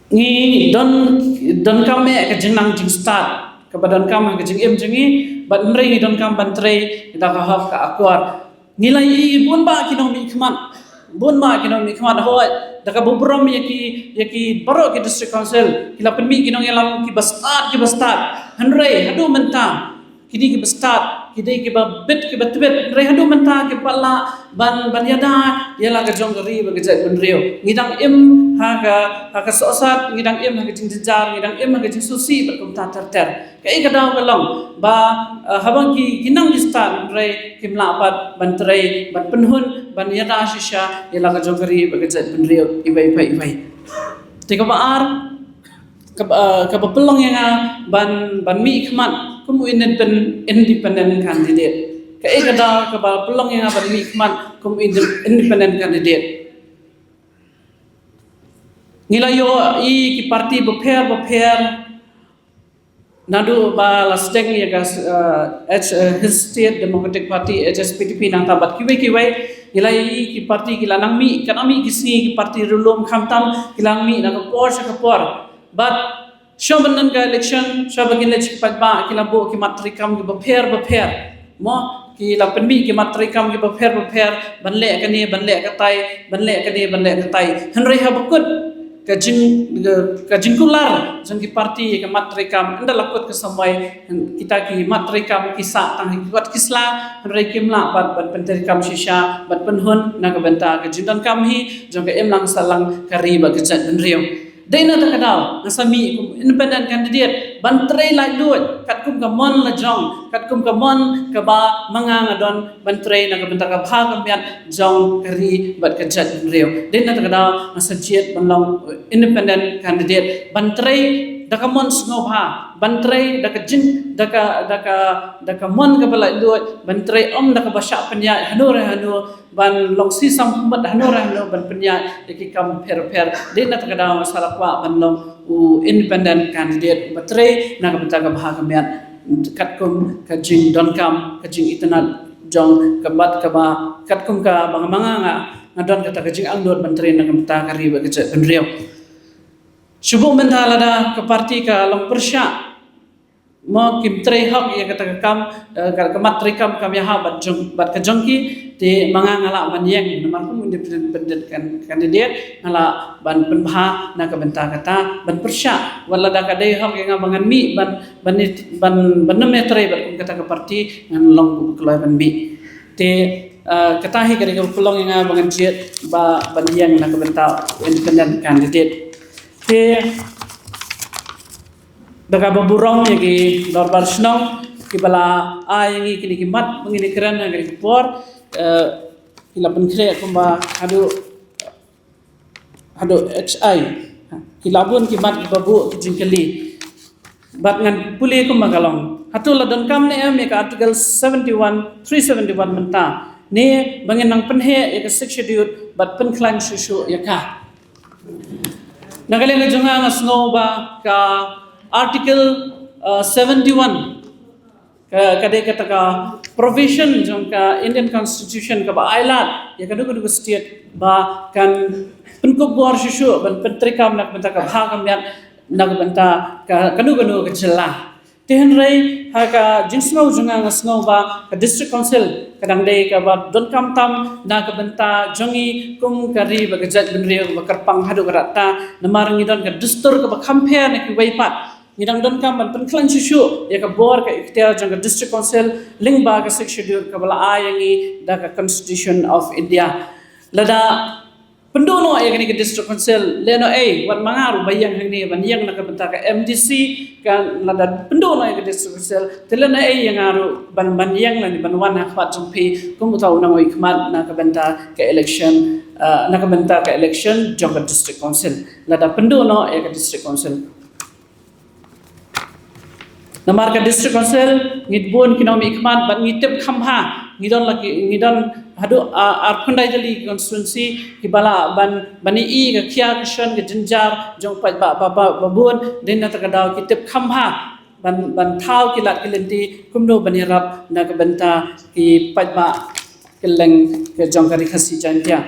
ngi don, donkam eh ka jingnang jingstad kaba donkam ha ka jingim jong ngi, bad hynrei ngi donkam ban trei da ka hok ka akor. Ngi la ïohi bun bah ki nongmihkhmat, bun bah ki nongmihkhmat, hooid, da kaba burom ïa ki, ïa ki baroh ki district council ki la pynmih ki nongïalam kiba stad, kiba stad. Hynrei haduh mynta kine kiba stad ki dei kiba bit kiba tbit, hynrei haduh mynta kim pat lah ban, ban ïada ïa la ka jong ka ri bad ka jaitbynriew. Ngi dang im ha ka, ha ka sohsat, ngi dang im ha ka jingjynjar, ngi dang im ha ka jingsngewsih bad kumta ter ter. Kaei ka daw ka long ba, eh, haba ki, ki nang ki stad hynrei kim lah pat ban trei, ban pynhun, ban ïada shisha ïa la ka jong ka ri bad ka jaitbynriew iwei pa iwei. Te kaba ar, kaba, eh, kaba pynlong ïa nga ban, ban mihkhmat kum u independent, independent candidate. Kaei ka daw kaba pynlong ïa nga ban mihkhmat kum inde-, independent candidate? Ngi la ïohi ki parti bapher bapher naduh ba la sdang ïa ka, eh, H, eh, Hill State Democratic Party, H S P D P, nangta bad kiwei kiwei. Ngi la ïohi ki parti ki la nang mih, ka nang mih ki sngi, ki parti rilum khamtam ki la nang mih na ka por sha ka por. Bad shuwa ban don ka election, shuwa ba kin leit sha ki paidbah, ki la buh ki mat treikam kiba pher bapher. Mo, ki la pynmih ki mat treikam kiba pher bapher, ban leh kane, ban leh katai, ban leh kane, ban leh katai. Hynrei haba kut ka jing, ka, ka jingkular jong ki parti ïa ka mat treikam, ynda la kut ka samoi, kita ki mat treikam ki sah tang ha ki kot ki sla, hynrei kim lah pat ban pyntreikam shisha, ban pynhun na ka bynta ka jingdonkam hi jong ka imlang sahlang ka ri bad ka jaitbynriew. Dei na kata ka daw nga sa mih kum independent candidate ban trei laitluid katkum ka mon la jong, katkum ka mon kaba ma nga nga don ban trei na ka bynta ka bha ka miat jong ka ri bad ka jaitbynriew. Dei na kata ka daw nga sa jied ban long independent candidate ban trei da ka mon sngewbha, ban trei da ka jing, da ka, da ka, da ka mon kaba laitluid, ban trei ym da kaba shah pynïaid hano re hano, ban long shisha mut hano re hano, ban pynïaid ïa ki kam pher pher. Dei na kata ka daw nga sa la kwah ban long u independent candidate ba trei na ka bynta ka bha ka miat katkum ka jingdonkam, ka jingitynnad jong ka bad kaba katkum kaba ma nga nga, nga don kata ka jingangnud ban trei na ka bynta ka ri bad ka jaitbynriew. Shu buh mynta lada ka parti ka long pyrshah, mo, kim trei hok ïa kata ka kam, eh, ka, ka mat treikam kam ïahap bad jong, bad ka jong ki, te ma nga nga lah ban ïeng namar kum independent can-, candidate nga lah ban pynbha na ka bynta kata ban pyrshah. Wat lada ka dei hok ïa nga ba ngan mih ban, ban, ban, ban nym ïatrei bad kum kata ka parti, ngan long kum kloi ban mih. Te, eh, kata hi ka dei kaba pynlong ïa nga ba ngan jied ba, ban ïeng na ka bynta independent candidate. Te Da kaba burom ïa ki dorbar shnong kiba la ai ïa ngi kine ki mat ba ngin ïakren ha kine ki por, eh, ki la pynkhreh kumba haduh, haduh H I. Ki la bun ki mat ba buh ki jingkylli. Bad ngan pule kumba ka long. Hato la donkam ne em ïa ka Article seventy one, three seventy one mynta? Ne ba ngin nang pynheh ïa ka Sixth Schedule bad pynkhlaiñ shuh shuh ïa ka? Na ka liang ka jong nga, nga sngew ba ka Article, uh, seventy one, ka, ka dei kata ka provision jong ka Indian Constitution kaba ai lad ïa kano kano ka state ba kan pynkup bor shuh shuh ban pyntreikam na ka bynta ka bha ka miat na ka bynta ka kano kano ka jylla. Te hynrei ha ka jingsngew jong nga, nga sngew ba ka District Council ka dang dei kaba donkam tam na ka bynta jong ngi kum ka ri bad ka jaitbynriew ba kyrpang haduh katta, namar ngi don ka dustur kaba kham pher na kiwei pat. Ngi dang donkam ban pynkhlaiñ shuh shuh ïa ka bor ka iktiar jong ka District Council lyngba ka Sixth Schedule kaba la ai ïa ngi da ka Constitution of India. Lada pynduh noh ïa kane ka District Council, lehnohei, wat ma nga ruh ba ïeng hangne ban ïeng na ka bynta ka M D C, ka lada pynduh noh ïa ka District Council, te lehnohei ïa nga ruh ban, ban ïeng lane ban wan ha khmat jong phi kum uta u nongmihkhmat na ka bynta ka election, ah, na ka bynta ka election jong ka District Council, lada pynduh noh ïa ka District Council. Namar ka District Council ngi bun ki nongmihkhmat bad ngi tip kham bha, ngi don la ki, ngi don haduh, ah, arphew khyndai tylli ki constituency kiba lah ban, ban ïohi ka khia ka shon ka jynjar jong paidbah ba, ba, ba bun. Dei na kata ka daw ki tip kham bha ban, ban thaw ki lad ki lynti kumno ban ïarap na ka bynta ki paidbah kylleng ka jong ka Ri Khasi Jaiñtia.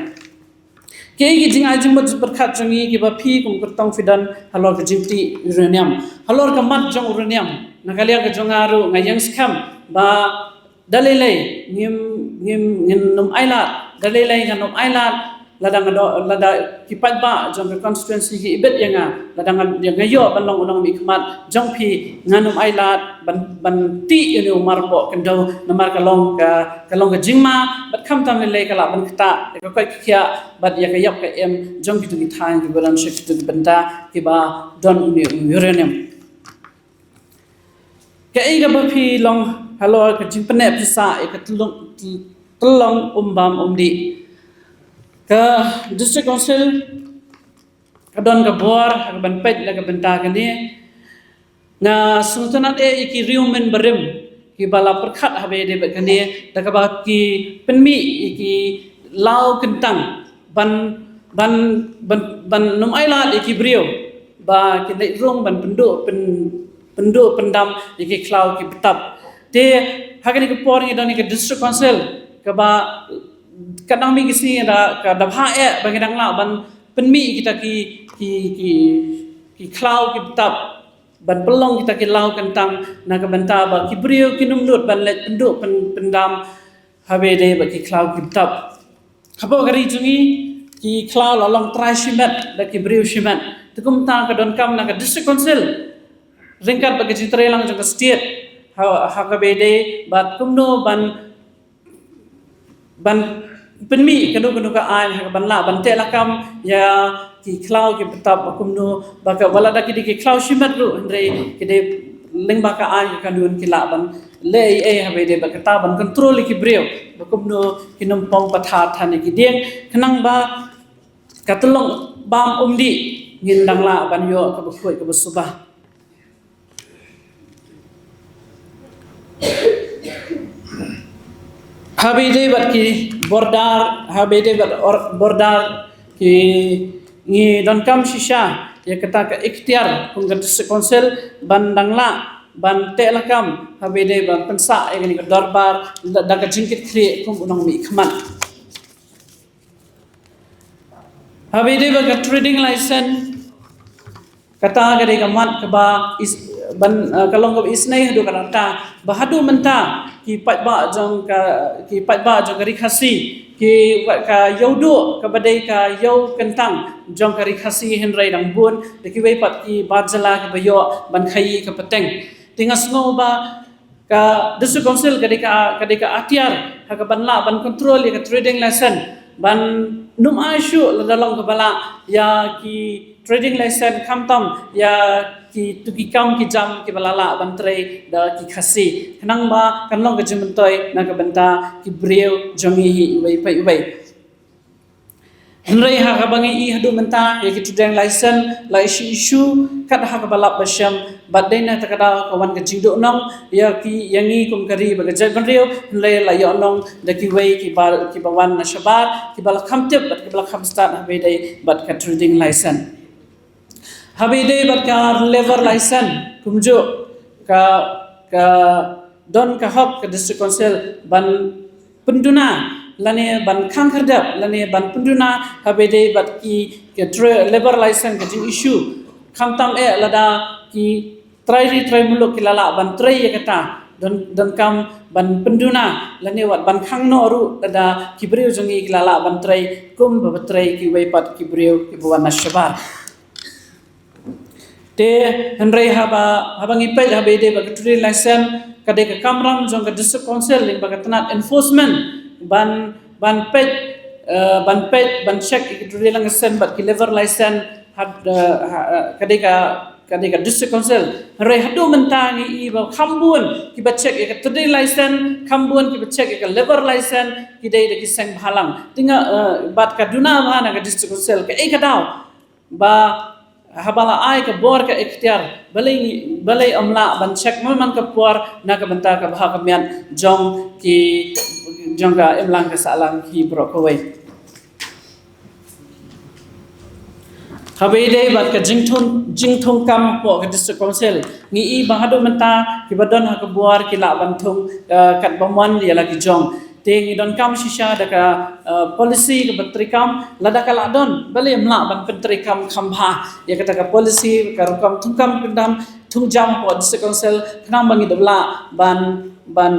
Kiei ki jingai jingmut jingpyrkhat jong ngi kiba phi kum kyrtong phi don halor ka jingtih uranium, halor ka mat jong uranium? Na ka liang ka jong nga ruh nga ïeng skhem ba da lei lei ngim, ngim, ngin ym ailad, da lei lei ngan ym ailad lada nga do, lada ki paidbah jong ka constituency ki ibit ïa nga, lada nga, ïa nga ïoh ban long u nongmihkhmat jong phi, ngan ym ailad ban, ban tih ïa une u marpoh khyndew, namar ka long ka, ka long ka jingma bad khamtam lei lei ka lah ban ktah ïa ka koit ka khiah bad ïa ka ïap ka im jong kito ki thaiñ kiba don sha kito ki bynta kiba don une u uranium. Kaei kaba phi long halor ka jingpyneh pynsah ïa ka tyllong, tyllong um bam um dih? Ka District Council ka don ka bor ha kaban peit na ka bynta kane. Nga sngewtynnat eh ïa ki riewmyn barim kiba la pyrkhat haba ïadei bad kane, da kaba ki pynmih ïa ki law kyntang ban, ban, ban, ban ym ailad ïa ki briew ba kin leit rung ban pynduh, pyn, pynduh pyndam ïa ki khlaw ki btap. Te ha kane ka por ngi don ïa ka District Council kaba ka dang mih ki sngi da, ka da bha eh ba ngi dang lah ban pynmih kita ki, ki, ki, ki khlaw ki btap, ban pynlong kita ki law kyntang na ka bynta ba ki briew kin ym nud ban leit pynduh, pyn, pyndam haba ïadei bad ki khlaw ki btap. Hapoh ka ri jong ngi ki khlaw la long trai shimet da ki briew shimet. Te kumta ka donkam na ka District Council ryngkat bad ka jingtreilang jong ka state ha, ha kaba ïadei bad kumno ban, ban pynmih kano kano ka aiñ ha kaban lah ban teh lakam ïa ki khlaw ki btap ba kumno ba ka, wat la da ki dei ki khlaw shimet ruh hynrei ki dei lyngba ka aiñ ka kanun ki lah ban leh ei ei haba ïadei bad kata, ban kontrol ïa ki briew ba kumno kin ym pom pathar than ïa ki dieng, khnang ba ka tyllong bam um dih ngin dang lah ban ïoh kaba khuid kaba suba. Haba ïadei bad ki border, haba ïadei bad or-, border ki, ngi donkam shisha ïa kata ka iktiar kum ka District Council ban dang lah ban teh lakam haba ïadei ban pynsah ïa kane ka dorbar da, da ka jingkitkhlieh kum u nongmihkhmat. Haba ïadei bad ka trading license, kata ka dei ka mat kaba is-, ban, eh, ka long kaba isynei haduh katta ba haduh mynta ki paidbah jong ka, ki paidbah jong ka Ri Khasi ki, ka ïew duh kaba dei ka ïew kyntang jong ka Ri Khasi hynrei dang bun da kiwei pat ki bar jylla kiba ïoh ban khaïi ka pateng. Te nga sngew ba ka District Council ka dei ka, ka dei ka atiar ha kaban lah ban kontrol ïa ka trading license ban ym ai shuh lada long kaba lah ïa ki trading license khamtam ïa kitu ki kam ki jam kiba la lah ban trei da ki Khasi. Khnang ba kan long ka jingmyntoi na ka bynta ki briew jong ngi hi iwei pa iwei. Hynrei ha kaba ngi ïohi haduh mynta ïa ki trading license la issue issue kat ha kaba lap ba shem, bad dei na kata ka daw ka wan ka jingduhnong ïa ki, ïa ngi kum ka ri bad ka jaitbynriew, hynrei la ïohnong da kiwei kiba, kiba wan na shabar, kiba la kham tip bad kiba la kham stad ha ba ïadei bad ka trading license. Ha ba ïadei bad ka labour license kumjuh ka, ka don ka hok ka District Council ban pynduna lane ban khang khyrdep lane ban pynduna ha ba ïadei bad ki, ki tra-, labour license ka jing issue. Khamtam eh lada ki trai ri trai muluk ki la lah ban trei ïa kata, don, donkam ban pynduna lane wat ban khang noh ruh lada ki briew jong ngi ki la lah ban trei kum ba trei kiwei pat ki briew kiba wan na shabar. Te hynrei haba, haba ngi peit ha ba ïadei bad ka trading license, ka dei ka kamram jong ka District Council lyngba ka tnat enforcement ban, ban peit, eh, ban peit, ban check ïa ka trading license bad ki labour license ha, eh, ha, eh, ka dei ka, ka dei ka District Council. Hynrei haduh mynta ngi ïohi ba kham bun kiba check ïa ka trading license, kham bun kiba check ïa ka labour license, ki dei da ki seng bhalang. Te nga, eh, bad ka duna bha na ka District Council, kaei ka daw ba haba la ai ka bor ka iktiar, balei, balei ym lah ban check man man ka por na ka bynta ka bha ka miat jong ki, jong ka imlang ka sahlang hi baroh kawei. Ha ba ïadei bad ka jingthung, jingthung kam hapoh ka District Council, ngi ïohi ba haduh mynta kiba don ha ka bor ki lah ban thung, eh, katba mon ïa la ki jong. Te ngi donkam shisha da ka, eh, policy kaba treikam, lada ka lah don, balei ym lah ban pyntreikam kham bha ïa kata ka policy, ka rukom thungkam pyndam thungjam hapoh District Council, khnang ba ngi dep lah ban, ban,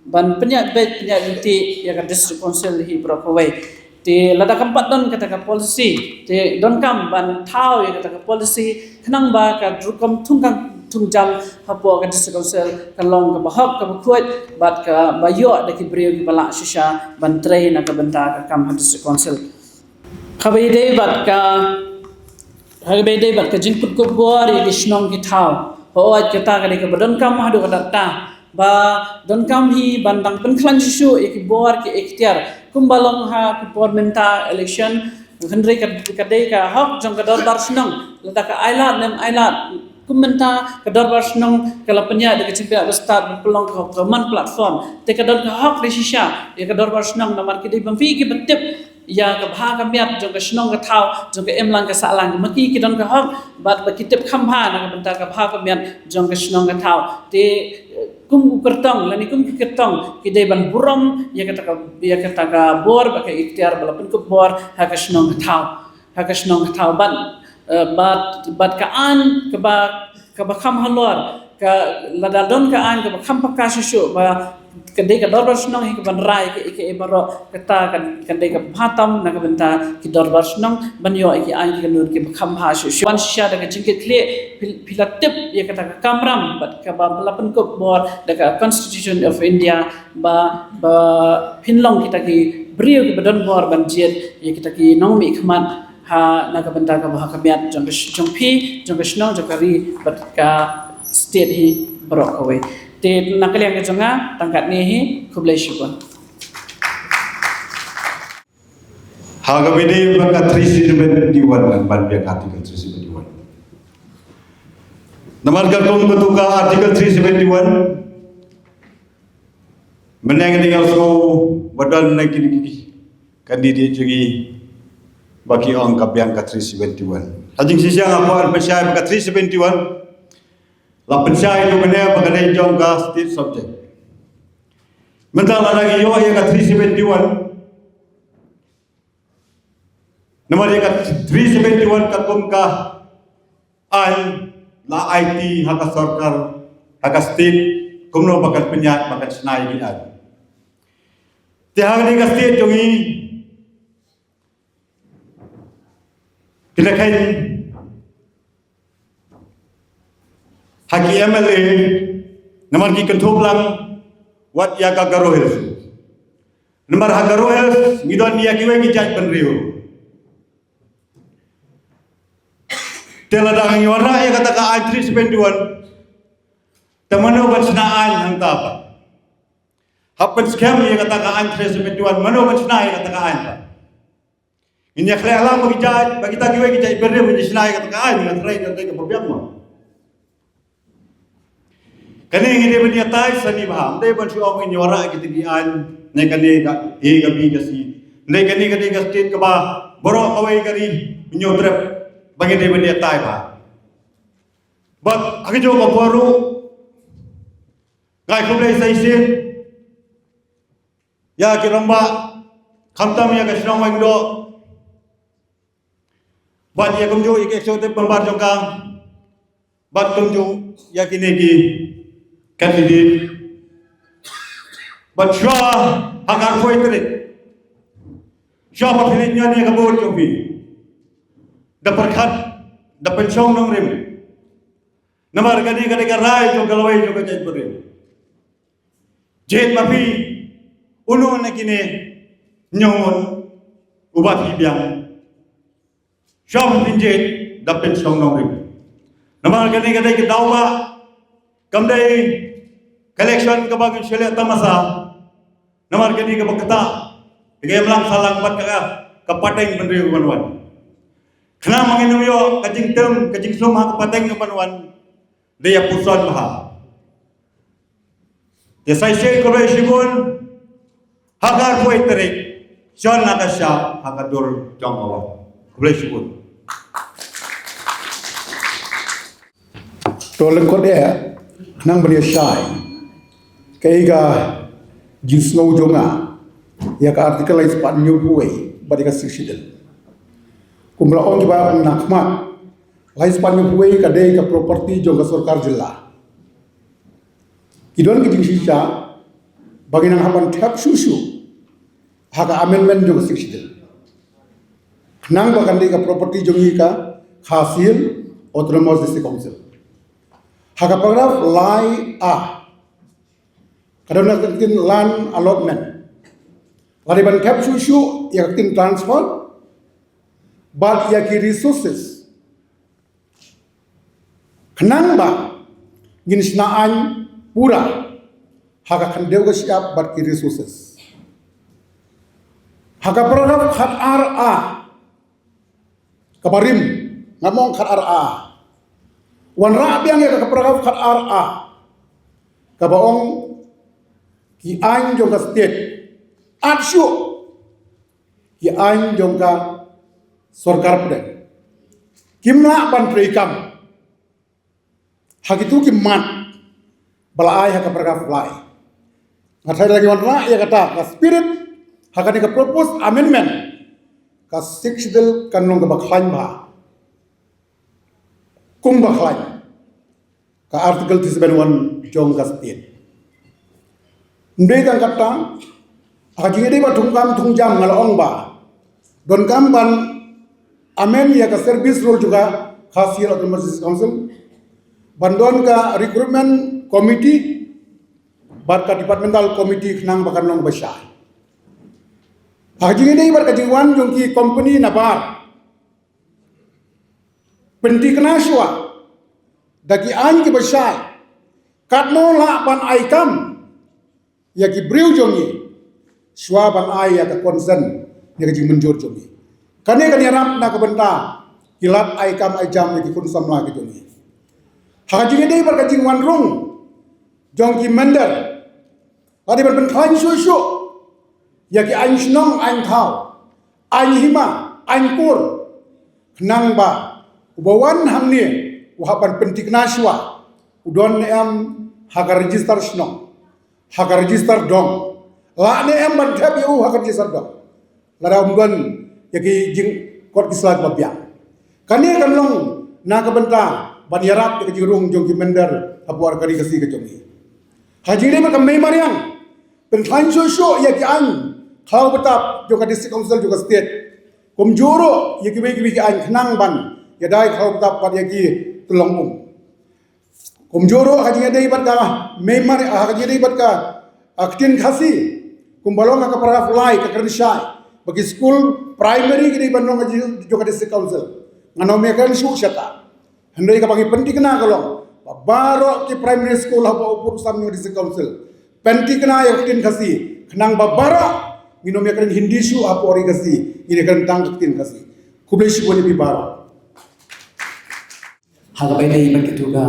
ban pynïaid beit pynïaid lynti ïa ka District Council hi baroh kawei. Te lada kam pat don kata ka policy, te donkam ban thaw ïa kata ka policy, khnang ba ka rukom thungkam thungjam hapoh ka District Council ka long kaba hok, kaba khuid, bad kaba ïoh da ki briew kiba lah shisha ban trei na ka bynta ka kam ha District Council. Kaba ïadei bad ka, kaba ïadei bad ka jingpynkup bor ïa ki shnong ki thaw, hooid kata ka dei kaba donkam haduh katta katta, ba donkam hi ban dang pynkhlaiñ shuh shuh ïa ki bor ki iktiar kumba long ha ki por mynta election. Hynrei ka, ka dei ka hok jong ka dorbar shnong, lada ka ailad ne ym ailad. Kum mynta ka dorbar shnong ka la pynïaid da ka jingpynïaid ba stad ban pynlong ka hok, ka man platform. Te ka don ka hok da shisha ïa ka dorbar shnong, namar ki dei bym pi kiba tip ïa ka bha ka miat jong ka shnong ka thaw, jong ka imlang ka sahlang, ma ki ki don ka hok bad ba ki tip kham bha na ka bynta ka bha ka miat jong ka shnong ka thaw. Te, eh, kum u kyrtong lane kum ki kyrtong ki dei ban burom ïa kata ka, ïa kata ka bor bad ka iktiar ba la pynkup bor ha ka shnong ka thaw, ha ka shnong ka thaw bad, eh, bad, bad ka aiñ kaba, kaba kham halor, ka lada don ka aiñ kaba kham paka shuh shuh ba ka dei ka dorbar shnong hi kaban rai ka, ka, ka baroh kata ka, ka dei kaba bha tam na ka bynta ki dorbar shnong ban ïoh ïa ki aiñ ki kainun kiba kham bha shuh shuh. Wan shisha da ka jingkitkhlieh, phi, phi la tip ïa kata ka kamram bad kaba la pynkup bor da ka Constitution of India ba, ba phin long kita ki briew kiba don bor ban jied ïa kita ki nongmihkhmat ha na ka bynta ka bha ka miat jong ka sh-, jong phi, jong ka shnong, jong ka ri bad ka state hi baroh kawei. Te na ka liang ka jong nga tang katne hi, khublei shibun. Ha kaba ïadei bad ka three seventy-one, ban biang Article three seventy-one. Namar ka kum katu ka Article three seventy-one, mynne nga dang ïohsngew ba don na kine ki candidate jong ngi ba ki ong ka biang ka three seventy-one. Ha jingshisha nga kwah pynshai ba ka three seventy-one la pynshai ïa u mynne ba ka dei jong ka state subject. Mynta lada ngi ïoh ïa ka three seventy-one, namar ïa ka three seventy-one ka kum ka aiñ la aiti ha ka sorkar, ha ka state, kumno ba kan pynïaid, ba kan shna ïa ki aiñ. Te ha kane ka state jong ngi, phi la kheiñ ha ki M L A, namar ki kynthup lang wat ïa ka Garo Hills. Namar ha Garo Hills ngi don ïa kiwei ki jaitbynriew. Te lada ngi wanrah ïa kata ka aiñ three seven one, te mano ban shna aiñ hangta pat? Hap ban skhem ïa kata ka aiñ three seven one, mano ban shna ïa kata ka aiñ pat? Ngin ïa khleh lang ba ki jait, ba kita kiwei ki jait bynriew ngin ïa shna ïa kata ka aiñ, nga trai da ka ba biang mo. Kane ngi dei ban ïa tai sani bha, ym dei ban shu ong ngin ïa wanrah kita ki aiñ, ne kane ka A ka B ka C. Ym dei, kane ka dei ka state kaba baroh kawei ka ri ngin ïa trep ba ngi dei ban ïa tai bha. Bad ha ka jong ka por ruh, nga ai khublei sa shisien ïa ki rangbah, khamtam ïa ka shnong Waindoh, bad ïa kumjuh ïa ki executive member jong ka, bad kumjuh ïa kine ki candidate. Bad shuwa ha ka arphew tarik, shuwa ba phi leit ñion ïa ka vote jong phi, da pyrkhat, da pynshong nongrim. Namar kane ka dei ka rai jong ka lawei jong ka jaitbynriew. Jied ma phi, uno na kine hynñiew ngut uba phi biang. Shuwa ba phin jied, da pynshong nongrim. Namar kane ka dei ka daw ba, kam dei ka election kaba ngin shu leh tamasa. Namar kane kaba ktah, ka imlang sahlang bad ka, ka pateng bynriew ban wan. Khnang ba ngin ym ïoh ka jingtem, ka jingsum ha ka pateng ban wan, da ïa puson bha. Te sa shisien khublei shibun, ha ka arphew tarik, shon la ka shah ha ka dur jong ka wah. Khublei shibun. To lyngkot eh, khnang ban ïa shai, kaei ka jingsngew jong nga ïa ka Article lai spah hynñiewphew wei bad ïa ka Sixth Schedule. Kumba la ong kiba na khmat, lai spah hynñiewphew wei ka dei ka property jong ka sorkar jylla. Ki don ki jingshisha ba ngi nang hap ban thep shuh shuh ha ka amendment jong ka Sixth Schedule, khnang ba kan dei ka property jong ngi ka Khasi Hills Autonomous District Council. Ha ka paragraph lai A, ka don ka ktien land allotment. La dei ban thep shuh shuh ïa ka ktien transfer bad ïa ki resources, khnang ba ngin shna aiñ pura ha ka khyndew ka shyiap bad ki resources. Ha ka paragraph khat ar A, kaba rim, nga ong khat ar A, wanrah biang ïa ka paragraph khat ar A, kaba ong ki aiñ jong ka state, at shuh ki aiñ jong ka sorkar pdeng, kim lah ban treikam ha kito ki mat ba la ai ha ka paragraph lai. Nga tharai lada ngi wanrah ïa kata ka spirit ha kane ka proposed amendment, ka Sixth Schedule kan long kaba khlaiñ bha, kumba khlaiñ ka Article three seven one jong ka state. Ym dei tang katta, ha ka jingïadei bad thungkam thungjam nga la ong ba donkam ban amend ïa ka service rule jong ka Khasi Hills Autonomous District Council, ban don ka recruitment committee bad ka departmental committee khnang ba kan long ba shai. Ha ka jingïadei bad ka jingwan jong ki company nabar, pynthikna shuwa da ki aiñ kiba shai katno lah ban ai kam ïa ki briew jong ngi, shuwa ban ai ïa ka consent, ïa ka jingmynjur jong ngi. Kane kan ïarap na ka bynta ki lad ai kam ai jam ïa ki khun samla ki jong ngi. Ha ka jingïadei bad ka jingwan rung jong ki mynder, la dei ban pynkhlaiñ shuh shuh ïa ki aiñ shnong, aiñ thaw, aiñ hima, aiñ kur, khnang ba uba wan hangne u hap ban pynthikna shuwa u don ne em ha ka register shnong, ha ka register dong, lah ne em ban thep ïa u ha ka register dong, lada um don ïa ki jingkot ki sla kiba biang. Kane kan long na ka bynta ban ïarap ïa ka jingrung jong ki mynder hapoh ka ri Khasi ka jong ngi. Ha jingdei bad ka mei mariang, pynkhlaiñ shuh shuh ïa ki aiñ khlaw btap jong ka District Council jong ka state. Kumjuh ruh ïa kiwei kiwei ki aiñ khnang ban ïadei khlaw btap bad ïa ki tyllong um. Kumjuh ruh ha ka jingïadei bad ka mei mariang, ha ka jingïadei bad ka, ah, ktien Khasi, kumba long ha ka paragraph lai ka kren shai ba ki skul primary ki dei ban long ha jong ka District Council. Ngan ym ïakren shuh shata. Hynrei kaba ngi pynthikna ka long ba baroh ki primary school hapoh u pud u samla District Council, pynthikna ïa ka ktien Khasi, khnang ba baroh ngin ym ïakren Hindi shuh hapoh ri Khasi, ngin ïakren tang ka ktien Khasi. Khublei shibun ïa phi baroh. Ha kaba ïadei bad kito ka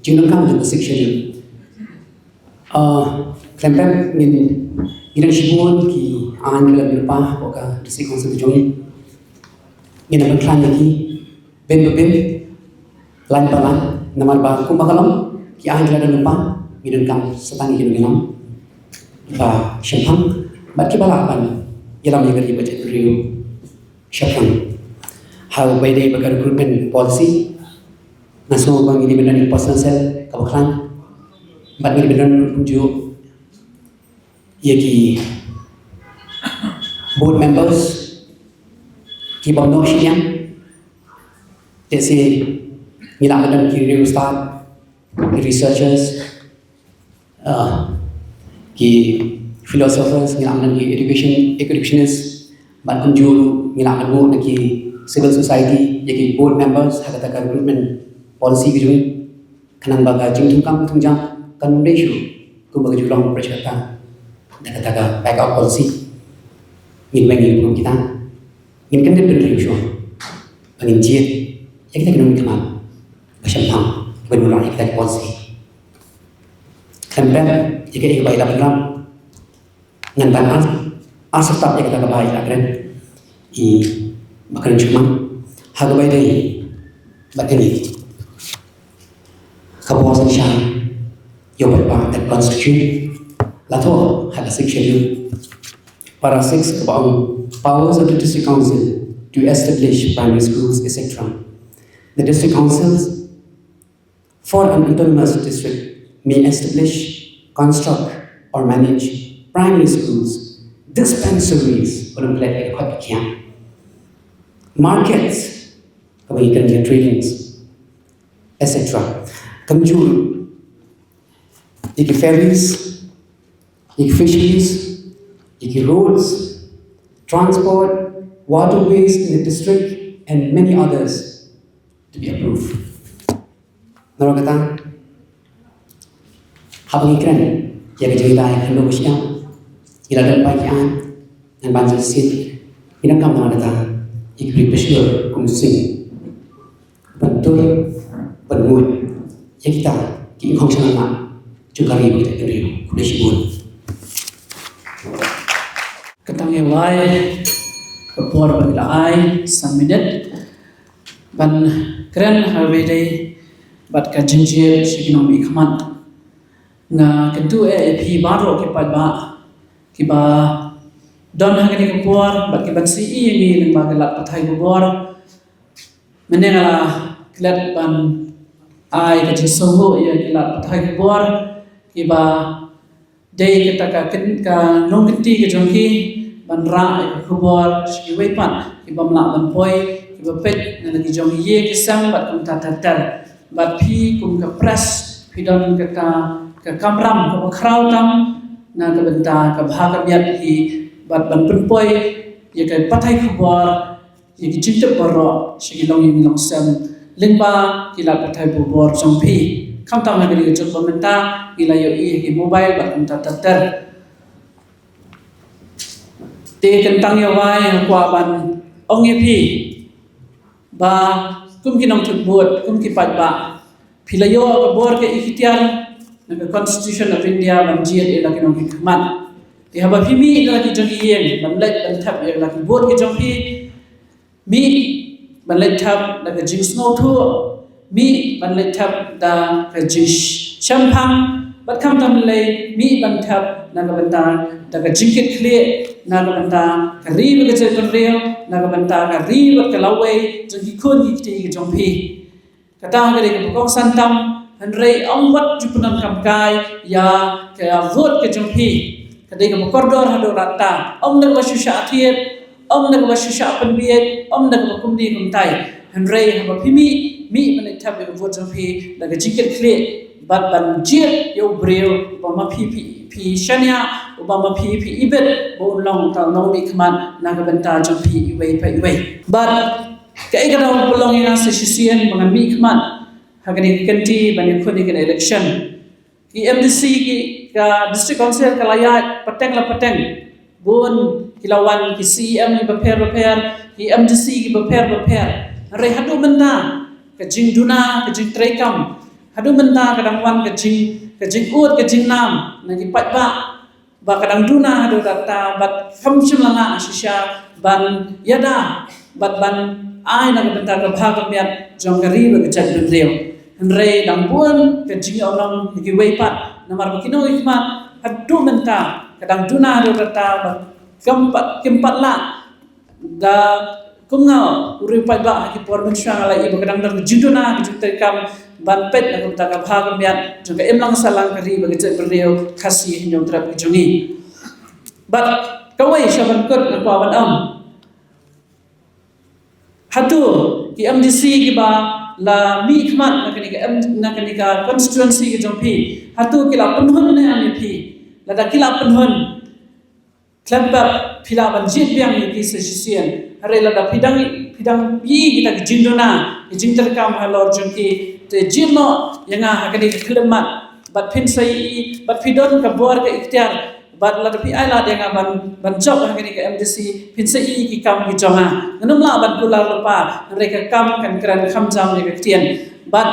jingdonkam jong ka Sixth Schedule, ah, khlem pep ngin, ngin don shibun ki aiñ ki la pynpaw hapoh ka District Council ka jong ngi. Ngin ïa pynkhlaiñ ïa ki bin ba bin, lain ba lain, namar ba kumba ka long, ki aiñ ki la don lypa, ngi donkam sa tang ïa ki nongïalam ba shemphang bad kiba lah ban ïalam ïa ka ri bad jaitbynriew shaphrang. Ha kaba ïadei bad ka recruitment policy, nga sngew ba ngi dei ban don ïa ka personnel cell kaba khlaiñ bad ngi dei ban don kumjuh ïa ki board members kibym noh shiliang. Te sa ngi lah ban don ki riew stad, ki researchers, ah, ki philosophers, ngi lah ban don ki education, educationists, bad kumjuh ngi lah ban buh na ki civil society ïa ki board members ha kata ka recruitment policy ka jong ngi. Khnang ba ka jingthungkam thungjam kan ym dei shuh kumba ka ju long pressure ta da kata ka backup policy. Ngin weng ïa ka burom kita, ngin kyndit bynriew shuwa ba ngin jied ïa kita ki nongmihkhmat ba shemphang ban wanrah ïa kita ki policy. Khlem pep ïa kaei kaba i la bynrap, ngan ban ar, ar syrtap ïa kata kaba i la kren, i ba kren shuh ma. Ha kaba ïadei bad kane ka bor synshar ïa u paidbah, that constitution, la thoh ha ka Sixth Schedule, para six, kaba ong, powers of the District Council to establish primary schools, et cetera. The District Councils for an autonomous district may establish, construct, or manage primary schools, dispensaries, ba ong klet ïa ka khot ka khiah, markets, kaba ïa ka tradings, et cetera. Kumjuh ïa ki ferries, ïa ki fisheries, ïa ki roads, transport, waterways in the district, and many others to be approved. Naduh kata, haba ngi kren ïa ka jingïada ïa ka khyndew ka shyiap, ngi la don pat ki aiñ, ngan ban shisien, ngi donkam naduh kata ïa ki briew pyrshah kum sing ban tur ban nguid ïa kita ki ingkhong shyllangmat jong ka ri bad ka ri. Khublei shibun. Kata ngi wai ka por ba ngi la ai san minit ban kren ha kaba ïadei bad ka jingjied sha ki nongmihkhmat. Nga kyntu eh ïa phi baroh ki paidbah kiba don ha kane ka por bad kiban sa ïohi ïa ngi lyngba ka lad pathai khubor. Mynne nga la klet ban ai ka jingsngewbha ïa ki lad pathai khubor kiba dei kata ka kyn-, ka nongkynti ka jong ki ban rah ïa ka khubor sha kiwei pat kiba ym lah ban poi, kiba peit na la ki jong ki ïing ki sem bad kumta ter ter. Bad phi kum ka press phi don kata ka kamram kaba khraw tam na ka bynta ka bha ka miat hi bad ban pynpoi ïa ka pathai khubor, ïa ki jingtip baroh sha ki longïing longsem lyngba ki lad pathai khubor jong phi. Khamtam ha kane ka juk ba mynta ngi la ïohi ïa ki mobile bad kumta ter ter. Te kyntang ïa wai nga kwah ban ong ïa phi ba kum ki nongthut vote, kum ki paidbah, phi la ïoh ka bor ka iktiar na ka Constitution of India ban jied ïa la ki nongmihkhmat. Te haba phi mih na la ki jong ki ïing ban leit ban thep ïa la ki vote ki jong phi, mih ban leit thep da ka jingsngewthuh, mih ban leit thep da ka jingshemphang, bad khamtam lei mih ban thep na ka bynta da ka jingkitkhlieh na ka bynta ka ri bad ka jaitbynriew, na ka bynta ka ri bad ka lawei jong ki khun ki kti ki jong phi. Kata ka dei kaba kongsan tam, hynrei ym wat ju pyndonkam kai ïa ka vote ka jong phi. Ka dei kaba kordor haduh katta, ym da kaba shu shah thied, ym da kaba shu shah pynbiej, ym da kaba kumne kumtai. Hynrei haba phi mih, mih ban leit thep ïa ka vote jong phi da ka jingkitkhlieh bad ban jied ïa u briew uba ma phi, phi, phi shaniah, uba ma phi, phi ibit, ba un long uta u nongmihkhmat na ka bynta jong phi iwei pa iwei. Bad kaei kaba pynlong ïa nga sa shisien ba ngan mihkhmat ha kane ka kynti ban ïakhun ïa kane ka election. Ki M D C, ki ka District Council ka la ïaid pateng la pateng. Bun ki la wan, ki C E M ki bapher bapher, ki M D C ki bapher bapher. Hynrei haduh mynta ka jingduna, ka jingtreikam, haduh mynta ka dang wan ka jing, ka jingud, ka jingnam na ki paidbah ba ka dang duna haduh katta bad kam shym la lah shisha ban ïada bad ban ai na ka bynta ka bha ka miat jong ka ri bad ka jaitbynriew. Hynrei dang bun ka jingïohnong ïa kiwei pat, namar ba ki nongïakhmat haduh mynta ka dang duna haduh katta bad kam pat, kim pat lah da kumno u riew paidbah ha ki por mynshuwa. Nga la ïohi ba ka dang don ka jingduna, ka jingtreikam ban peit na ka bynta ka bha ka miat jong ka imlang sahlang ka ri bad ka jaitbynriew Khasi Hynñiewtrep ka jong ngi. Bad kawei sha ban kut nga kwah ban ong, hato ki M D C kiba la mihkhmat na kane ka M-, na kane ka constituency ka jong phi, hato ki la pynhun ne em ïa phi? Lada ki la pynhun, khlem pep phi lah ban jied biang ïa ki sa shisien. Hynrei lada phi dang, phi dang ïohi kita ki jingduna, ki jingtreikam halor jong ki, te jied noh ïa nga ha kane ka khyllipmat bad phin sa ïohi, bad phi don ka bor ka iktiar, bad lada phi ai lad ïa nga ban, ban jop ha kane ka M D C, phin sa ïohi ki kam ki jong nga. Ngan ym lah ban kular lypa, hynrei ka kam kan kren kham jam ïa ka ktien. Bad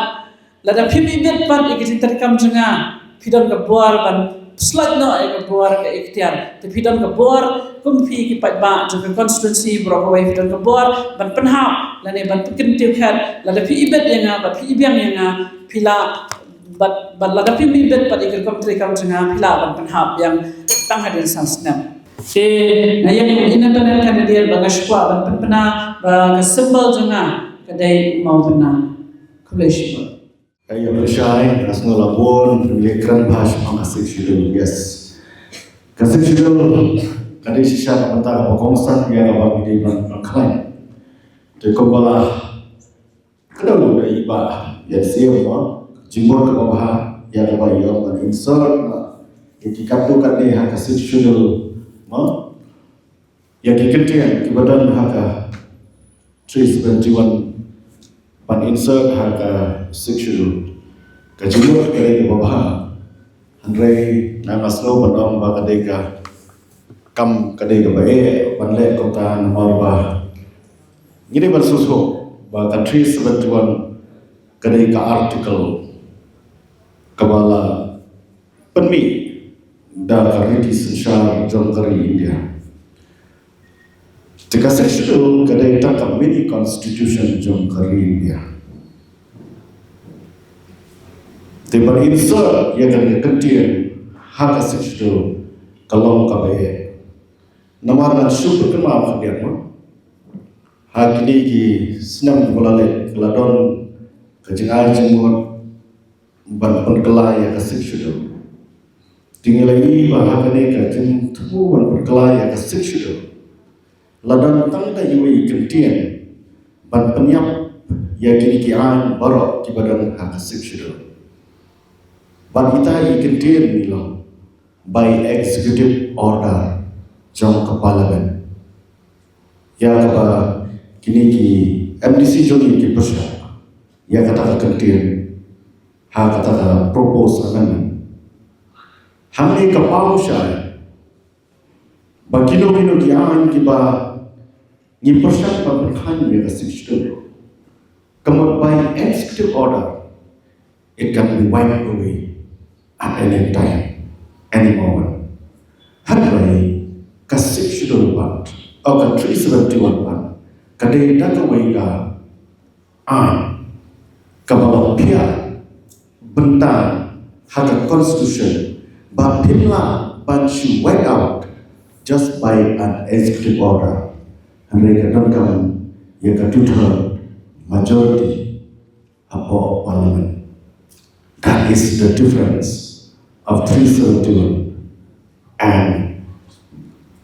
lada phim ibit pat ïa ka jingtreikam jong nga, phi don ka bor ban slait noh ïa ka bor ka iktiar. Te phi don ka bor kum phi ki paidbah jong ka constituency baroh kawei, phi don ka bor ban pynhap lane ban pynkyntiew khet. Lada phi ibit ïa nga bad phi ibiang ïa nga, phi lah, bad, bad lada phim ibit pat ïa ka rukom treikam jong nga, phi lah ban pynhap biang tang hadien san snem. Te nga ïeng kum independent candidate ba nga shu kwah ban pynbna ba ka symbol jong nga ka dei u mawbynna. Khublei shibun. Ka ïa pynshai, nga sngew la bun phi la kren bha shaphang ka Sixth Schedule, yes. Ka Sixth Schedule ka dei shisha ka bynta kaba kongsan ïa kaba ngi dei ban, ban khlaiñ. Te kumba la kdew da i Bah Ïaid Syiem mo, jingmut kaba bha ïa kaba ïoh ban insert na ïa ki katto katne ha ka Sixth Schedule mo. Ïa ki kyntien kiba don ha ka three seventy-one ban insert ha ka Sixth Schedule, ka jingmut ka dei kaba bha. Hynrei nga, nga sngew ban ong ba ka dei ka kam, ka dei kaba eh ban leh kumta, namar ba ngi dei ban sngewthuh ba ka three seventy-one ka dei ka article kaba la pynmih da ka riti synshar jong ka ri India. Te ka Sixth Schedule ka dei tang ka mini constitution jong ka ri India. Te ban insert ïa kane ka kyntien ha ka Sixth Schedule ka long kaba eh. Namar ngan shu pynkynmaw khyndiat mo, ha kine ki snem kiba la leit ka la don ka jingai jingmut ban pynkylla ïa ka Sixth Schedule. Te ngi la ïohi ba ha kane ka jingthmu ban pynkylla ïa ka Sixth Schedule, la don tang da iwei i kyntien ban pynïap ïa kine ki aiñ baroh kiba don ha ka Sixth Schedule. Bad ita i kyntien i long by executive order jong ka Parliament. Ïa kaba kine ki M D C jong ngi ki pyrshah ïa kata ka kyntien ha kata ka proposed amendment. Hangne ka paw shai ba kino kino ki aiñ kiba ngi pyrshah ban pynkhlaiñ ïa ka Sixth Schedule, ka mut by executive order, it can be wiped away at any time, any moment. Hynrei ka Sixth Schedule pat, oh, ka three seventy-one pat, ka dei da kawei ka aiñ kaba la phiah bynta ha ka Constitution ba phin lah ban shu wipe out just by an executive order. Hynrei ka donkam ïa ka two-third majority hapoh Parliament. That is the difference of three seventy-one and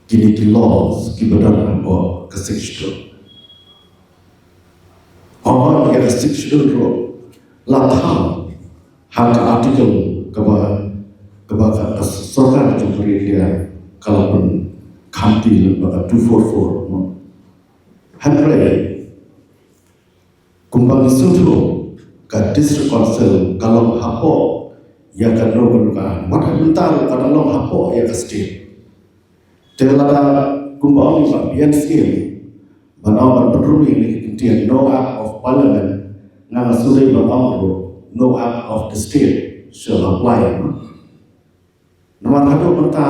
kine ki laws kiba don hapoh ka Sixth Schedule. Haba ïa ka Sixth Schedule ruh la thaw ha ka article kaba, kaba ka, ka sorkar jong ka ri India ka la pynkhamti lyngba ka two four four mo. Hynrei kumba ngi sngewthuh, ka District Council ka long hapoh ïa kano kano ka aiñ. Wat mynta ruh ka dang long hapoh ïa ka state. Te lada kumba ong i Bah Biren Syiem, ban ong ban pynrung ïa kane ka ktien, no act of parliament, nga nga shu dei ban ong ruh, no act of the state shall apply. Namar haduh mynta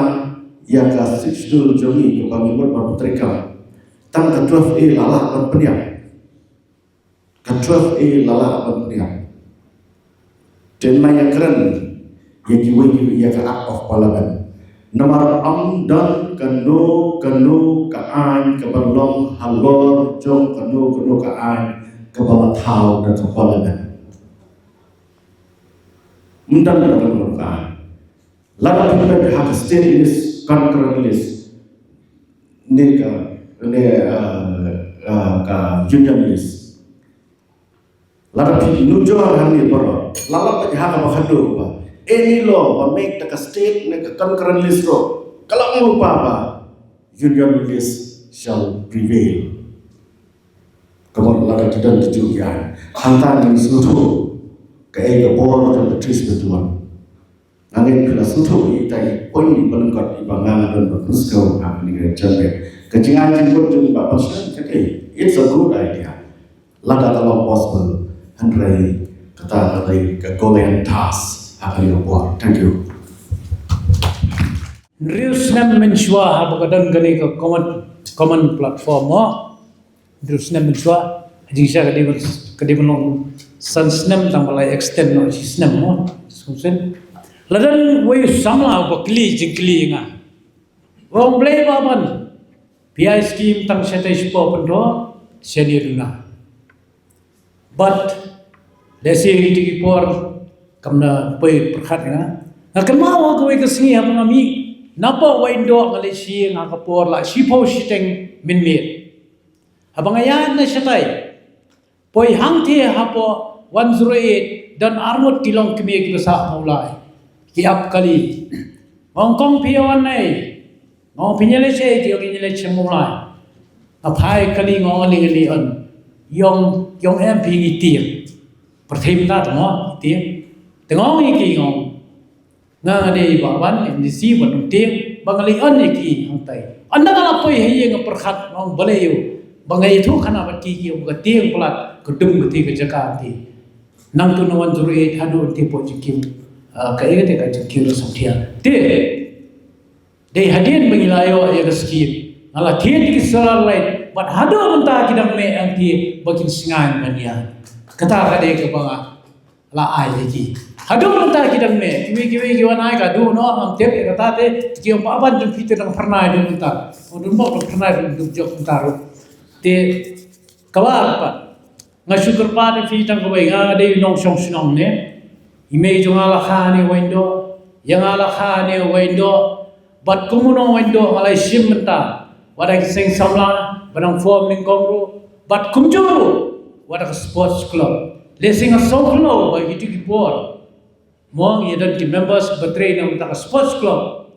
ïa ka Sixth Schedule jong ngi kaba ngi mut ban pyntreikam, tang ka twelve A la lah ban pynïap. Ka twelve A la lah ban pynïap. Te nga ïakren ïa kiwei kiwei ïa ka Act of Parliament. Namar ym don kano kano ka aiñ kaba long halor jong kano kano ka aiñ kaba la thaw da ka Parliament. Ym don kano kano ka aiñ. Lada phi peit ha ka state list, concurrent list, ne ka, ne, uh, uh, ka union list. Lada phi nujor hangne baroh, lada phi peit ha kaba khadduh ba any law ba made da ka state ne ka concurrent list ruh, ka long lypa ba union list shall prevail. Ka mut lada ki don ki ju ïa, hangta ngin sngewthuh kaei ka bor jong ka three seven two one. Nga ngeit phi la sngewthuh ïa kita ki point ba lyngkot iba nga nga don ban pynskhem ha kane ka janmiet. Ka jingai jingmut jong i Bah Panshnong, okay, it's a good idea. Lada ka long possible, hynrei kata ka dei ka Goliath task ha kane ka por. Thank you. Hynriew snem mynshuwa haba ka don kane ka common, common platform mo. Hynriew snem mynshuwa, ha jingshisha ka dei ban, ka dei ban long san snem tang ba la extend noh shi snem mo. Sngewsih. La don uwei u samla uba kylli jingkylli ïa nga. U ong, Blei Bah Ban, phi ai skim tang shatai shapoh Pynthor, shen ïa duna. Bad lehse ha kito ki por kam da poi pyrkhat ïa nga. Nga kynmaw ha kawei ka sngi haba nga mih napoh Waindoh nga leit sha ïing ha ka por la shiphew shiteng mynmiet. Haba nga ïaid na shatai, poi hangtei hapoh one zero eight, don arngut ki longkmie kiba sah Mawlai, ki ap kali. Nga ong, Kong, phi ïa wan nai? Nga ong, Phi ïa leit shaei? Ki ong, Ngi ïa leit sha Mawlai. Nga phai kali, nga ong, Ngi ïa leit on. Ki ong, Ki ong em phi, ngi tieng. Pyrthei mynta te mo, ngi tieng. Te nga ong ïa ki, nga ong, Nga nga dei Bah Ban, M D C, ban ym tieng, ba nga leit on ïa ki hangtai. Ynda nga la poi ha ïing nga pyrkhat, nga ong balei ïa u, ba nga ïathuh khana bad ki, ki ong ba ka tieng palat, ka dum kati ka jaka kati. Nangtu na one zero eight haduh kati hapoh jingkieng, ah, kaei kati ka jingkieng Samthiang. Te dei hadien ba ngi la ïoh ïa ka skim, nga la thied ki solar light, bad haduh mynta ki dang meh hangtei ba kin sngewbha ban ïa. Kata ka dei kaba nga la ai ïa ki. Haduh mynta ki dang meh, kiwei kiwei ki wan ai, ka duh noh ngam tip ïa kata te, ki ong Bah Ban jong phi te dang phyrnai duh mynta. Ong, dang mok dang phyrnai, dang duk jop mynta ruh. Te kaba ar pat, nga shu kyrpad ïa phi tang kawei, nga dei nongshong shnong ne. I mei jong nga la kha ne Waindoh, ïa nga la kha ne Waindoh. Bad kum u nong Waindoh nga la shim mynta, wat da ki seng samla ba dang form nyngkong ruh, bad kumjuh ruh wat da ka sports club. Lehse nga sngewkhlaw ba kito ki por, mo, ngi don ki members ba trei na bynta ka sports club.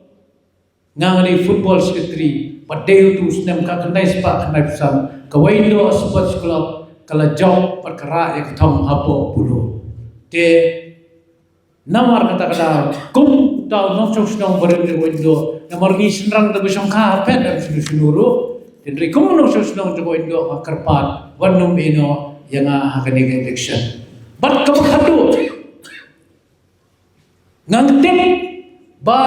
Nga nga dei football secretary, bad dei utu u snem ka khyndai spah khyndaiphew san, ka Waindoh Sports Club ka la jop bad ka rah ïa ka thong hapoh Bulo. Te namar kata ka daw, kum uta u nongshong shnong barim jong ka Waindoh, namar ngi shynrang da ba shongkha hapdeng shano shano ruh. Te hynrei kum u nongshong shnong jong ka Waindoh nga kyrpad, wat nym ïehnoh ïa nga ha kane ka election. Bad kaba khadduh, nga tip ba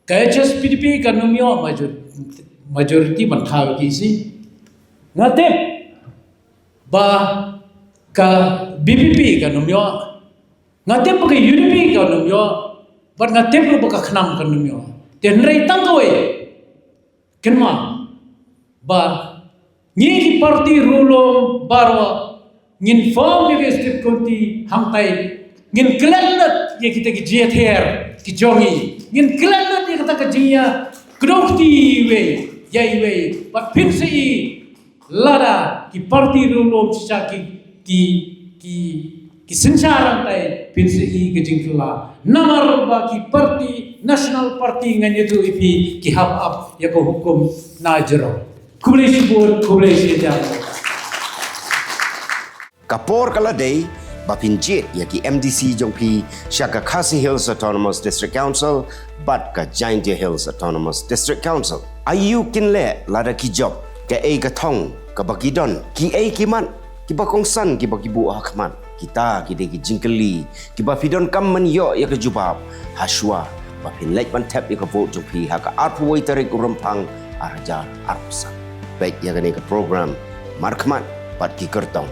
ka H S P D P kan nym ïoh major-, majority ban thaw ïa ka E C. Nga tip ba ka V P P kan nym ïoh. Nga tip ba ka U D P kan nym ïoh, bad nga tip ruh ba ka KHNAM kan nym ïoh. Te hynrei tang kawei, kynmaw ba ngi ki party ruh lum baroh ngin form ïa ka Executive Committee hangtai, ngin klet lut ïa kita ki jingïather ki jong ngi, ngin klet lut ïa kata ka jingïakdew kti iwei ïa iwei, bad pynshisha lada ki party ruh lum shisha ki, ki, ki, ki synshar hangtai, pynshisha ka jingkylla. Namar ba ki party, National Party, ngan ïathuh ïa phi, ki hap ap ïa ka hukum na jrong. Khublei shibun, khublei shihajar. Ka por ka la dei, ba phin jied ïa ki M D C jong phi sha ka Khasi Hills Autonomous District Council bad ka Jaintia Hills Autonomous District Council. Aïu kin leh lada ki jop, kaei ka thong kaba ki don, kiei ki mat kiba kongsan kiba ki buh ha khmat? Kita ki dei ki jingkylli kiba phi donkam ban ïoh ïa ka jubab hashwa ba phin leit ban thep ïa ka vote jong phi ha ka arphew wei tarik u Rymphang ar hajar arphew san. Peit ïa kane ka program Markhmat bad ki Kyrtong.